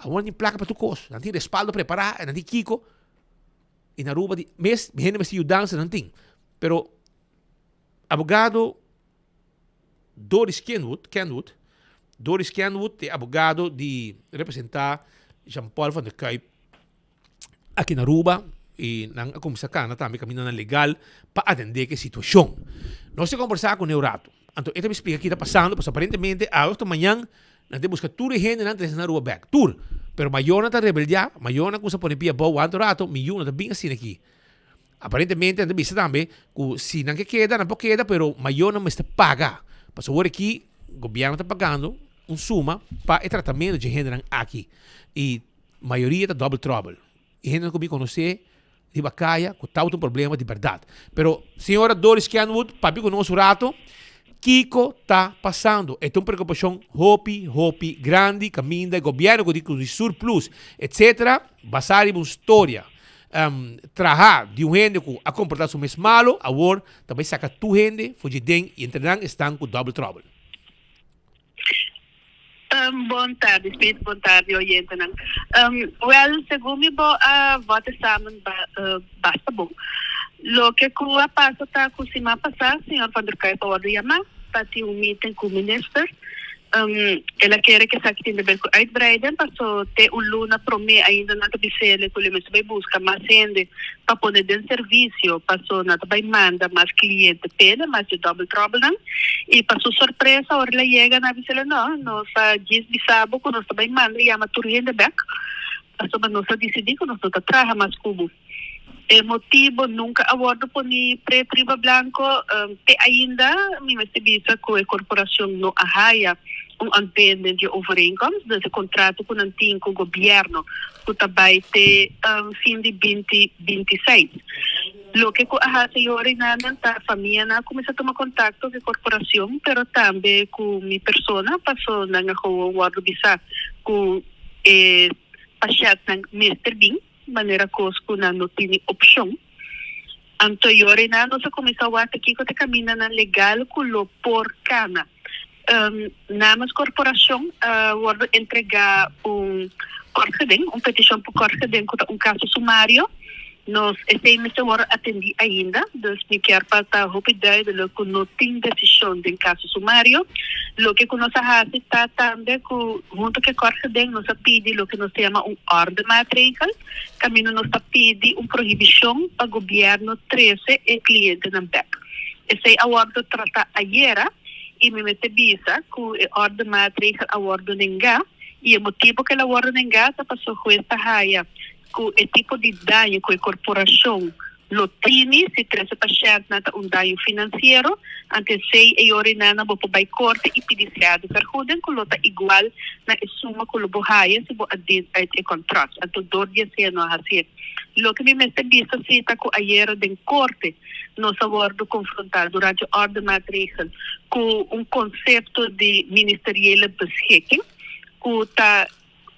awor nan tin plaka pa tur kos. Nan tin respaldo prepará nan tin kiko. I na Aruba di mes hende mester yudansa nan tin. Pero abogado. Doris Kenwood, Kenwood, Doris Kenwood ta e abogado di representa Jean Paul van der Kuyp aki na Aruba y nan a cuminsa cana tambe camindanan legal pa atende cu e situacion. Nos a conversa cu ne un rato, anto e ta splica ki ta pasando pasobra aparentemente awe of mañan nan ta busca tur e hendenan trece na Aruba bek, tur, pero mayornan ta rebeldia, mayornan a cuminsa pone pia abou wanta un rato mi yu no ta bin asina aki. Aparentemente nan ta bisa tambe ku si nan ke keda nan por keda pero mayornan mester paga. Pasobra awor aki gobierno ta pagando un suma pa e tratamiento dje hendenan aki y mayoria ta double trouble. E hendenan ku mi konosé riba kaya ku tabata un problema di bèrdat. Pero señora Doris Kenwood papia ku nos un rato kiko ta pasando. E ta un preokupashon hopi hopi grandi kaminda e gobierno ku di ku di surplus etcetera basá riba un storia. Traha di un hende ku a komportá su mes malu, awor ta bai saka tur hende for dje den i entre nan esnan ku double trouble. Bon tardi Smith, bon tardi oyentenan. Wel, segun mi bo a vota samen basta bon. Loke ku a pasa ta ku siman pasá señor Van der Kuyp a wòrdu yamá pa tin un meeting ku minister. El a kere ku esaki tin deber ku uitbreiden, paso te un luna promé ainda nan ta bis'el ku lo mester bai buska mas hende pa pone den servisio, paso nan ta bai manda mas kliente p'e, mas di dòbel tròbelnan. I pa su sorpresa ora el a yega nan a bis'el, no, nos a djis bisa bo ku nos ta bai manda yama tur hende bèk, pasobra nos a disidí ku nos no ta traha mas ku bo. E motibo nunca a wordo poni preto riba blanco. Te ainda mi mester bisa cu e corporacion no a haya un ontbinding di overeenkomst, dus e contrato cu nan tin cu gobierno cu ta bay te fin di binti 26. Loke cu a haci yori nanan ta famianan a cuminsa tuma contacto cu e corporacion pero tambe cu mi persona paso nan a gewoon wordo bisa cu e pashentnan mester bin. Manera kos ku nan no tini opshon. Anto yorinan nos a kuminsá wak kiko ta kamindanan legal ku lo por kana. Namens korporashon a wòrdu entregá un kort geding, un petishon pa kort geding ku ta un kaso sumario. Nos esei mester wòrdu atendí ainda, dus mi kier pa ta hopi duidelik ku no tin desishon den kaso sumario. Loke ku nos a hasi ta tambe ku huntu ku e kort geding nos a pidi loke nos ta yama un ordemaatregel, kaminda nos ta pidi un prohibishon pa gobièrnu trese e klientenan bèk. Esei a wòrdu tratá ayera i mi mester bisa ku e ordemaatregel a wòrdu nengá i e motibu ku el a wòrdu nengá ta pasobra hues ta haya ku e tipo di daño ku e korporashon lo tini si trese pashèntnan ta un daño finansiero, anto esei e yorinan bo por bai korte i pidi schadevergoeding ku lo ta igual na e suma ku lo bo haya si bo a dien uit e kontrakt. Anto dor di esei no a hasié. Loke mi mester bisa si ta ku ayera den korte nos a wòrdu konfrontá durante ordemaatregel ku un konsepto di ministeriële beschikking ku ta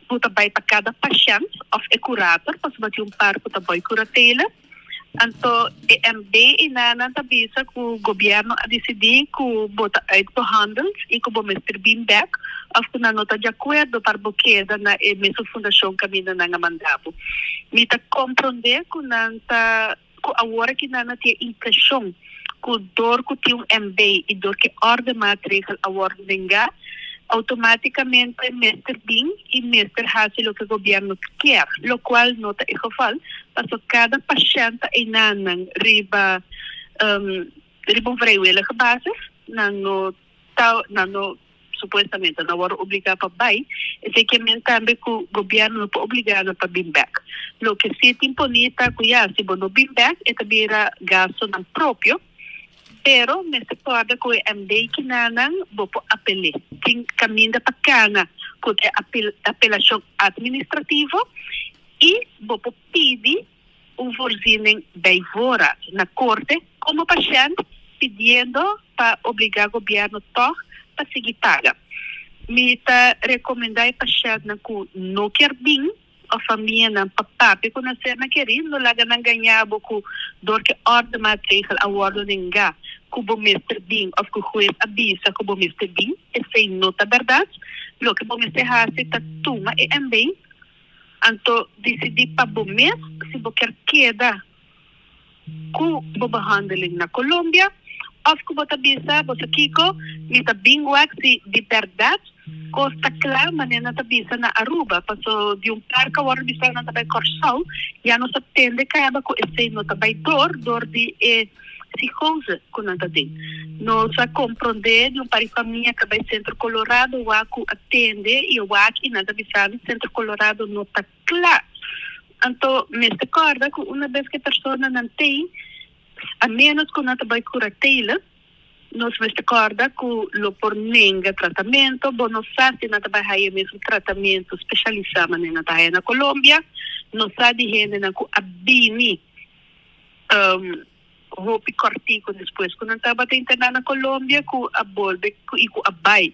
ku ta bai pa kada pashènt òf e kurator pasobra tin un par ku ta bai kuratele. Anto e MB enanan ta bisa ku gobièrnu a disidí ku bo ta uitbehandeld i ku bo mester bin bèk òf ku nan no ta di akuerdo par bo keda na e mesun fundashon kaminda nan a manda bo. Mi ta komprondé ku nan ta ku awor aki nan a tin e impreshon ku dor ku tin un MB i dor ku e ordemaatregel a wòrdu nengá, outomátikamente mester bin i mester hasi loke gobièrnu kier, lokual no ta e geval, pasobra kada pashènt ta einanan riba riba un vrijwillige basis, nan no ta nan no supuestamente no a wòrdu obligá pa bai, esei ke men tambe ku gobièrnu no por obligá nan pa bin bèk. Loke si tin poní ta ku ya, si bo no bin bèk e ta bira gastunan propio, pero mester kòrda ku e MB kinanan bo por apel'é. Tin kaminda pa kana ku ta e apelashon atministrativo i bo por pidi un voorziening bij voorraad na korte komo pashènt pidiendo pa obligá gobièrnu tòg pa sigui paga. Mi ta rekomendá e pashèntnan ku no kier bin òf famianan pa papia ku nan sernan kerí, no laga nan gañá bo ku dor ku e òrdemaatregel a wòrdu nengá ku bo mester bin òf ku hues a bisa ku bo mester bin. Esei no ta bèrdat. Loke bo mester hasi ta tuma e MB. Anto disidí pa bo mes si bo kier keda ku bo behandeling na Colombia òf ku bo ta bisa, Bo sa kiko, mi ta bin wak si di bèrdat kos ta kla manera nan ta bisa na Aruba. Paso di un par ku a wòrdu bisa nan ta bai Kòrsou, ya nos a tende kaba ku esei no ta bai dor dor di e psicose ku nan ta den. Nos a komprondé di un par di famia ku a bai Centro Colorado wak ku a tende i a wak i nan ta bisa mi Centro Colorado no ta kla. Anto mester kòrda ku una bes ku e personanan tei, a ménos ku nan ta bai kuratele, nos mester kòrda ku lo por nenga tratamentu, bo no sa si nan ta bai haya e mesun tratamentu speshalisá manera nan ta haya na Colombia. Nos sa di hendenan ku a bini. Hopi kòrtiku despues ku nan tabata interná na Colombia ku a bolbe i ku a bai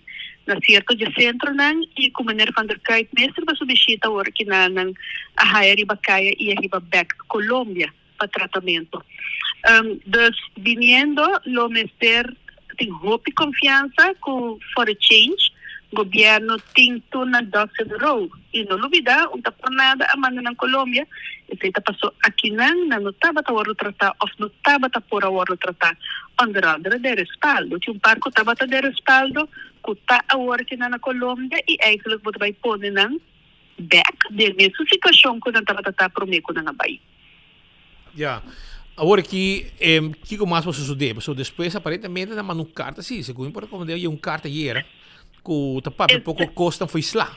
na sierto dje sentronan i ku meneer Van der Kuyt mes riba su bishita awor ki nan nan a haya riba kaya i a hiba bèk Colombia pa tratamentu. Dus biniendo lo mester tin hopi konfiansa ku for a change. Gobierno tin tur nan ducks in a row y no lubida un ta por nada a manda nan Colombia, esey ta paso akinan nan no tabata wordo trata of no tabata por a wordo trata onder andere den respaldo. Tin un par cu tabata den respaldo cu ta awor akinan na Colombia y eigenlijk bo ta bay pone nan bek den mesun situacion cu nan tabata ta prome cu nan a bay. Ya. Awor aki, em, kiko mas por sosodé? Pasobra despues aparentemente nan manda un karta, sí, segun mi por rekomendé, un karta ayera ku ta papia poko kosnan foi sla.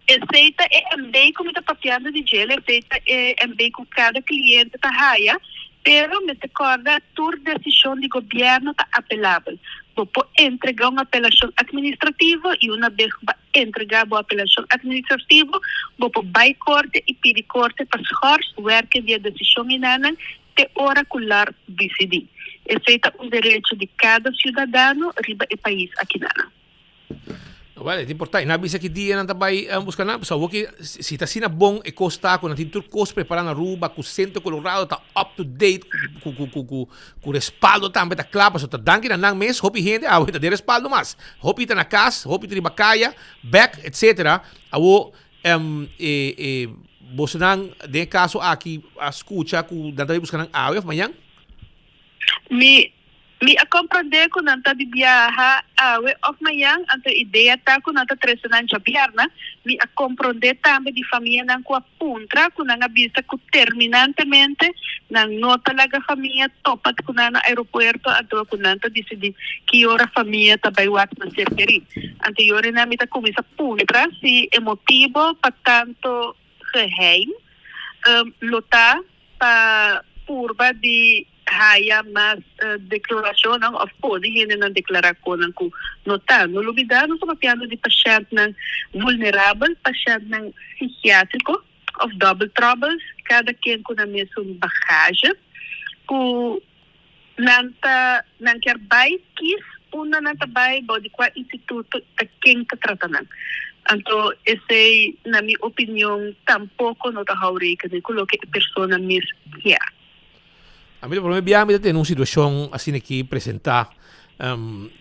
Esei ta e MB ku mi ta papiando di djel, esei ta e MB ku kada kliente ta haya, pero mester kòrda tur desishon di gobièrnu ta apelabel. Bo por entregá un apelashon atministrativo i una bes ku bo a entregá bo apelashon atministrativo, bo por bai korte i pidi korte pa schors werken di e desishon enanan te ora ku lar disidí. Esei ta un derecho di kada siudadano riba e pais akinanan. Wel, e ta importá. I nan a bisa ki dia nan ta bai buska nan. Pasobra awor ki si ta asina bon e kos ta ku nan tin tur kos prepará na Aruba, ku Centro Colorado ta up to date, ku ku ku ku ku respaldo tambe ta kla. Pasobra ta danki na nan mes hopi hende awe ta den respaldo mas. Hopi ta na kas, hopi ta riba kaya, bèk, etsetera. Awor e e bosonan den e kaso aki a skucha ku nan ta bai buska nan awe òf mañan? Mi Mi a komprondé ku nan ta di biaha awe òf mañan, anto e idea ta ku nan ta trese nan djabièrna. Mi a komprondé tambe di famianan ku a puntra ku nan a bisa ku terminantemente nan no ta laga famia topa ku nan na aeropuerto, anto ku nan ta disidí ki ora famia ta bai wak nan ser kerí. Anto yorinan mi ta kuminsá puntra si e motibo pa tanto geheim lo ta pa purba di haya mas declaracionnan of pone hendenan declara conan cu no ta. No lubida nos ta papiando di pashentnan vulnerabel, pashentnan psikiatrico of double troubles, cada ken cu nan mesun bagage cu nan ta nan kier bay kies unda nan ta bay bao di cua instituto ta ken ta trata nan. Anto esey na mi opinion tampoco no ta hou rekening cu loke e persona mes kier. A mi ta prome bia mi ta tene un situacion asina aki presenta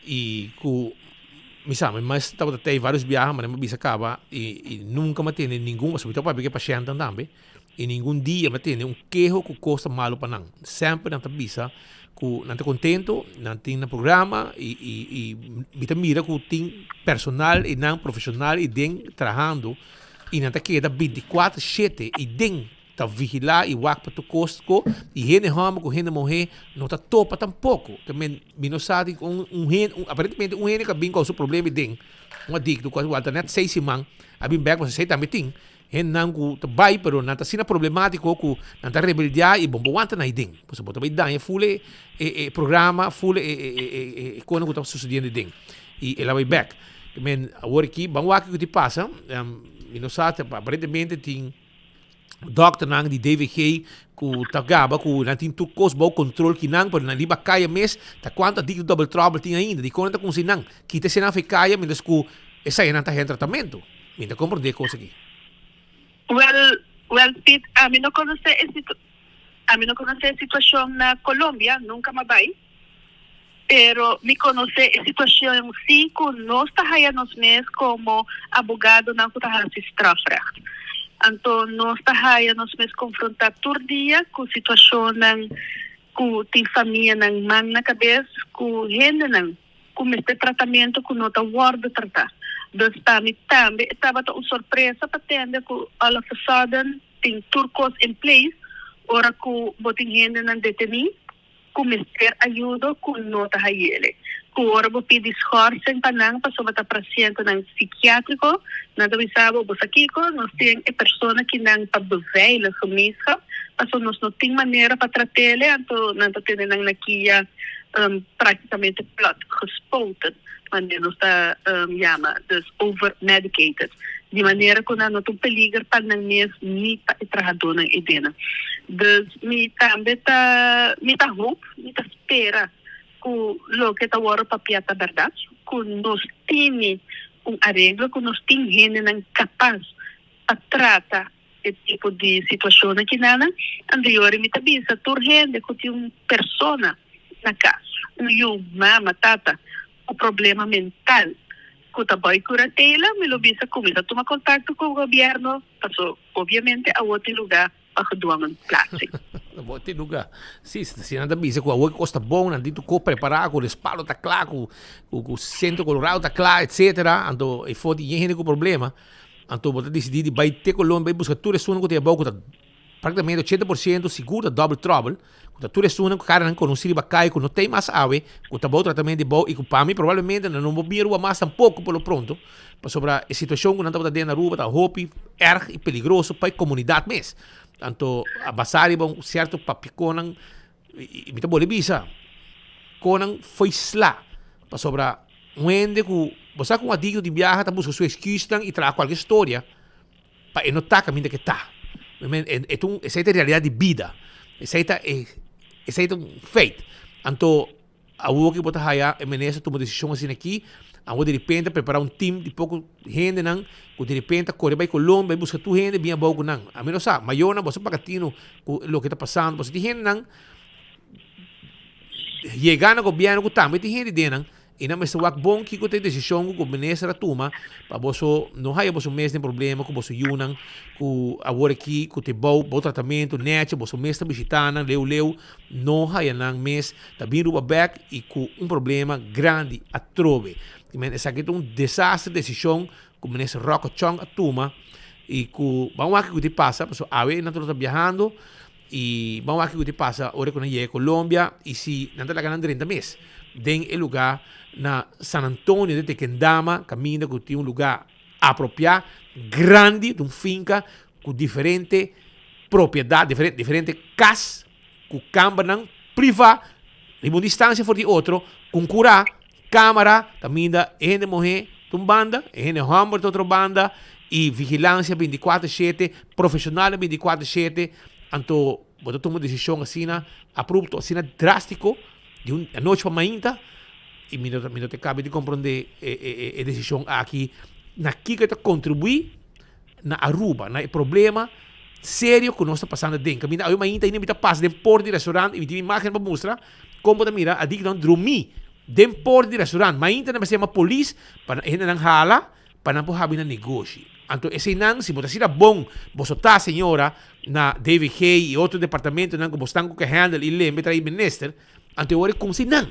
y cu mi sa mi mes tabata tey varios biaha manera mi a bisa caba y nunca mi a tene ningun pasobra mi ta papia cu e pacientenan tambe y ningun dia mi a tene un keho cu cos ta malo pa nan. Semper nan ta bisa cu nan ta contento, nan tin nan programa y y y mi ta mira cu tin personal y nan profesional y den trahando y nan ta keda binticuatro shete y den ta vigila y wak pa tur cos cu y hende homber cu hende muher no ta topa tampoco. Ta men mi no sa di un un hende aparentemente un hende cu a bin cu su problema y den un adicto cu a wanta net seis siman a bin bek pasobra esey tambe tin Hendenan ku ta bai pero nan ta asina problemátiko ku nan ta rebeldiá i bo no por wanta nan aden. Pasobra bo ta bai daña ful e e programa, ful e e e kosnan ku ta susediendo aden. I el a bai bèk. Men awor aki ban wak kiko tin pasa. Mi no sa, aparentemente tin dòkternan di DVG ku ta gaba ku nan tin tur kos bou kontrol kinan, pero nan riba kaya mes ta kuantu adikto double trouble tin ainda. Dikon nan ta kunsi nan? Kita esei nan af'e kaya mientras ku eseinan ta hende tratamentu. Mi ta comprende e cos aki. Wel, wel Piet, ami no conoce e situ, ami no conoce e situacion na Colombia, nunca m'a bay, pero mi conoce e situacion si cu nos ta haya nos mes como abogadonan cu ta haci strafrecht. Anto nos ta haya nos mes confronta tur dia cu situacionnan cu tin famianan man na cabes cu hendenan. ku mester tratamentu ku no ta wòrdu tratá. Dus pa mi tambe e tabata un sorpresa pa tende ku all of a sudden tin tur kos in place ora ku bo tin hendenan detení ku mester ayudo ku no ta hayele. Ku ora bo pidi schorsing pa nan pasobra ta pasientenan sikiatriko, nan ta bisa bo, bo sa kiko, nos tin e persona kinan pa beveilig gemeenschap pasobra nos no tin manera pa trat'ele anto nan ta tene nan na kia. Prácticamente plat gespoten, manera nos ta yama, dus over medicated, di manera cu nan no ta un peliger pa nan mes ni pa e trahadónan eidena. Dus mi tambe ta, mi ta hoop, mi ta spera cu loke ta wòrdu papia ta berdad, cu nos tini un areglo, cu nos tin hendenan capas pa trata e tipo di situacion aki nana, anto yori mi ta bisa tur hende cu tin un persona na cas, un yu, mama, tata, cu problema mental. ku ta bai kuratela, mi lo bisa kuminsá tuma kontakto ku gobièrnu, paso obviamente awor tin lugá pa gedwongen plaatsing. Awor tin lugá. Si, si nan ta bisa ku awor kos ta bon, nan tin tur kos prepará, ku respaldo ta kla, ku ku Centro Colorado ta kla, etcetera, anto e for tin yen hende ku problema, anto bo ta disidí di bai te Colombia bai buska tur esunnan ku tin abou ku ta Práktikamente 80% sigur ta double trouble, ku ta tur esunnan ku karanan konosí riba kai ku no tei mas awe, ku ta bou tratament di bou i ku pa mi probablemente nan no por bin Aruba mas tampoko por lo pronto, pasobra e situashon ku nan tabata den Aruba ta hopi erg i peligroso pa e komunidat mes. Anto a basá riba un sierto papikonan i mi ta bolbe bisa konan foi sla pasobra un hende ku bo sa ku un adikto di biaha ta buska su eksküsnan i traha kualke storia. Pa e no ta kaminda ke ta. E ta un, esei ta e realidat di bida. Esei ta e, esei ta un feit. Anto awor ke bo ta haya e minister tuma desishon asina aki, awor direpente a prepara un tim di poko hendenan ku direpente a kore bai Colombia bai buska tur hende bin abou ku nan. Ami no sa, mayornan boso paga tino ku loke ta pasando pasobra tin hendenan yega na gobièrnu ku tambe tin hende den nan. I nan mester wak bon kiko ta e desishon ku minister a tuma pa boso no haya boso mes den problema ku boso yunan ku awor aki ku ta bou bo tratamentu nechi boso mes ta bishita nan leu leu no haya nan mes ta bin ruba bek i ku un problema grandi atrobe. Men esaki ta un desastre desishon ku minister Rocco Chong a tuma i ku ban wak kiko ta pasa pasobra awe nan ta biahando I ban wak kiko ta pasa ora ku nan yega Colombia i si nan ta laga nan drenta mes den e lugá na San Antonio de Tequendama kaminda ku tin un lugá apropiá grandi un finka ku diferente propiedat diferente diferente kas ku kambernan privá riba un distansia for di otro ku un kurá kamera kaminda e hende muhé ta un banda e hende hòmber ta otro banda i vigilansia bintikuater shete profeshonalnan bintikuater shete anto bo ta tuma un desishon asina abrupto asina drástiko di un anochi pa mainta i mi no mi no ta kabe di komprondé e e e desishon aki na kiko e ta kontribuí na Aruba na e problema serio ku nos ta pasando aden kaminda awe mainta ainda mi ta pasa den porta di restaurant i mi tin imágen pa mustra Kon bo ta mira adiktonan drumí den port di restaurant? Mainta nan mester yama polis pa e hendenan hala pa nan por habri nan negoshi. Anto eseinan si bo ta asina bon boso ta señora na DVG i otro departamentonan ku bo stan ku ke handle i lembe tra'i minister, anto e ora e kumsa einan.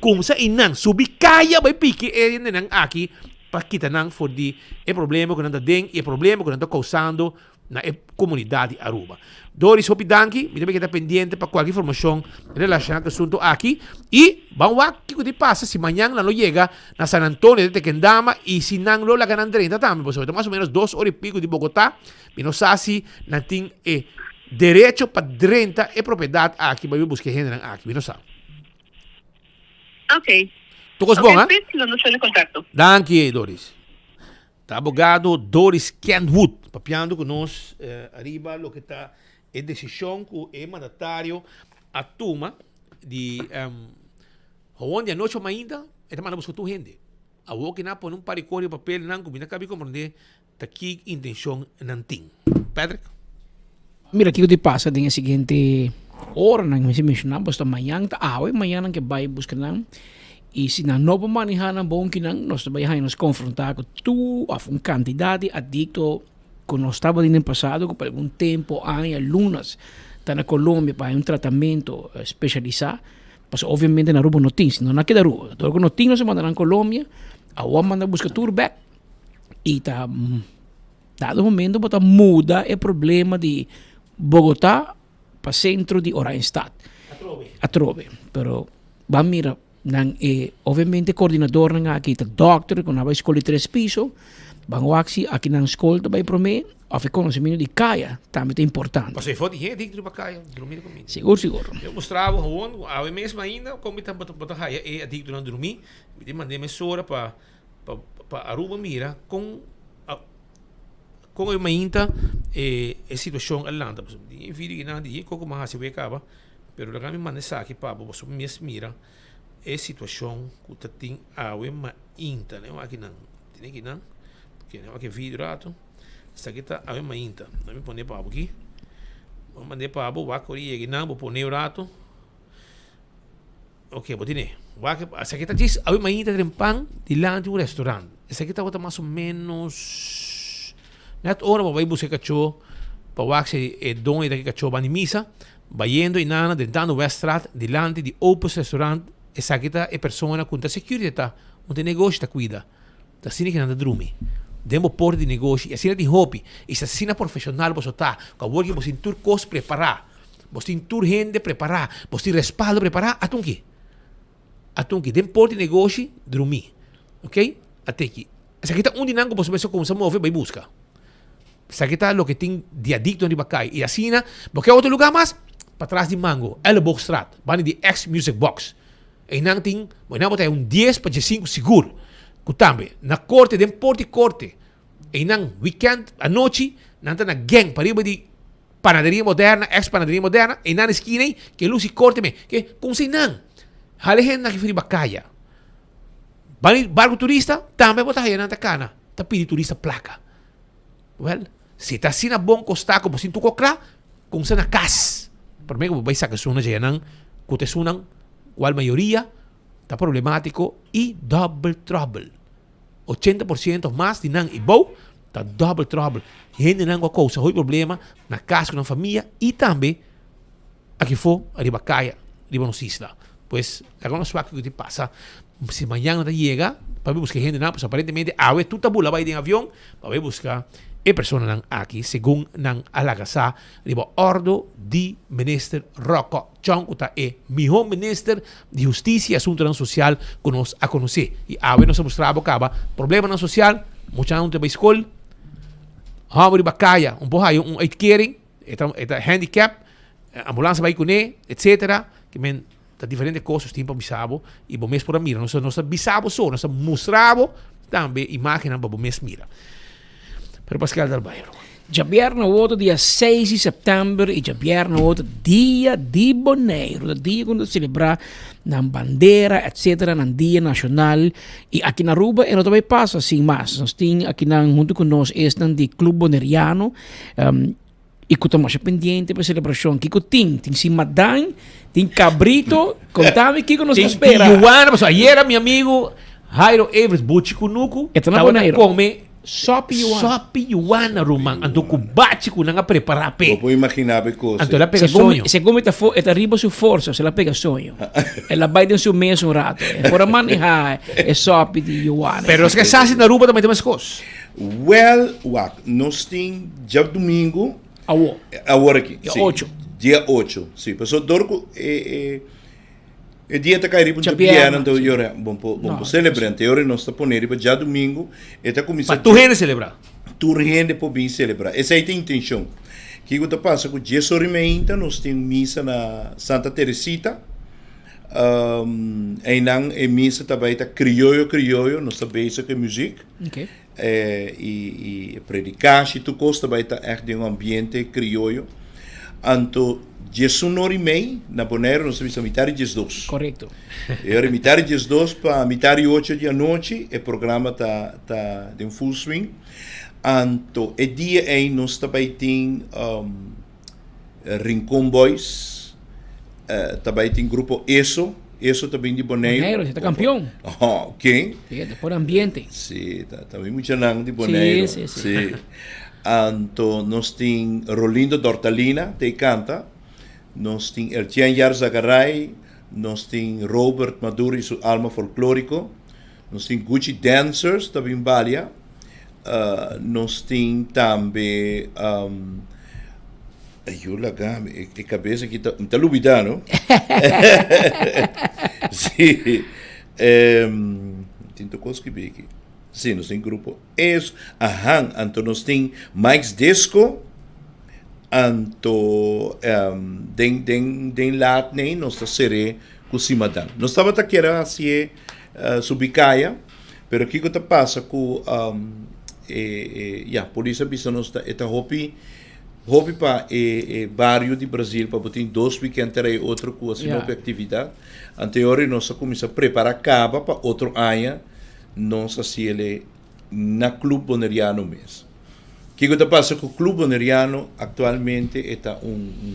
Kumsa einan. Subi kaya bai piki e hendenan aki pa kita nan for di e problema ku nan ta den i e problema ku nan ta kousando na e comunidad di Aruba. Doris, hopi danki. Mi ta keda pendiente pa cualkier informacion relaciona cu e asunto aki. Y ban wak kico di pasa si mañan nan lo yega na San Antonio de Tequendama y si nan lo laga nan drenta tambe. Pasobra ta mas o menos dos ora y pico di Bogota. Mi no sa si nan tin e derecho pa drenta e propiedad aki pa busca e hendenan aki. Mi no sa. Ok. Tur cos bon, Ok, Pete, lo nos tene contacto. Danki, Doris. Ta abogado Doris Kentwood papiando ku nos ariba loke ta e desishon ku e mandatario a tuma di howon di anochi pa mainta e ta manda buska tur hende. Awor ki nan a pone un par di kos riba papelnan ku mi no kabi komprende ta ki intenshon nan tin. Patrick? Mira kiko di pasa den e siguiente oranan mi si menshoná pasobra mañan ta awe mañan nan ke bai buska nan i si nan no por manehá nan bonkinan nos ta bai haña nos konfrontá ku tur òf un kantidat di adikto ku nos tabatin den pasado ku pa algun tempu aña lunas ta na Colombia pa haña un tratamentu spesialisá pasobra obviamente na Aruba no tin si no nan a keda Aruba dor ku no tin nos a manda nan Colombia awor a manda buska tur bèk i ta. Dado momento bo ta muda e problema di Bogotá pa centro di Oranjestad. Atrobe. Atrobe. Pero ban mira nan e obviamente coordinadornan aki ta dokter ku nan bai skol di tres piso. Ban wak si aki nan skol ta bai prome of e konosementu di kaya tambe ta importante. Pasobra e for di hende dikter riba kaya drumi ta kuminda. Sigur sigur. Mi a mustra bo gewoon awe mes ainda kon mi ta bo ta haya e adiktonan drumi. Mi tin mand'é mesora pa pa Aruba mira kon Kon e mainta e e situacion a lanta. Pasobra mi tin e video kinan di e koko mi a haci wei caba, pero laga mi manda esaki pa bo pasobra mi mes mira e situacion cu ta tin awe mainta. Nan wak kinan, tene kinan, ok nan wak e video rato. Esaki ta awe mainta. Nan mi pone pa bo aki. Mi manda pa bo wak ora yega kinan bo pone un rato. Ok, bo tine. Wak, esaki ta djis awe mainta trempan dilanti un restaurant. Esaki tabata mas o menos net ora bo bai buska e kachó pa wak si e doño di aki kachó ban di misa. Bayendo i nana drentando Weststraat dilanti di Opus restaurant. Esaki ta e persona ku ta security ta, un ta e negoshi ta kuida. Ta asina ki nan ta drumi den bo porta di negoshi i asina tin hopi. I si asina profeshonal boso ta ku awor ki boso tin tur kos prepará. Bos tin tur hende prepará, bos tin respaldo prepará, atun ki? Atun ki? Den por di negoshi, drumí. Ok? Ateki. Esaki ta un di nan ku bos mester kuminsá move bai buska. Esaki ta loke tin di adikto riba kai. I asina, bo ke otro lugá mas? Patras di Mango, Elleboogstraat, banda di ex Music Box. Einan tin, einan bo ta haña un dies pa diesinku sigur. Ku tambe, na korte, den por di korte, Einan weekend anochi nan ta na gang pariba di Panaderia Moderna, ex Panaderia Moderna, einan eskina ei ke lus i korte me. Ke kumsa einan? Hala e hende nan aki riba kaya. Bani barku turista tambe bo ta haya nan ta kana ta pidi turista plaka. Wel, si ta asina bon kosta ku bo sintu ku kla, kumsa na kas. Prome ku bo bai saka esun na djaya nan ku ta esunnan kual mayoria ta problematiko i double trouble. 80% of mas di nan i bou ta double trouble. Hendenan ku a kousa hopi problema na kas ku nan famia i tambe aki afó riba kaya riba nos isla. Pues laga nos wak kiko tin pasa si mañan nan ta yega pa bai buska e hendenan pasobra aparentemente awe tur ta bula bai den avion pa bai buska e personanan aki segun nan a laga sa riba ordo di Minister Rocco Chong ku ta e mihó minister di Hustisia i Asuntunan Sosial ku nos a konosé. I awe nos a mustra bo kaba problemanan sosial, muchanan no ta bai skol, hòmber riba kaya un por haya un uitkering, e ta e ta handicap, ambulans a bai kuné, etsetera. Ke men ta diferente kos nos tin pa bisa bo i bo mes por a mira. Nos nos ta bisa bo so, nos ta mustra bo tambe imágennan pa bo mes mira. Pero Pascal ta bai. Djabièrnè otro dia seis di sèptèmber i djabièrnè otro dia di Boneiru, ta dia ku nos ta selebrá nan bandera etsetera, nan dia nashonal i aki na Aruba e no ta bai pasa sin mas. Nos tin akinan huntu ku nos esnan di Club Boneriano i ku ta masha pendiente pa e selebrashon. Kiko tin? Tin simadan, tin kabrito, kontami kiko nos ta spera. Tin yuana, pasobra ayera mi amigu Jairo Everts Buchi Kunuku E ta na tabata Boneiru. kome Sopi yuana. Sopi yuana ruman. Anto ku bachi ku nan a prepara p'e. Bo por imagina be kos. Anto el a pega Segun, soño. segun mi ta fo, e ta riba su forsa, el a pega soño. El a bai den su mes un rato. E por a maneha e sopi di yuana. Pero nos ke sa si na Aruba ta mete meskos. Wel, wak, nos tin djadumingu. Awor. Awor aki, Dia si. ocho. Dia ocho, si. Pasobra dor ku e, e. E dia ta kai riba un Djabièrnè, djabièrnè, anto sí. yora bon por bon No, por selebrá. Anto yora nos ta pone riba djadumingu, e ta kuminsá Pa tur hende selebrá. Tur hende por bin selebrá. Esei ta e intenshon. Kiko ta pasa ku dies ora i meinta nos tin misa na Santa Teresita. Einan e misa ta bai ta krioyo krioyo, nos ta bezig ku e muzik. Okay. I i e predikashi tur kos ta bai ta ègt den un ambiente krioyo. Anto diesun ora i mei na Boneiru nos ta bisa mitar di diesdos. Korekto. E ora mitar di diesdos pa mitar di ocho di anochi e programa ta ta den full swing. Anto e dia ei nos ta bai tin Rincon Boys, ta bai tin grupo Eso, Eso ta bin di Boneiru. Boneiru, si ta kampion. Oh, ken? Si, ta pone ambiente. Si, ta ta bin muchanan di Boneiru. Si, si, si. Si. Anto nos tin Rolindo Dortalina ta e kanta, nos tin Ertien Yarzagaray, nos tin Robert Maduro y su Alma Folklorico, nos tin Gucci Dancers ta bin balia. Nos tin tambe Ayo laga mi e kabes aki ta mi ta lubida no si tin tur kos skibi aki si nos tin grupo es ahan anto nos tin Mike's Disco anto den den den laat nei nos ta ser'é ku Simadan nos tabata kier a hasié subi kaya. Pero kiko ta pasa ku e e ya polis a bisa nos ta e ta hopi hopi pa e e bario di Brazil pa bo tin dos weekend tera e otro ku asina hopi aktividat. Anto e ora nos a kuminsá prepará kaba pa otro aña nos hasi el na Club Boneriano mes. Kiko ta pasa ku Club Boneriano aktualmente e ta un un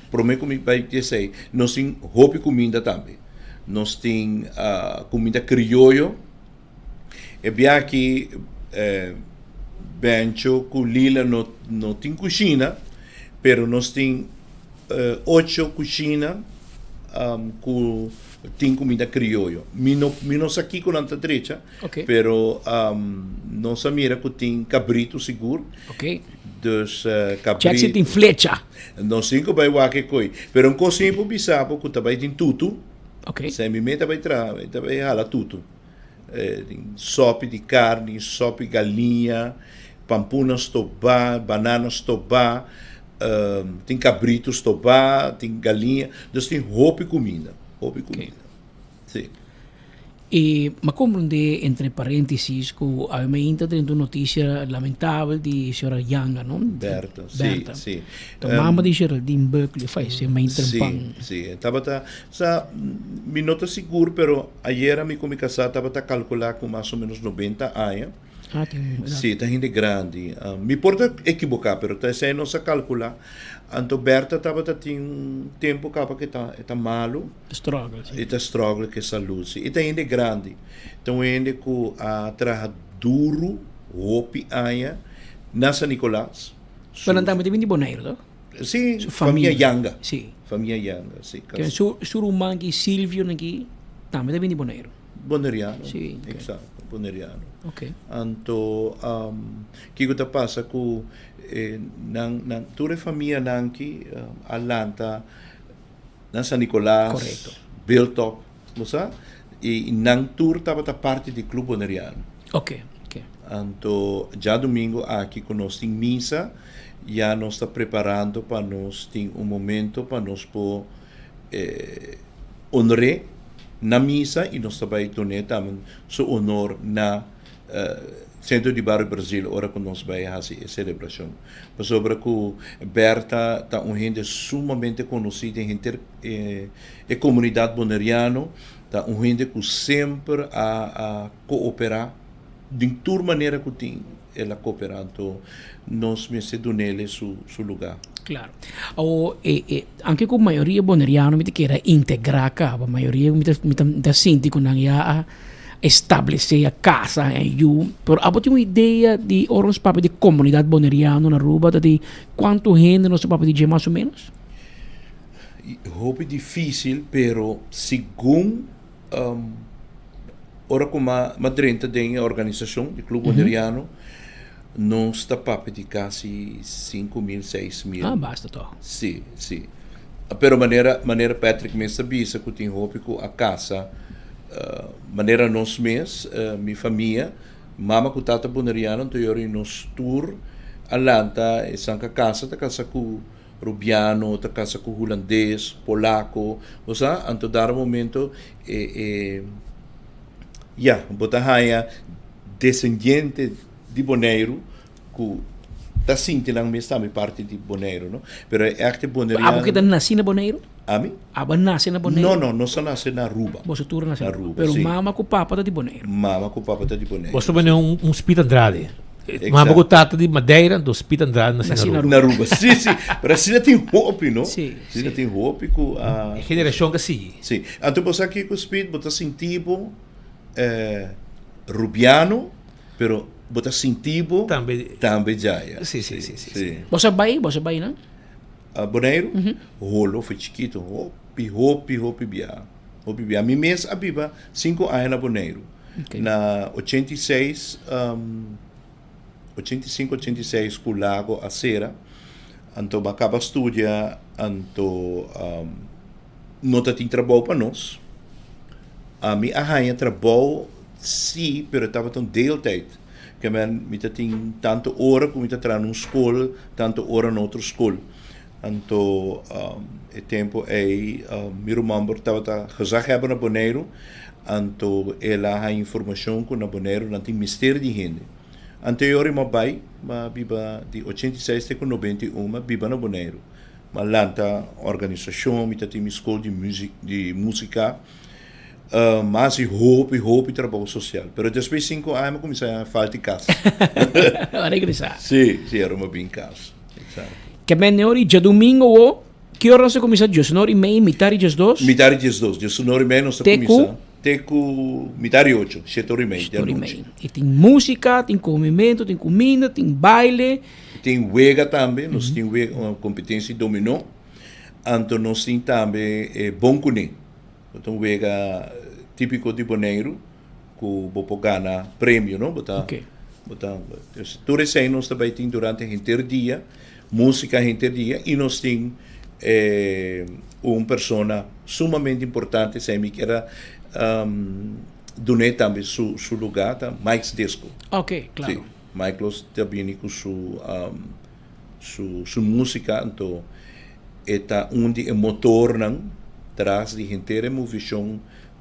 promé ku mi bai di esei nos tin hopi kuminda tambe. nos tin cuminda crioyo. E bia aki Bencho cu Lila no no tin cushina, pero nos tin ocho cushina cu tin cuminda crioyo. Mi no mi no sa kico nan ta drecha, pero nos a mira cu tin cabrito sigur. Dus cabrito. Check si tin flecha. Nos tin cu bay wak e coy. Pero un cos si mi por bisa bo cu ta bay tin tutu. Esei mi meta bay traha, mi ta bay hala tutu. Tin sopi di carni, sopi galiña, pampuna stobá, banana stobá, tin cabrito stobá, tin galiña. Dus tin hopi cuminda, hopi cuminda. Sí. E m'a comprende entre parentesis cu awe mainta drenta un noticia lamentabel di señora Janga, no? Berta, sí, Berta. sí. Ta mama di Geraldine Buckley fallece mainta Sí, trempan. sí. E tabata, sa, mi no ta sigur, pero ayera mi cu mi casá tabata calcula cu mas o menos 90 aña. Ah, tin un edad. Sí, ta hende grandi. Mi por ta ekiboká, pero ta esei nos a kalkulá. Anto Bertha tabata tin un tempu kaba ku e ta e ta malu. Struggle, sí. E ta struggle ku e salud, sí. E ta hende grandi. Ta un hende ku a traha duru hopi aña na San Nicolas. Pero nan tambe ta bin di Boneiru, toch? Sí, Su famia famia. Yanga. Sí. Famia Yanga, sí. Ke su su ruman ki Silvio nan ki tambe ta bin di Boneiru. Boneriano. Sí, ok. Exacto, Boneriano. Ok. Anto, um, kiko ta pasa ku eh, nan, nan, tur e famianan ki um, a lanta na San Nicolas, Correcto. Biltop, bo sa? I nan tur tabata parti di Club Boneriano. Ok, ok. Anto, djadumingo aki ku nos tin misa, ya nos ta preparando pa nos tin un momento pa nos por eh, Honr'é na misa i nos ta bai dun'é tambe su honor na Centro di Bario Brasil ora ku nos bai hasi e selebrashon. Pasobra ku Bertha ta un hende sumamente konosí den henter e komunidat boneriano, ta un hende ku semper a kooperá den tur manera ku tin el a kooperá. Anto nos mester dun'el su lugá. Claro. Awo, e, e, anke ku mayoria boneriano mi ta kere integrá kaba, mayoria mi ta, mi ta, mi ta sinti ku nan ya a establesé, a kasa en yu. Pero abo tin un idea di ora nos papia di komunidat boneriano na Aruba ta di kuantu hende nos ta papia di dje mas o menos? Hopi difísil, pero segun Ora ku m'a drenta den e organisashon di Club Boneriano, nos ta papia di kasi 5000, 6000. Ah, basta tòg. Sí, sí. Pero manera manera Patrick mes ta bisa ku tin hopi ku a kasa manera nos mes, mi famia, mama ku tata boneriano, anto yori nos tur a lanta esan ku a kasa ta kasa ku Rubiano ta casa cu Hulandes, Polaco, bo sa, anto dar momento e e ya, bo ta haya descendiente di Boneiru cu ta sinti nan mes tambe parti di Boneiru, no? Pero e echte Boneriano. Abo ke ta naci na Boneiru? Ami? Abo a nace na Boneiru? No, no, nos a nace na Aruba. Boso tur a nace na Aruba, Pero si. mama cu papa ta di Boneiru? Mama cu papa ta di Boneiru. Boso ta bini un un Speed Andrade. Mama cu tata di Madeira, anto Speed Andrade naci na Aruba. Na Aruba, si, si. Pero asina tin hopi, no? Si, Asina tin hopi cu a. E generacion cu a sigui. Si. Anto bo sa kico Speed, bo ta sinti bo Rubiano, pero bo ta sinti bo Tambe. Tambe djaya. Si, si, si, si. Boso a bay? Boso a bay nan? Boneiru, holo for chikito, hopi, hopi, hopi bia, hopi bia. Mi mes a biba sinku aña na Boneiru. Na 86, 85, 86 ku Lago a sera, anto mi a kaba studia, anto no ta tin trabou pa nos. Ami a haña trabou, sí, pero tabata un deeltijd. Ke men mi ta tin tantu ora ku mi ta traha na un skol, tantu ora na otro skol. Anto e tempu ei mi ruman por tabata gezaghebber na Boneiru, anto el a haña informashon ku na Boneiru nan tin mester di hende. Anto e ora mi a bai, mi a biba di 86 te ku 91 mi a biba na Boneiru. Mi a lanta organisashon, mi ta tin mi skol di di musika. Mas di hopi, hopi trabou social. Pero despues cinco aña mi a cuminsa falta di cas. A regresa. Sí, sí, ahora mi a bin cas. Exacto. Ke men neori djadumingo wo. Ki ora nos ta kuminsá? Diesunor i mei, mitar i diesdos? Mitar i diesdos. Diesunor i mei nos ta kuminsá. Te ku mitar i ocho, shete ora i mei di anochi. I tin músika, tin komimentu, tin kuminda, tin baile. Tin wega tambe, nos tin wega, un kompetensia di dominó. Anto nos tin tambe e bon kuné. Bo ta un wega típiko di Boneiru ku bo por gana premio, no? Bo ta, bo ta, tur esei nos ta bai tin durante henter dia. Músika henter dia i nos tin un persona sumamente importante, esei mi kier a dun'é tambe su su lugá, ta Mike's Disco. Ok, klaro. Sí, Mike los ta bini ku su su su músika, anto e ta un di e motornan tras di henter e movishon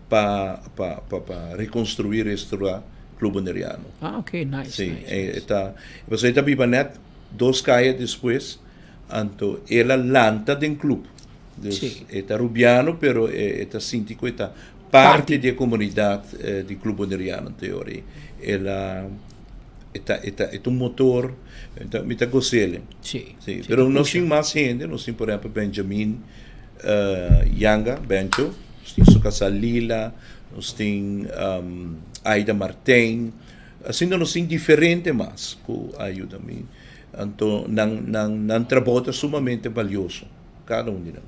pa pa pa pa rekonstruí, restourá Club Boneriano. Ah, ok, nice, Sí, nice, e nice. ta, pasobra e ta biba nèt Dos kaya despues, anto el a lanta den club. Dus Sí. e ta Rubiano, pero e, e ta sinti ku e ta parti di e komunidat di Club Boneriano. Te ora ei el a, e ta, e ta, e ta un motor, mi ta, mi ta gos'el. Sí. Sí, Sí, pero ta nos pusha. tin mas hende, nos tin por ehempel Benjamin Yanga, Bencho, nos tin su kasá Lila, nos tin Aida Martijn, Asina nos tin diferente mas ku a yuda mi. Anto nan nan nan trabou ta sumamente balioso, kada un di nan.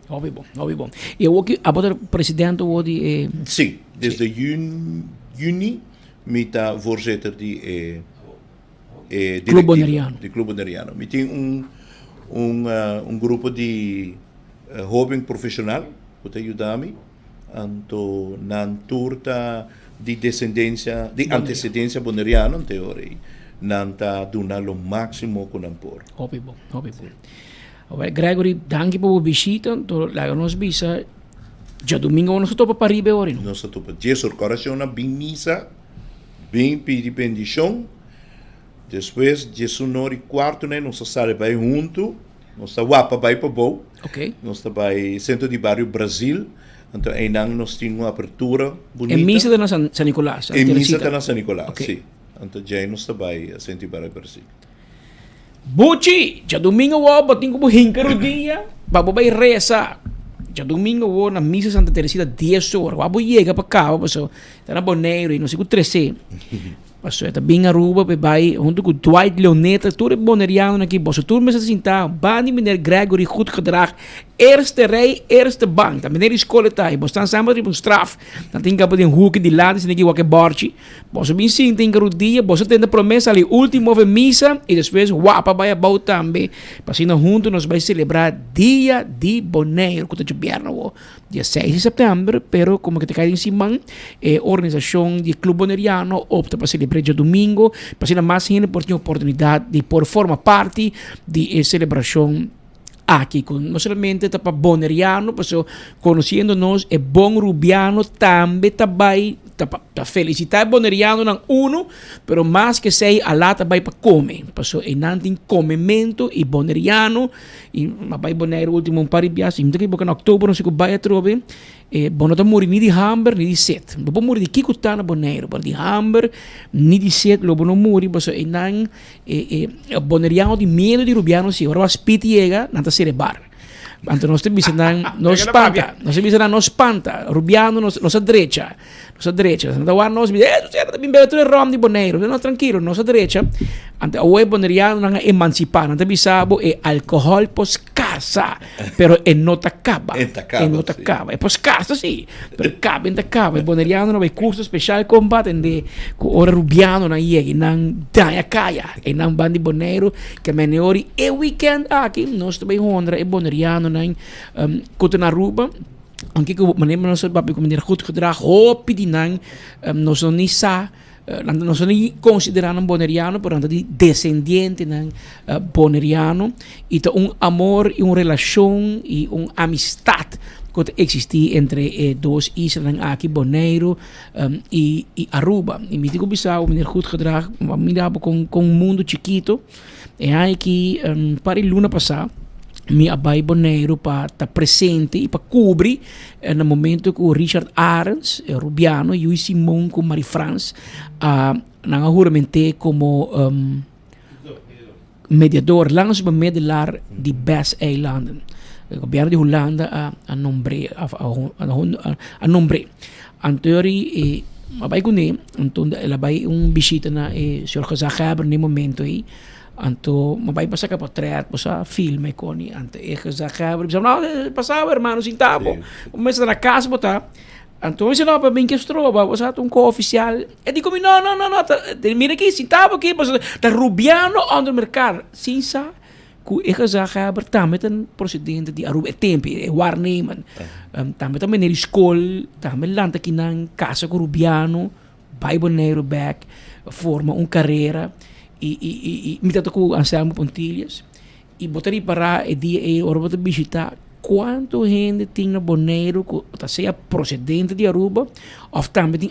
Hopi bon, hopi bon. I awor ki abo ta presidente awor di e. Sí, desde jun juni mi ta voorzitter di e e Club directiva Boneriano. di Club Boneriano. Mi tin un un un grupo di hoben profesional ku ta yuda mi. Anto nan tur ta di desendensia, di antecedencia boneriano, ante ora ei nan ta duna lo maximo cu nan por. Hopi bon, hopi bon. Awel Gregory, danki pa bo bishita, anto laga nos bisa djadumingo nos ta topa pariba e ora no? Nos ta topa dies or, Coracion a bin misa, bin pidi bendicion, despues diesunor y cuarto na nos ta sali bai hunto. Nos ta wapa bai pabou. Ok. Nos ta bai Centro di Bario Brasil. Anto einan nos tin un apertura bunita. E misa ta na San, San Nicolas. E misa ta na San Nicolas, okay. si. Anto djei nos ta bai Centro di Bario Brasil. Buchi, djadumingo awor bo tin ku bo hinka rudia pa bo bai resa. Djadumingo awor na misa Santa Teresita dies or. Wak bo yega pa kaba paso ta na Boneiru i no si ku trese. Pasobra e ta bin Aruba pa e bai hunto ku Dwight Leoneta, tur e bonerianonan aki, boso tur mester sinta banda di meneer Gregory Goedgedrag, eerste rij, eerste bank. Ta meneer di skol e ta, i boso ta ansamble riba un straf. Nan tin kaba den huki dilanti, sinti ki wak e bòrchi. Boso bin sinta hinka rudia, boso tende promé sali último of e misa, i despues wapa bai abou tambe, pa asina hunto nos bai selebrá Dia di Boneiru, ku ta djobièrnè awor. Dia seis di sèptèmber, pero komo ke ta kai den siman, e organisashon di Club Boneriano opta pa selebr'é djadumingu, pa asina mas hende por tin oportunidat di por forma parti di e selebrashon aki, ku no solamente ta pa boneriano, pasobra konosiendo nos e bon rubiano tambe ta bai ta ta felisitá e bonerianonan uno, pero mas ke esei alá ta bai pa kome, pasobra einan tin komementu i boneriano. I m'a bai Boneiru ultimo un par di bias, i mi ta kere boka na oktober no si ku bai atrobe, e bo no ta muri ni di hamber ni di set. Bo por muri di kiko ta na Boneiru, pero di hamber ni di set lo bo no muri, pasobra einan e e boneriano tin miedu di rubiano si ora spit yega nan ta sere bar. Anto nos ta bisa nan no spanta, nos ta bisa nan no spanta, rubiano nos nos a drecha, nos a drecha. Nan ta wak nos bisa, eh ta bin bebe tur e rom di Boneiru. No, trankilo, nos a drecha. Anto awor e bonerianonan a emansipá, nan ta bisa bo e alkohòl por skarsa, pero e no ta kaba. E ta kaba, E no ta sí. kaba. E por skarsa sí, pero e kaba e no ta kaba. E bonerianonan bai kurso speshal kon pa atendé ku ora rubianonan yega i nan daña kaya. E nan ban di Boneiru ke meneori e wikènt aki nos ta bai honra e bonerianonan ku ta na Aruba. Aunke ku manera nos a papia ku meneer Goedgedrag hopi di nan nos no ni sa. Nan no ta konsiderá nan boneriano, pero nan ta di desendientenan boneriano i ta un amor i un relashon i un amistat ku ta eksistí entre e dos islanan aki, Boneiru i Aruba. I mi tin ku bisa bo, meneer Goedgedrag, bo a mira bo kon kon mundu chikito. E aña aki, un par di luna pasá, mi a bai Boneiru pa ta presente i pa kubri na momento ku Richard Arends, e Rubiano, Yui Simon ku Marie Frans a nan a hurament'é komo mediador, langs bemiddelaar di BES-eilanden. Gobierno di Hulanda a a nombr'é a a nombr'é. Anto yori e a bai kuné, anto el a bai un bishita na e señor gezaghebber na e momento ei, anto mi a bai pa saka potrèt, bo sa filma e koni, anto e gezaghebber bisa no pasa bo hermano sinta bo, bo mester ta na kas bo ta, anto mi bisa no pero mi ke stroba bo sa ta un ko ofisial, e di ku mi no no no no mira aki sinta bo aki pasobra ta rubiano ònder merkar sin sa. Ku e gezaghebber tambe ta prosedente di Aruba e tempo, e waarnemen. Tambe ta meneer di skol, tambe lanta kinan kasa ku Rubiano, bai Boneiru bek, forma un karera i i i i mi tabata ku Anselmo Pontilius i bo ta ripará e dia ei ora bo ta bishitá kuantu hende tin na Boneiru ku ta sea prosedente di Aruba òf tambe tin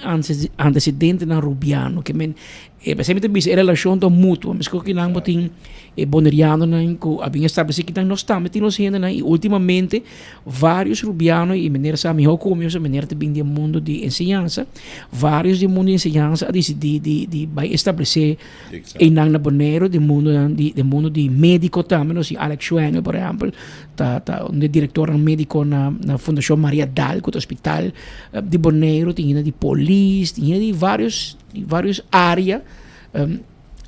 antecedentenan Rubiano ke men E p'esei mi ta bisa e relashon ta mutuo. Meskos ku kinan bo tin e bonerianonan ku a bin establesé kinan nos tambe tin nos hendenan i ultimamente vários rubiano i manera sa mihó ku mi pasobra manera ta bin di e mundo di enseñansa, vários di e mundo di enseñansa a disidí di di bai establesé einan na Boneiru den mundonan di den mundo di médiko tambe nos tin Alex Schwengle por ehèmpel ta ta un di e direktornan médiko na na Fundashon Maria Daal ku ta hospital di Boneiru tin hende di polis tin hende di vários Di varios area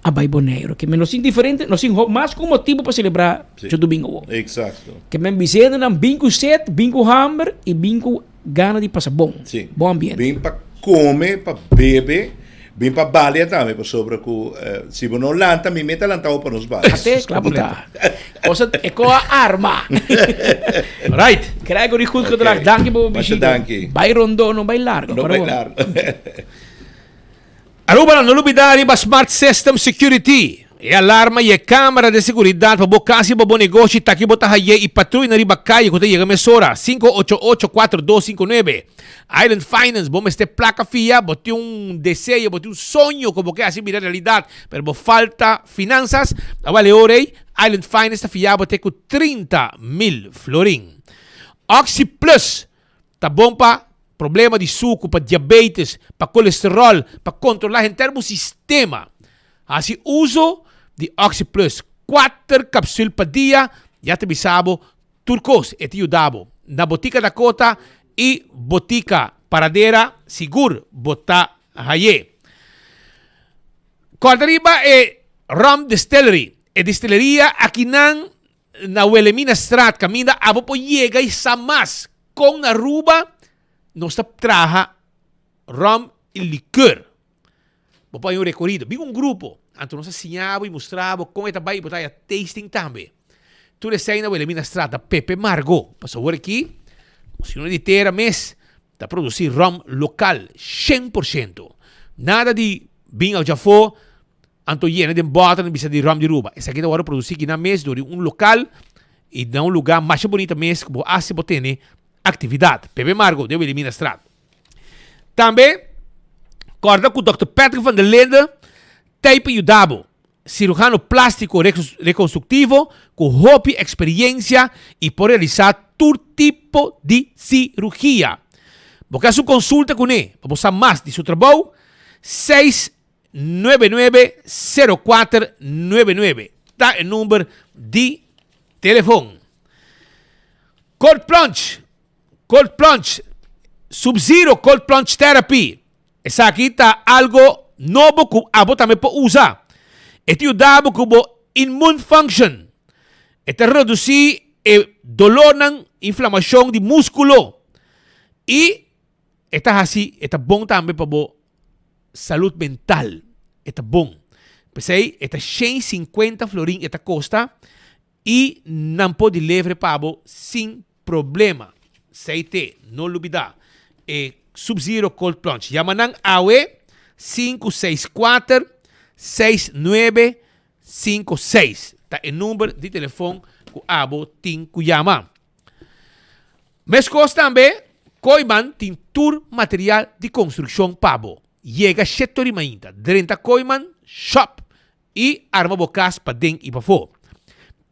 a bai Boneiru. Ke men nos tin diferente, nos tin mas ku motibu pa selebrá djadumingu awor. Exacto. Ke men bisendenan bin ku set, bin ku hamber i bin ku gana di pasa bon. Sí. Bon ambiente. Bin pa kome, pa bebe, bin pa balia tambe pasobra ku si bo no lanta mi meta lanta bo pa nos balia. Ate, kla bo ta. Cosa e ko a arma. Right. Gregory goed gedrag. Danki pa bo Masha bishita. danki. Bai rondó, no bai largo. No bai largo. Aruba no lubida riba Smart System Security, e alarma y e camera de seguridad pa bo cas y pa bo negoshi ta aki bo ta haye y patruya riba caye cu ta yega mesora, 588-4259. Island Finance, bo mester placa fia, bo tin un deseo, bo tin un soño cu bo ke haci bira realidad, pero bo falta finanzas, awel e ora ey Island Finance ta fia bo te cu 30 mil florin. Oxi Plus Ta bon pa problema di suku, pa diabetes, pa kolesterol, pa kontrolá henter bo sistema. Hasi uso di Oxi Plus, kuater kapsul pa dia, ya ta bisa bo tur kos. E ta yuda bo. Na Botika Dakota i Botika Paradera sigur bo ta haye. Kòrda riba e Rum Distillery. E distilleria akinan Na Wilhelminastraat kaminda abo por yega i sa mas kon na Aruba nos ta traha rum i likeur. Bo por haña un rekorido. Bin un grupo, anto nos a siña bo i mustra bo kon e ta bai i bo ta haña tasting tambe. Tur esei na Wilhelminastraat na Pepe Margo. Pasobra awor aki nos tin un di tera mes ta produsi rum lokal 100%. Nada di bin djafó. Anto yena den bòter nan bisa di ròm di Aruba. Esaki ta wòrdu produsí kinan mes dor di un lokal i na un lugá masha bunita mes ku bo hasi bo tene aktividat. Pepe Margo den Wilhelminastraat. Tambe kòrda ku Dòkter Patrick van der Linde ta ei pa yuda bo. Siruhano plástiko rekonstruktivo ku hopi eksperiensia i por realisá tur tipo di sirugia. Bo ke hasi un konsulta kuné pa bo sa mas di su trabou? Seis 990499 ta e number di telefon. Cold plunge, cold plunge, Sub-Zero Cold Plunge Therapy. Esaki ta algo nobo ku abo tambe por usa. E ta yuda bo ku bo immune function. E ta redusi e dolornan, inflamashon di muskulo. I e ta hasi, e ta bon tambe pa bo salud mental e ta bon. P'esei e ta shen sinkuenta florin e ta kosta i nan por deliver pa bo sin problema. Esei te, no lubida e Sub Zero Cold Plunge. Yama nan awe 564 6956 ta e number di telefon ku abo tin ku yama. Meskos tambe, Kooiman tin tur material di konstrukshon pa bo. Yega sheto di mainta, drenta Kooiman Shop i arma bo kas paden i pafó.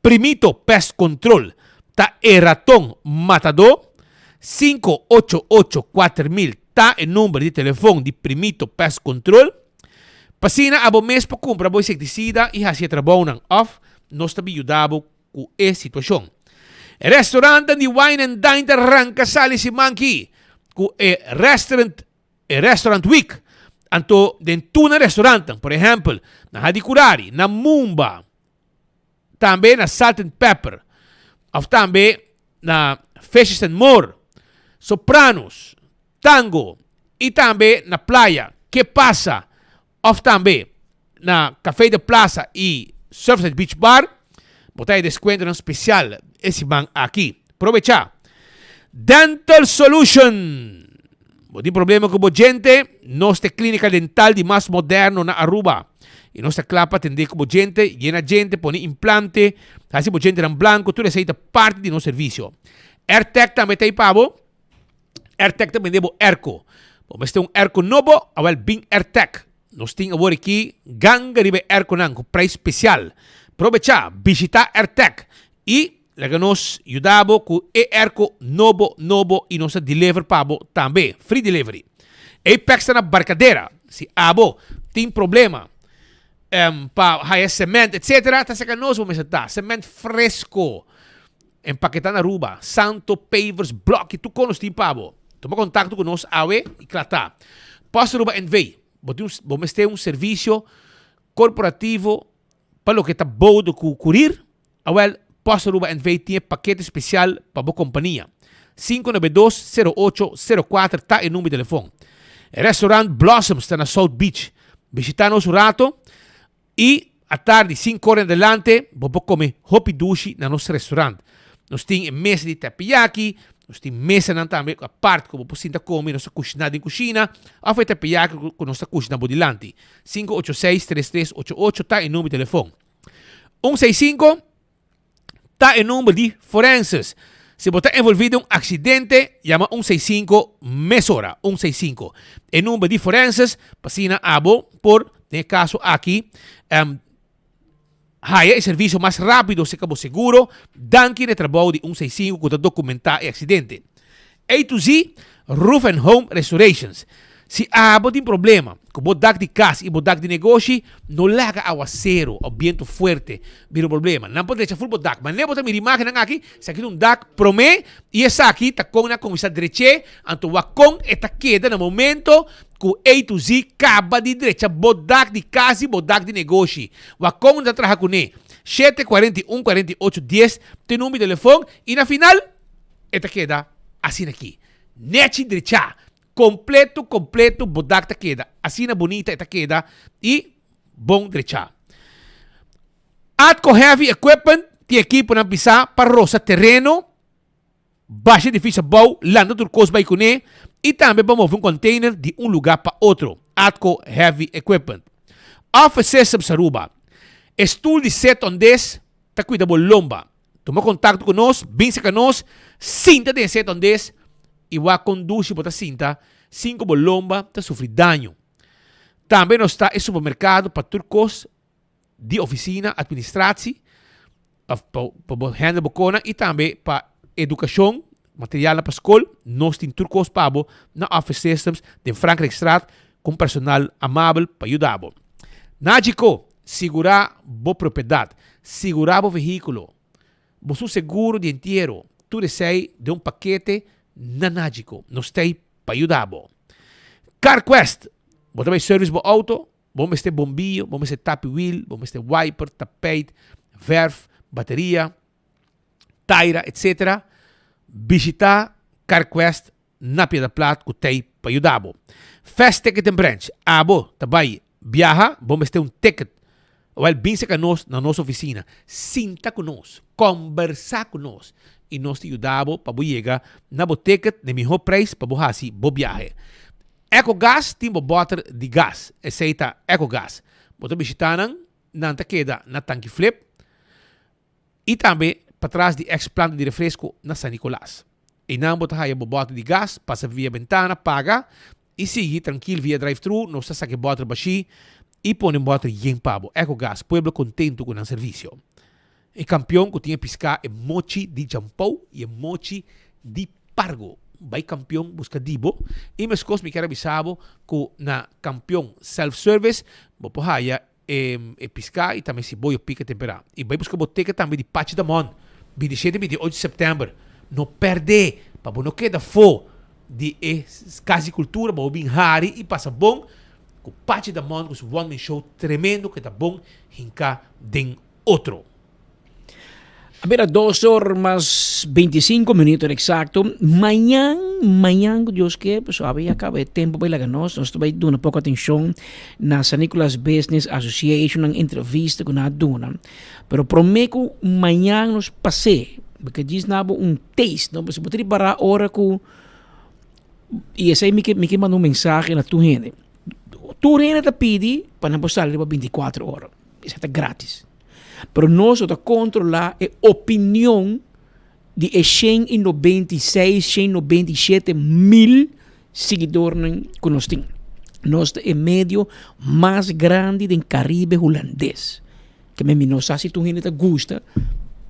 Primito Pest Control ta e raton matadó. 588 4000 ta e number di telefon di Primito Pest Control. P'asina abo mes por kumpra bo insektisida i hasi e trabounan òf nos ta bin yuda bo ku e situashon. Restauranten di Wine and Dine ta ranka sali siman ki ku e Restaurant e Restaurant Week. Anto den tur nan restauranten, por ehèmpel na Hadicurari, na Mumba, tambe na Salt and Pepper, òf tambe na Fishes and More, Sopranos, Tango i tambe na Playa, Que Pasa, òf tambe na Café de Plaza i Surfside Beach Bar, bo ta e deskuentonan spesial e siman aki. Probechá! Dental Solution! Bo tin problema ku bo djente? Nos ta e klínika dental di mas moderno na Aruba i nos ta kla pa atendé ku bo djente, yena djente, pone implante, hasi bo djentenan blanku, tur esei ta parti di nos servisio. Airtec tambe ta ei pa bo. Airtec ta bende bo airco. Bo mester un airco nobo? Awel bin Airtec. Nos tin awor aki ganga riba e airconan ku prijs spesial. Probechá, bishitá Airtec i laga nos yuda bo ku e airco nobo nobo i nos ta deliver pa bo tambe, free delivery. Apex ta na Barcadera. Si abo tin problema pa haya cement etc. Ta saka nos bo mester ta. Cement fresco. Empaketá na Aruba, Santo, pavers, blòki, tur kon nos tin pa bo. Tuma kontakto ku nos awe i kla ta. Post Aruba NV, bo tin un, bo mester un servisio korporativo pa loke ta boudo ku kurir? Awèl, Post Aruba NV tin e pakete spesial pa bo kompania. 592 08 04 ta e number di telefon. Restaurant Blossoms ta na South Beach. Bishita nos un rato. I atardi sinku ora en adelante bo por kome hopi dushi na nos restaurant. Nos tin e mesa di teppiyaki, nos tin mesanan tambe apart ku bo por sinta kome, nos ta kushina den kushina òf e teppiyaki ku nos ta kushina bo dilanti. 586 3388 ta e number di telefon. 165 ta e number di forenses. Si bo ta envolvi den un accidente, yama 165 mesora, 165. E number di forenses pa asina abo por, den e caso aki, um, haya e servicio mas rapido cerca bo seguro, danki na e trabou di 165 cu ta documenta e accidente. A to Z Roof and Home Restorations. Si abo tin problema ku bo dak di kas i bo dak di negoshi, no laga awaseru òf bientu fuerte bira un problema. Nan por drecha ful bo dak. Manera bo ta mira imágennan aki, esaki ta un dak promé i esaki ta kon nan a kuminsá drech'é, anto wak kon e ta keda na momento ku A to Z kaba di drecha bo dak di kas i bo dak di negoshi. Wak kon nan ta traha kuné. 7 41 48 10 ta e number di telefon i na final, E ta keda asina aki. Nechi drechá. Kompleto, kompleto bo dak ta keda. Asina bunita e ta keda i bon drechá. Atco Heavy Equipment tin ekiponan pisá pa rosa tereno, basha edifisio abou, lanta tur kos bai kuné i tambe pa move un container di un lugá pa otro. Atco Heavy Equipment. Office Systems Aruba. E stul di set on des ta kuida bo lomba. Tuma kontakto ku nos, bin serka nos, sinta den e setondes i wak kon dushi bo ta sinta sin ku bo lomba ta sufri daño. Tambe nos ta e supermerkado pa tur kos di ofisina, administratie, òf pa pa bo handle bo konan i tambe pa edukashon, materialnan pa skol, nos tin tur kos pa bo na Office Systems den Frankrijkstraat ku un personal amabel pa yuda bo. Nagico, sigurá bo propiedat, sigurá bo vehíkulo, bo su seguro di entiero, tur esei den un pakete na Nagico. Nos ta ei pa yuda bo. CarQuest, bo ta bai service bo auto, bo mester bombillo, bo mester tapi wiel, bo mester wiper, tapijt, verf, bateria, taira, etc. Bishita CarQuest na Piedra Plat ku t'ei pa yuda bo. Fast Ticket and Branch, Abo ta bai biaha, bo mester un ticket. Wèl, bin serka nos na nos ofisina, sinta ku nos, kòmbersá ku nos i nos ta yuda bo pa bo yega na bo ticket na e mihó preis pa bo hasi bo biahe. Ecogas tin bo bòter di gas, esei ta Ecogas. Bo ta bishitá nan, nan ta keda na Tanki Flip. I tambe patras di ex planta di refresco na San Nicolas. Einan bo ta haya bo bòter di gas, pasa via bentana, paga i sigui trankil via drive-thru, nos ta saka e bòter bashí i pone un bòter yen pa bo. Ecogas, pueblo contento cu nan servicio. E campeon cu tin e pisca e mochi di Jampou i e mochi di Pargo. Bai campeon busca di bo. I mescos mi kier a bisa bo cu na Campeon Self Service bo por haya E e piská i tambe siboyo pika temperá. I bai buska boteka tambe di Pachi Damon. 27 i 28 di sèptèmber. No pèrdè pa bo no keda afó di e Kas di Kultura, pa bo bin hari i pasa bon ku Pachi Damon ku su one man show tremendo ku ta bon hinká den otro. A bira dos or mas 25 minuto exacto. Mañan, mañan ku Dios ke, pues awe ya kaba e tempo bai laga nos. Nos ta bai duna poko atenshon na San Nicolas Business Association nan entrevista ku nan a duna. Pero promé ku mañan nos pas'é, mi ke djis na bo un taste, no? Pasobra bo ta ripará ora ku, i esei mi ke mi ke manda un mensahe na tur hende. Tur hende ta pidi pa nan por sali riba 24 ora. Esei ta gratis. Pero nos lo ta controla e opinion di e 196, 197 mil siguidornan cu nos tin. Nos ta e medio mas grandi den Caribe Hulandes. Ke men mi no sa si tur hende ta gusta,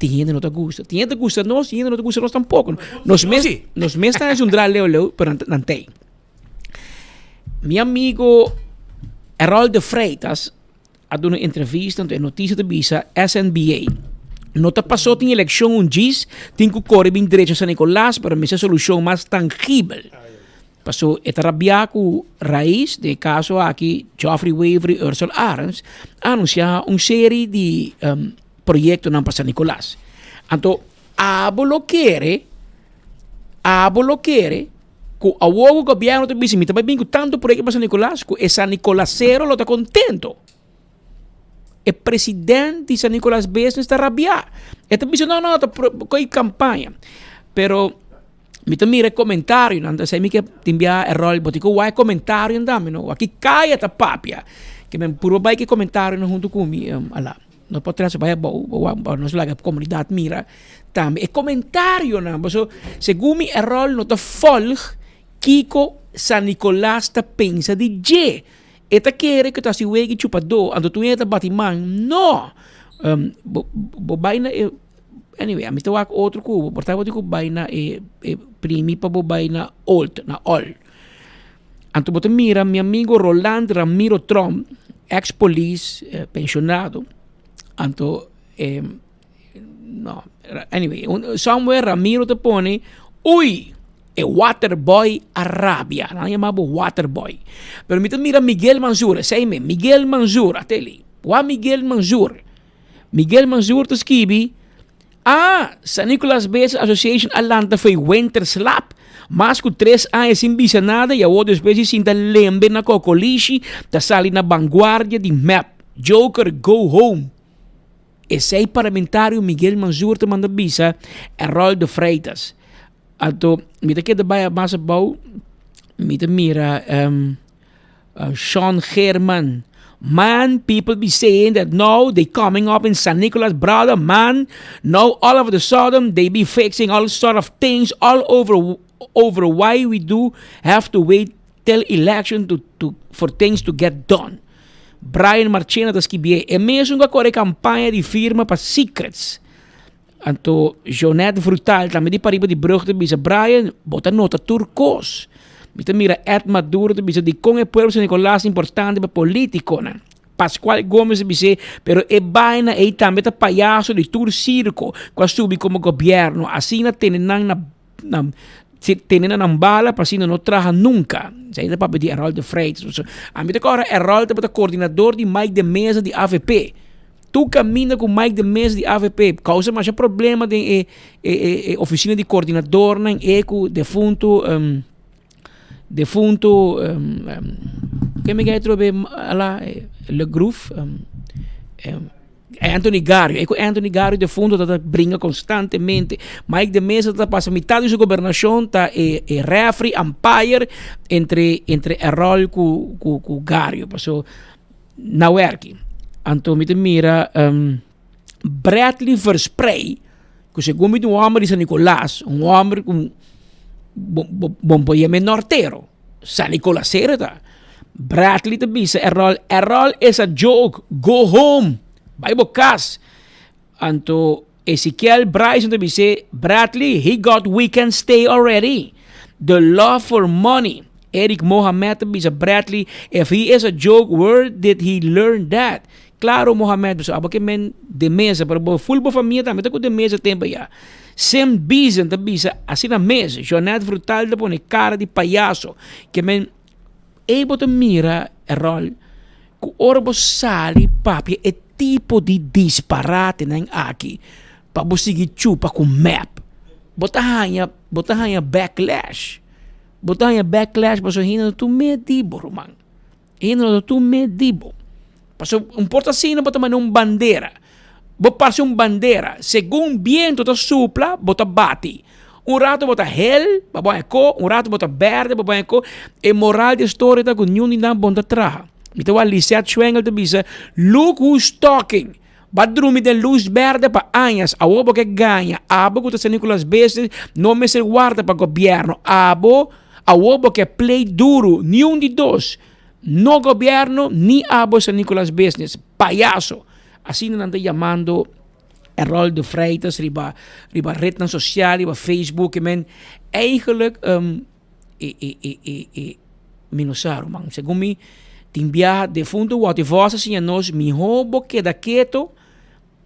tin hende no ta gusta. Tin hende ta gusta nos, tin hende no ta gusta nos tampoco. Nos mes, nos mes ta haci un dra leu leu, pero nan t'ey. Mi amigo Errol de Freitas a duna un entrevista, anto e notisia ta bisa SNBA no ta pasó tin elekshon un djis tin ku kore bin drecha San Nicolas pero mester solushon mas tangibel. Paso e ta rabiá ku rais den e kaso aki Geoffrey Wever i Ursel Arends a anunsiá un seri di proyektonan pa San Nicolas. Anto abo lo kere abo lo kere Ku awor ku gobièrnu ta bisa mi ta bai bin ku tantu proyekto pa San Nicolas ku e San Nicolasero lo ta kontento. E president di San Nicolas Business ta rabiá. E ta bisa no no ta koi kampaña. Pero mi ta mira e komentarionan ta esei mi ke tin bia e ròl bo tin ku wak e komentarionan tambe no. Aki kaya ta papia. Ke men purba bai ku e komentarionan huntu ku mi ala. No por trese bai abou, pa nos laga komunidat mira tambe e komentarionan. Paso segun mi Errol no ta volg kiko San Nicolas ta pensa di dje. E ta kere ku ta hasi wega i chupadó, anto tur hende ta bati man. No! Bo bo bai na e, anyway, ami ta wak otro ku bo, por ta bo tin ku bai na e e primi pa bo bai na old, na ol. Anto bo ta mira mi amigo Roland Ramiro Tromp, ex polis, pensionado, anto no, anyway, somewhere Ramiro ta pone, uy, e waterboy a rabia, nan a yama bo waterboy. Pero mi ta mira Miguel Mansur, esei me, Miguel Mansur, ateli, wak Miguel Mansur? Miguel Mansur ta skibi, Ah, San Nicolas Business Association a lanta fo'i winterslaap mas ku tres aña sin bisa nada i awor despues di sinta lembe na kokolishi ta sali na banguardia di mep. Joker go home! Esei parlamentario Miguel Mansur ta manda bisa Errol de Freitas. Anto mi ta keda bai mas abou mi ta mira Sean Geerman, Man, people be saying that now they coming up in San Nicolas, brother, man, now all of the sudden they be fixing all sort of things all over over why we do have to wait till election to to for things to get done. Brian Marchena ta skibié, e mesun ku a kore kampaña di firma pa secrets. Anto Jonet Vrutaal tambe di pariba di brug ta bisa, Brian, bo ta nota tur kos. Mi ta mira Ed Maduro ta bisa dikon e pueblo San Nicolas ta importante pa politikonan. Pascual Gomez ta bis'é, pero e baina ei tambe ta payaso di tur sirko ku a subi komo gobièrnu. Asina tene nan na na tene nan nan bala pa asina no traha nunka. Esei ta papia di Errol de Freitas. Ami ta kòrda Errol tabata koordinador di Mike de Meza di avp. Tur kaminda ku Mike de Meza di avp kousa masha problema den e e e ofisina di koordinadornan e ku defuntu defuntu ken mi gei atrobe ala Le Groef Anthony Gario e ku Anthony Gario defuntu ta bringa konstantemente Mike de Meza ta pasa mitad di su gobernashon ta e e refri umpire entre entre Errol ku ku Gario paso Na werki. Anto mi ta mira Bradley Versprey, ku segun mi ta un hòmber di San Nicolas, un hòmber ku bo bo bo por yama e nortero, San Nicolasero e ta. Bradley ta bisa Errol, Errol is a joke, go home, bai bo kas. Anto Ezekiel Bryson ta bis'é, Bradley, he got weekend stay already. The love for money. Eric Mohamed ta bisa Bradley, if he is a joke, where did he learn that? Claro Mohamed pasobra abo ke men de mesa pero bo full bo famia tambe ta ku de mesa tempo ya. Sem Bizen ta bisa asina mes Jeanette Vrutaal ta pone cara di payaso ke men ey bo ta mira Errol ku ora bo sali papia e tipo di disparatenan aki pa bo sigui chupa ku mep bo ta haña bo ta haña backlash bo ta haña backlash pasobra hende no tur medi bo ruman. Hende no ta tur medi bo. Pasobra un por ta asina bo ta manda un bandera. Bo parse un bandera. Segun biento ta supla, bo ta bati. Un rato bo ta hel, pa bo haña ko, un rato bo ta berde, pa bo haña ko. E moral di e storia ta ku niun di nan bon ta traha. Mi ta wak Lisette Schwengel ta bisa, Look who's talking! Bo a drumi den lus berde pa añas, awor bo ke gaña. Abo ku ta San Nicolas Business no mester warda pa gobièrnu. Abo, awor bo ke play duru. Niun di dos. No gobièrnu ni abo San Nicolas Business. Payaso! Asina nan ta yamando Errol de Freitas riba riba retnan sosial, riba Facebook. I men eigenlijk e e e e e mi no sa ruman. Segun mi tin biaha defunto Watty Vos a siña nos mihó bo keda keto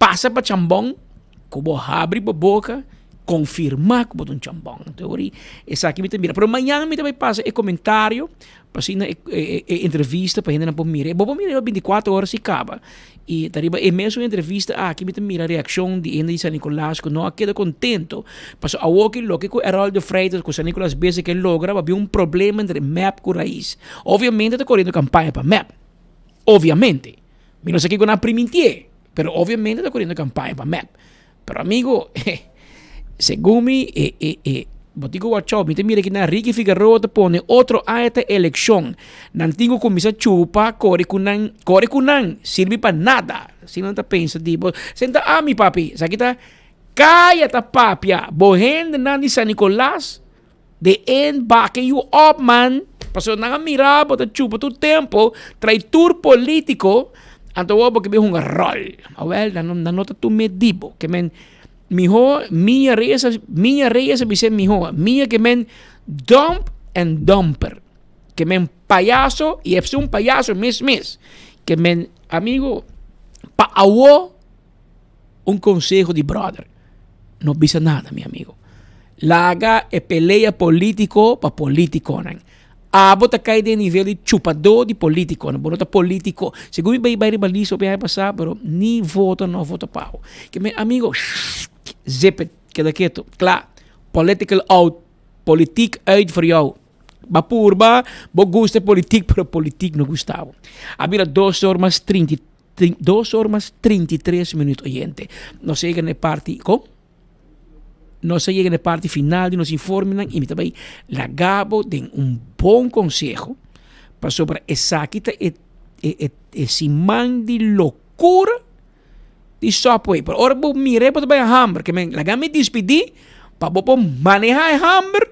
pasa pa chambon ku bo habri bo boka konfirmá ku bo ta un chambon. Anto ori esaki mi ta mira. Pero mañana mi ta bai pasa e komentario pa asina e e entrevista pa hendenan por mira. Bo por mira riba bintikuater ora si kaba. I ta riba e mesun entrevista aki mi ta mira reakshon di hende di San Nicolas ku no a keda kontento pasobra awoki loke ku Errol de Freitas ku San Nicolas bese ke logra pa bin un problema entre mep ku Raiz. Obviamente ta koriendo kampaña pa mep. Obviamente. Mi no sa kiko nan a primintié, pero obviamente ta koriendo kampaña pa mep. Pero amigo, segun mi e e e bo tin ku watch out. Mi ta mira kinan Ricky Figueroa ta pone otro aña ta elekshon. Nan tin ku kuminsá chupa, kore ku nan, kore ku nan, sirbi pa nada. Asina nan ta pensa di bo. Senta ami papi, esaki ta kaya ta papia. Bo hendenan di San Nicolas, they ain't backing you up man. Pasobra nan a mira bo ta chupa tur tempo, traitur politico, anto awor bo ke bin hunga rol. Awel, nan no, nan no ta tum'é di bo. Ke men miho, Mia Reyes a, Mia Reyes a bis'é miho. Mia ke men dump and dumper. Ke men payaso, i e un payaso mes mes. Ke men, amigo, pa awo, Un conseho di brother, no bisa nada mi amigo. Laga e pelea politico pa politiconan. Abo ta cay den nivel di chupador di politiconan, bo no ta politico. Segun mi bay bay riba lista hopi aña pasa, pero ni voto no vota pa bo. Ke mi amigo, zip it, keda keto, kla. Political out, politiek uit voor jou. Ba purba, bo gusta politiek, pero politiek no gusta bo. A bira dos or mas trinta i Dos or mas 33 minuut oyente. Nos a yega na e parti, kon? Nos a yega na e parti final di nos informenan i mi ta bai laga bo den un bon konseho pasobra esaki ta e e e e siman di lokura di Subway. Pero ora bo mira bo ta bai hamber. Ke men laga mi dispidí pa bo por manehá e hamber.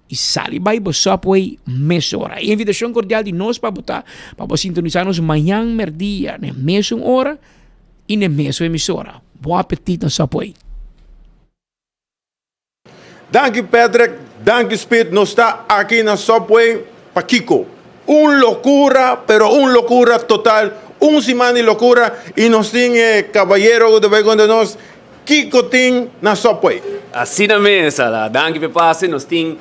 I sali bai bo Subway mesora. E invitacion cordial di nos pa bo ta pa bo sintonisa nos mañan merdia na e mesun ora y na e mesun emisora. Bon apetit na Subway! Danki Patrick, danki Speed, nos ta aki na Subway pa kiko? Un locura, pero un locura total, un siman di locura y nos tin e cabayero cu ta bay conta nos Kiko tin na Subway? Asina mes, Ala. Danki p'e pase. Nos tin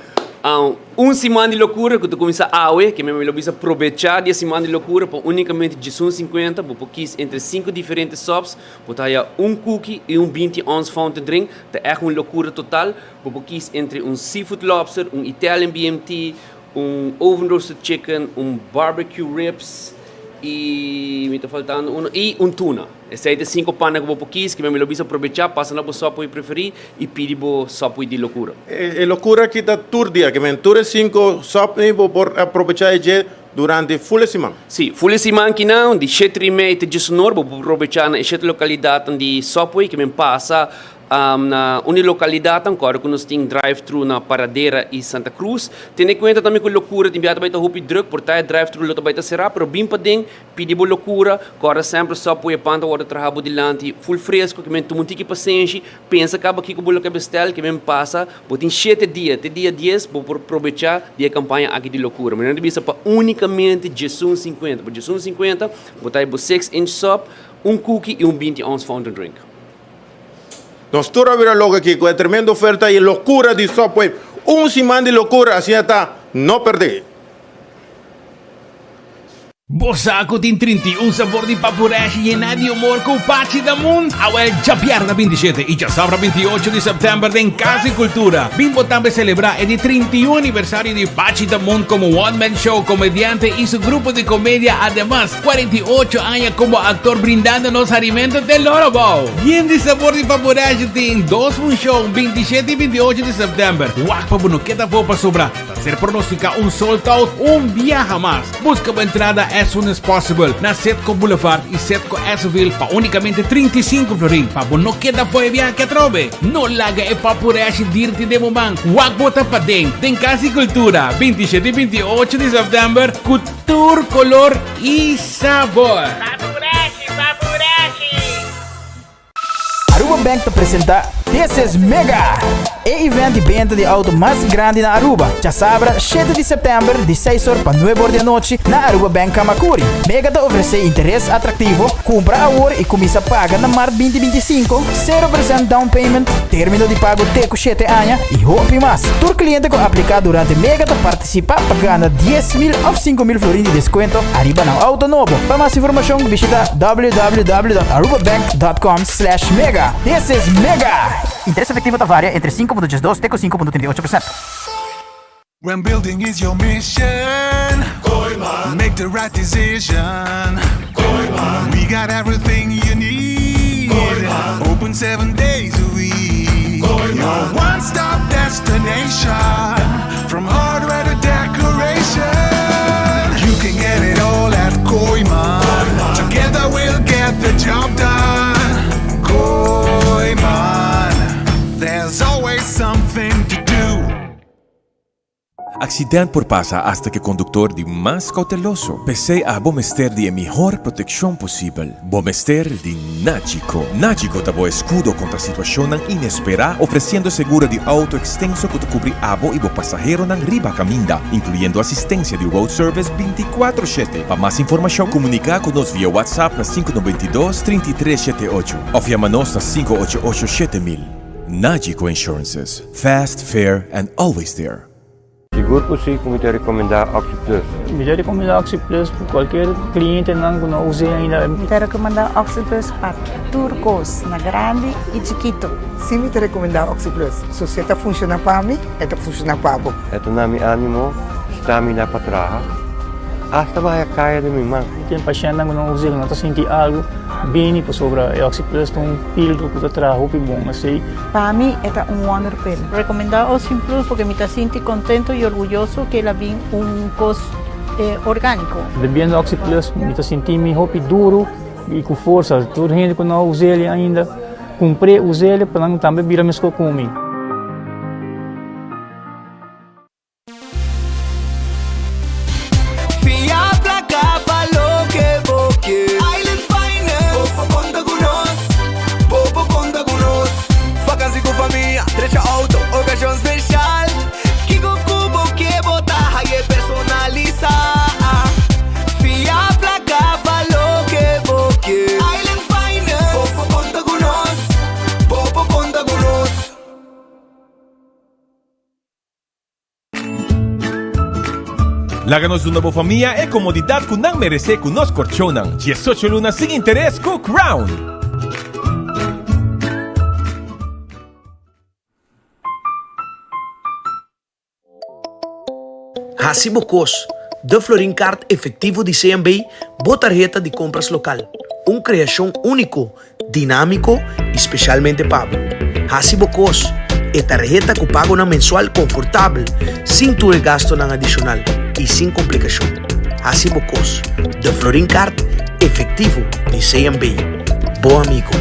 un siman di lokura ku ta kuminsá awe. Ke mi lo bisa probechá di e siman di lokura pa únikamente diesun sinkuenta. Bo por kis entre sinku diferente subs. Bo ta haya un cookie i un 20 ons fountain drink. Ta ègt un lokura total. Bo por kis entre un seafood lobster, un Italian BMT, un oven roasted chicken, un barbecue ribs i mi ta faltando uno i un tuna. Esei ta e sinku pannan ku bo por kis, kimen mi lo bisa probechá, pasa na bo Subway preferí i pidi bo Subway di lokura. E lokura aki ta tur dia, kimen tur e sinku Subway bo por aprobechá e dje durante ful e siman. Sí, ful e siman kinan, di shete i mei te diesunor bo por probechá na e shete lokalidatnan di Subway, kimen pasa Na un di lokalidatnan kòrda ku nos tin drive-thru na Paradera i Santa Cruz. Tene kuenta tambe ku lokura tin bia ta bai ta hopi drùk, por ta e drive-thru lo ta bai ta será, pero bin paden, pidi bo lokura, kòrda semper sòp ku e pan ta wòrdu traha bo dilanti ful fresku, ke men tuma un tiki pasenshi, pensa kaba kiko bo lo ke bestèl, ke men pasa, bo tin shete dia, te dia dies bo por probechá di e kampaña aki di lokura. Mi no ta bisa pa únikamente diesun sinkuenta, pa diesun sinkuenta bo ta e bo six inch sòp. Un cookie y un 20 ounce fountain drink. Nos tur a bira loco aki cu e tremendo oferta y locura di Subway. Un siman di locura, asina ta, no perde! Bo sa cu tin 31 sabor di papureshi yena di humor cu Pachi Damun? Awel djabièrnè 27 y djasabra 28 di september den Cas di Cultura. Bin bo tambe celebra e di 31 aniversario di Pachi Damun como one man show comediante y su grupo di comedia ademas 48 aña como actor brindando nos harimento te loro bou. Yen di sabor di papureshi tin dos funcion 27 y 28 di september. Wak pa bo no keda afo pasobra ta ser pronostica un sold out un biaha mas. Busca bo entrada as soon as possible na Setco Boulevard y Setco Esseville pa unicamente 35 florin pa bo no keda for e viahe atrobe. No laga e papureshi dirti den bo man. Wak bo ta paden den Cas di Cultura 27 y 28 di september cu tur color y sabor. Papureshi, papureshi! Aruba Bank ta presenta This is Mega! E event di benta di auto mas grandi na Aruba, djasabra shete di september di seis or pa nuebe or di anochi na Aruba Bank Camacuri. Mega ta ofrece interes atractivo, cumpra awor y cuminsa paga na mart binti 25, 0% down payment, termino di pago te cu shete aña y hopi mas. Tur cliente cu aplica durante Mega ta participa pa gana 10,000 of 5,000 florin di descuento ariba nan auto nobo. Pa mas informacion bishita www.arubabank.com slash mega. This is Mega! Interes efectivo ta varia entre 5.12 te cu 5.38%. When building is your mission, make the right decision. We got everything you need. Open seven days a week. Your one stop destination. From hardware to decoration. You can get it all at Kooiman. Together we'll get the job done. Kooiman. There's always something to do. Accident por pasa hasta cu e conductor di mas cauteloso. P'esey abo mester di e mihor proteccion posibel. Bo mester di Nagico. Nagico ta bo escudo contra situacionnan inespera, ofreciendo seguro di auto extenso cu ta cubri abo y bo pasaheronan riba caminda, incluyendo asistencia di road service 24 shete. Pa mas informacion, comunica cu nos via WhatsApp na 592 33 shete ocho of yama nos na 588 7000. Nagico Insurances. Fast, fair and always there. Sigur ku si ku mi ta rekomendá OxyPlus. Mi ta rekomendá OxyPlus pa kualkier klientenan ku no us'é ainda. Mi ta rekomendá OxyPlus pa tur kos, na grandi i chikitu. Si mi ta rekomendá OxyPlus. So si e ta funshoná pa mi, e ta funshoná pa bo. E ta na mi ánimo, stamina pa traha, asta baha kaya den mi man. Tin pashèntnan ku no us'é, ku no ta sinti algu bini pasobra e OxyPlus ta un pildo ku ta traha hopi bon. Esei. Pa mi e ta un wonder pill. Recomenda Ocean Plus porque mi ta sinti contento y orguyoso que el a bin un cos organico. Bebiendo Oxy Plus mi ta sinti mi hopi duro y cu forsa. Tur hende cu no a us'el ainda cumpr'e us'el pa nan tambe bira mesco cu mi. Fia placa pa loke bo ke. Island Finance. Bo por conta cu nos. Bo por conta cu nos. Vakantie cu famia, drecha auto, ocasion special. Kico cu bo ke bo ta haye personalisa. Fia placa pa loke bo ke. Island Finance. Bo por conta cu nos. Bo por conta cu nos. Laga nos duna bo famia e komodidat ku nan meresé ku nos korchonnan. Diesocho luna sin interes ku Crown! Hasi bo kos, De Florin Card Efectivo di CMB, bo tarheta di kompras lokal. Un kreashon úniko Dinámiko i spesialmente pa bo. Hasi bo kos, e tarheta ku pagonan mensual konfortabel, sin tur e gastonan adishonal i sin komplikashon. Hasi bo kos, De Florin Card efektivo di CMB. Bo amigo.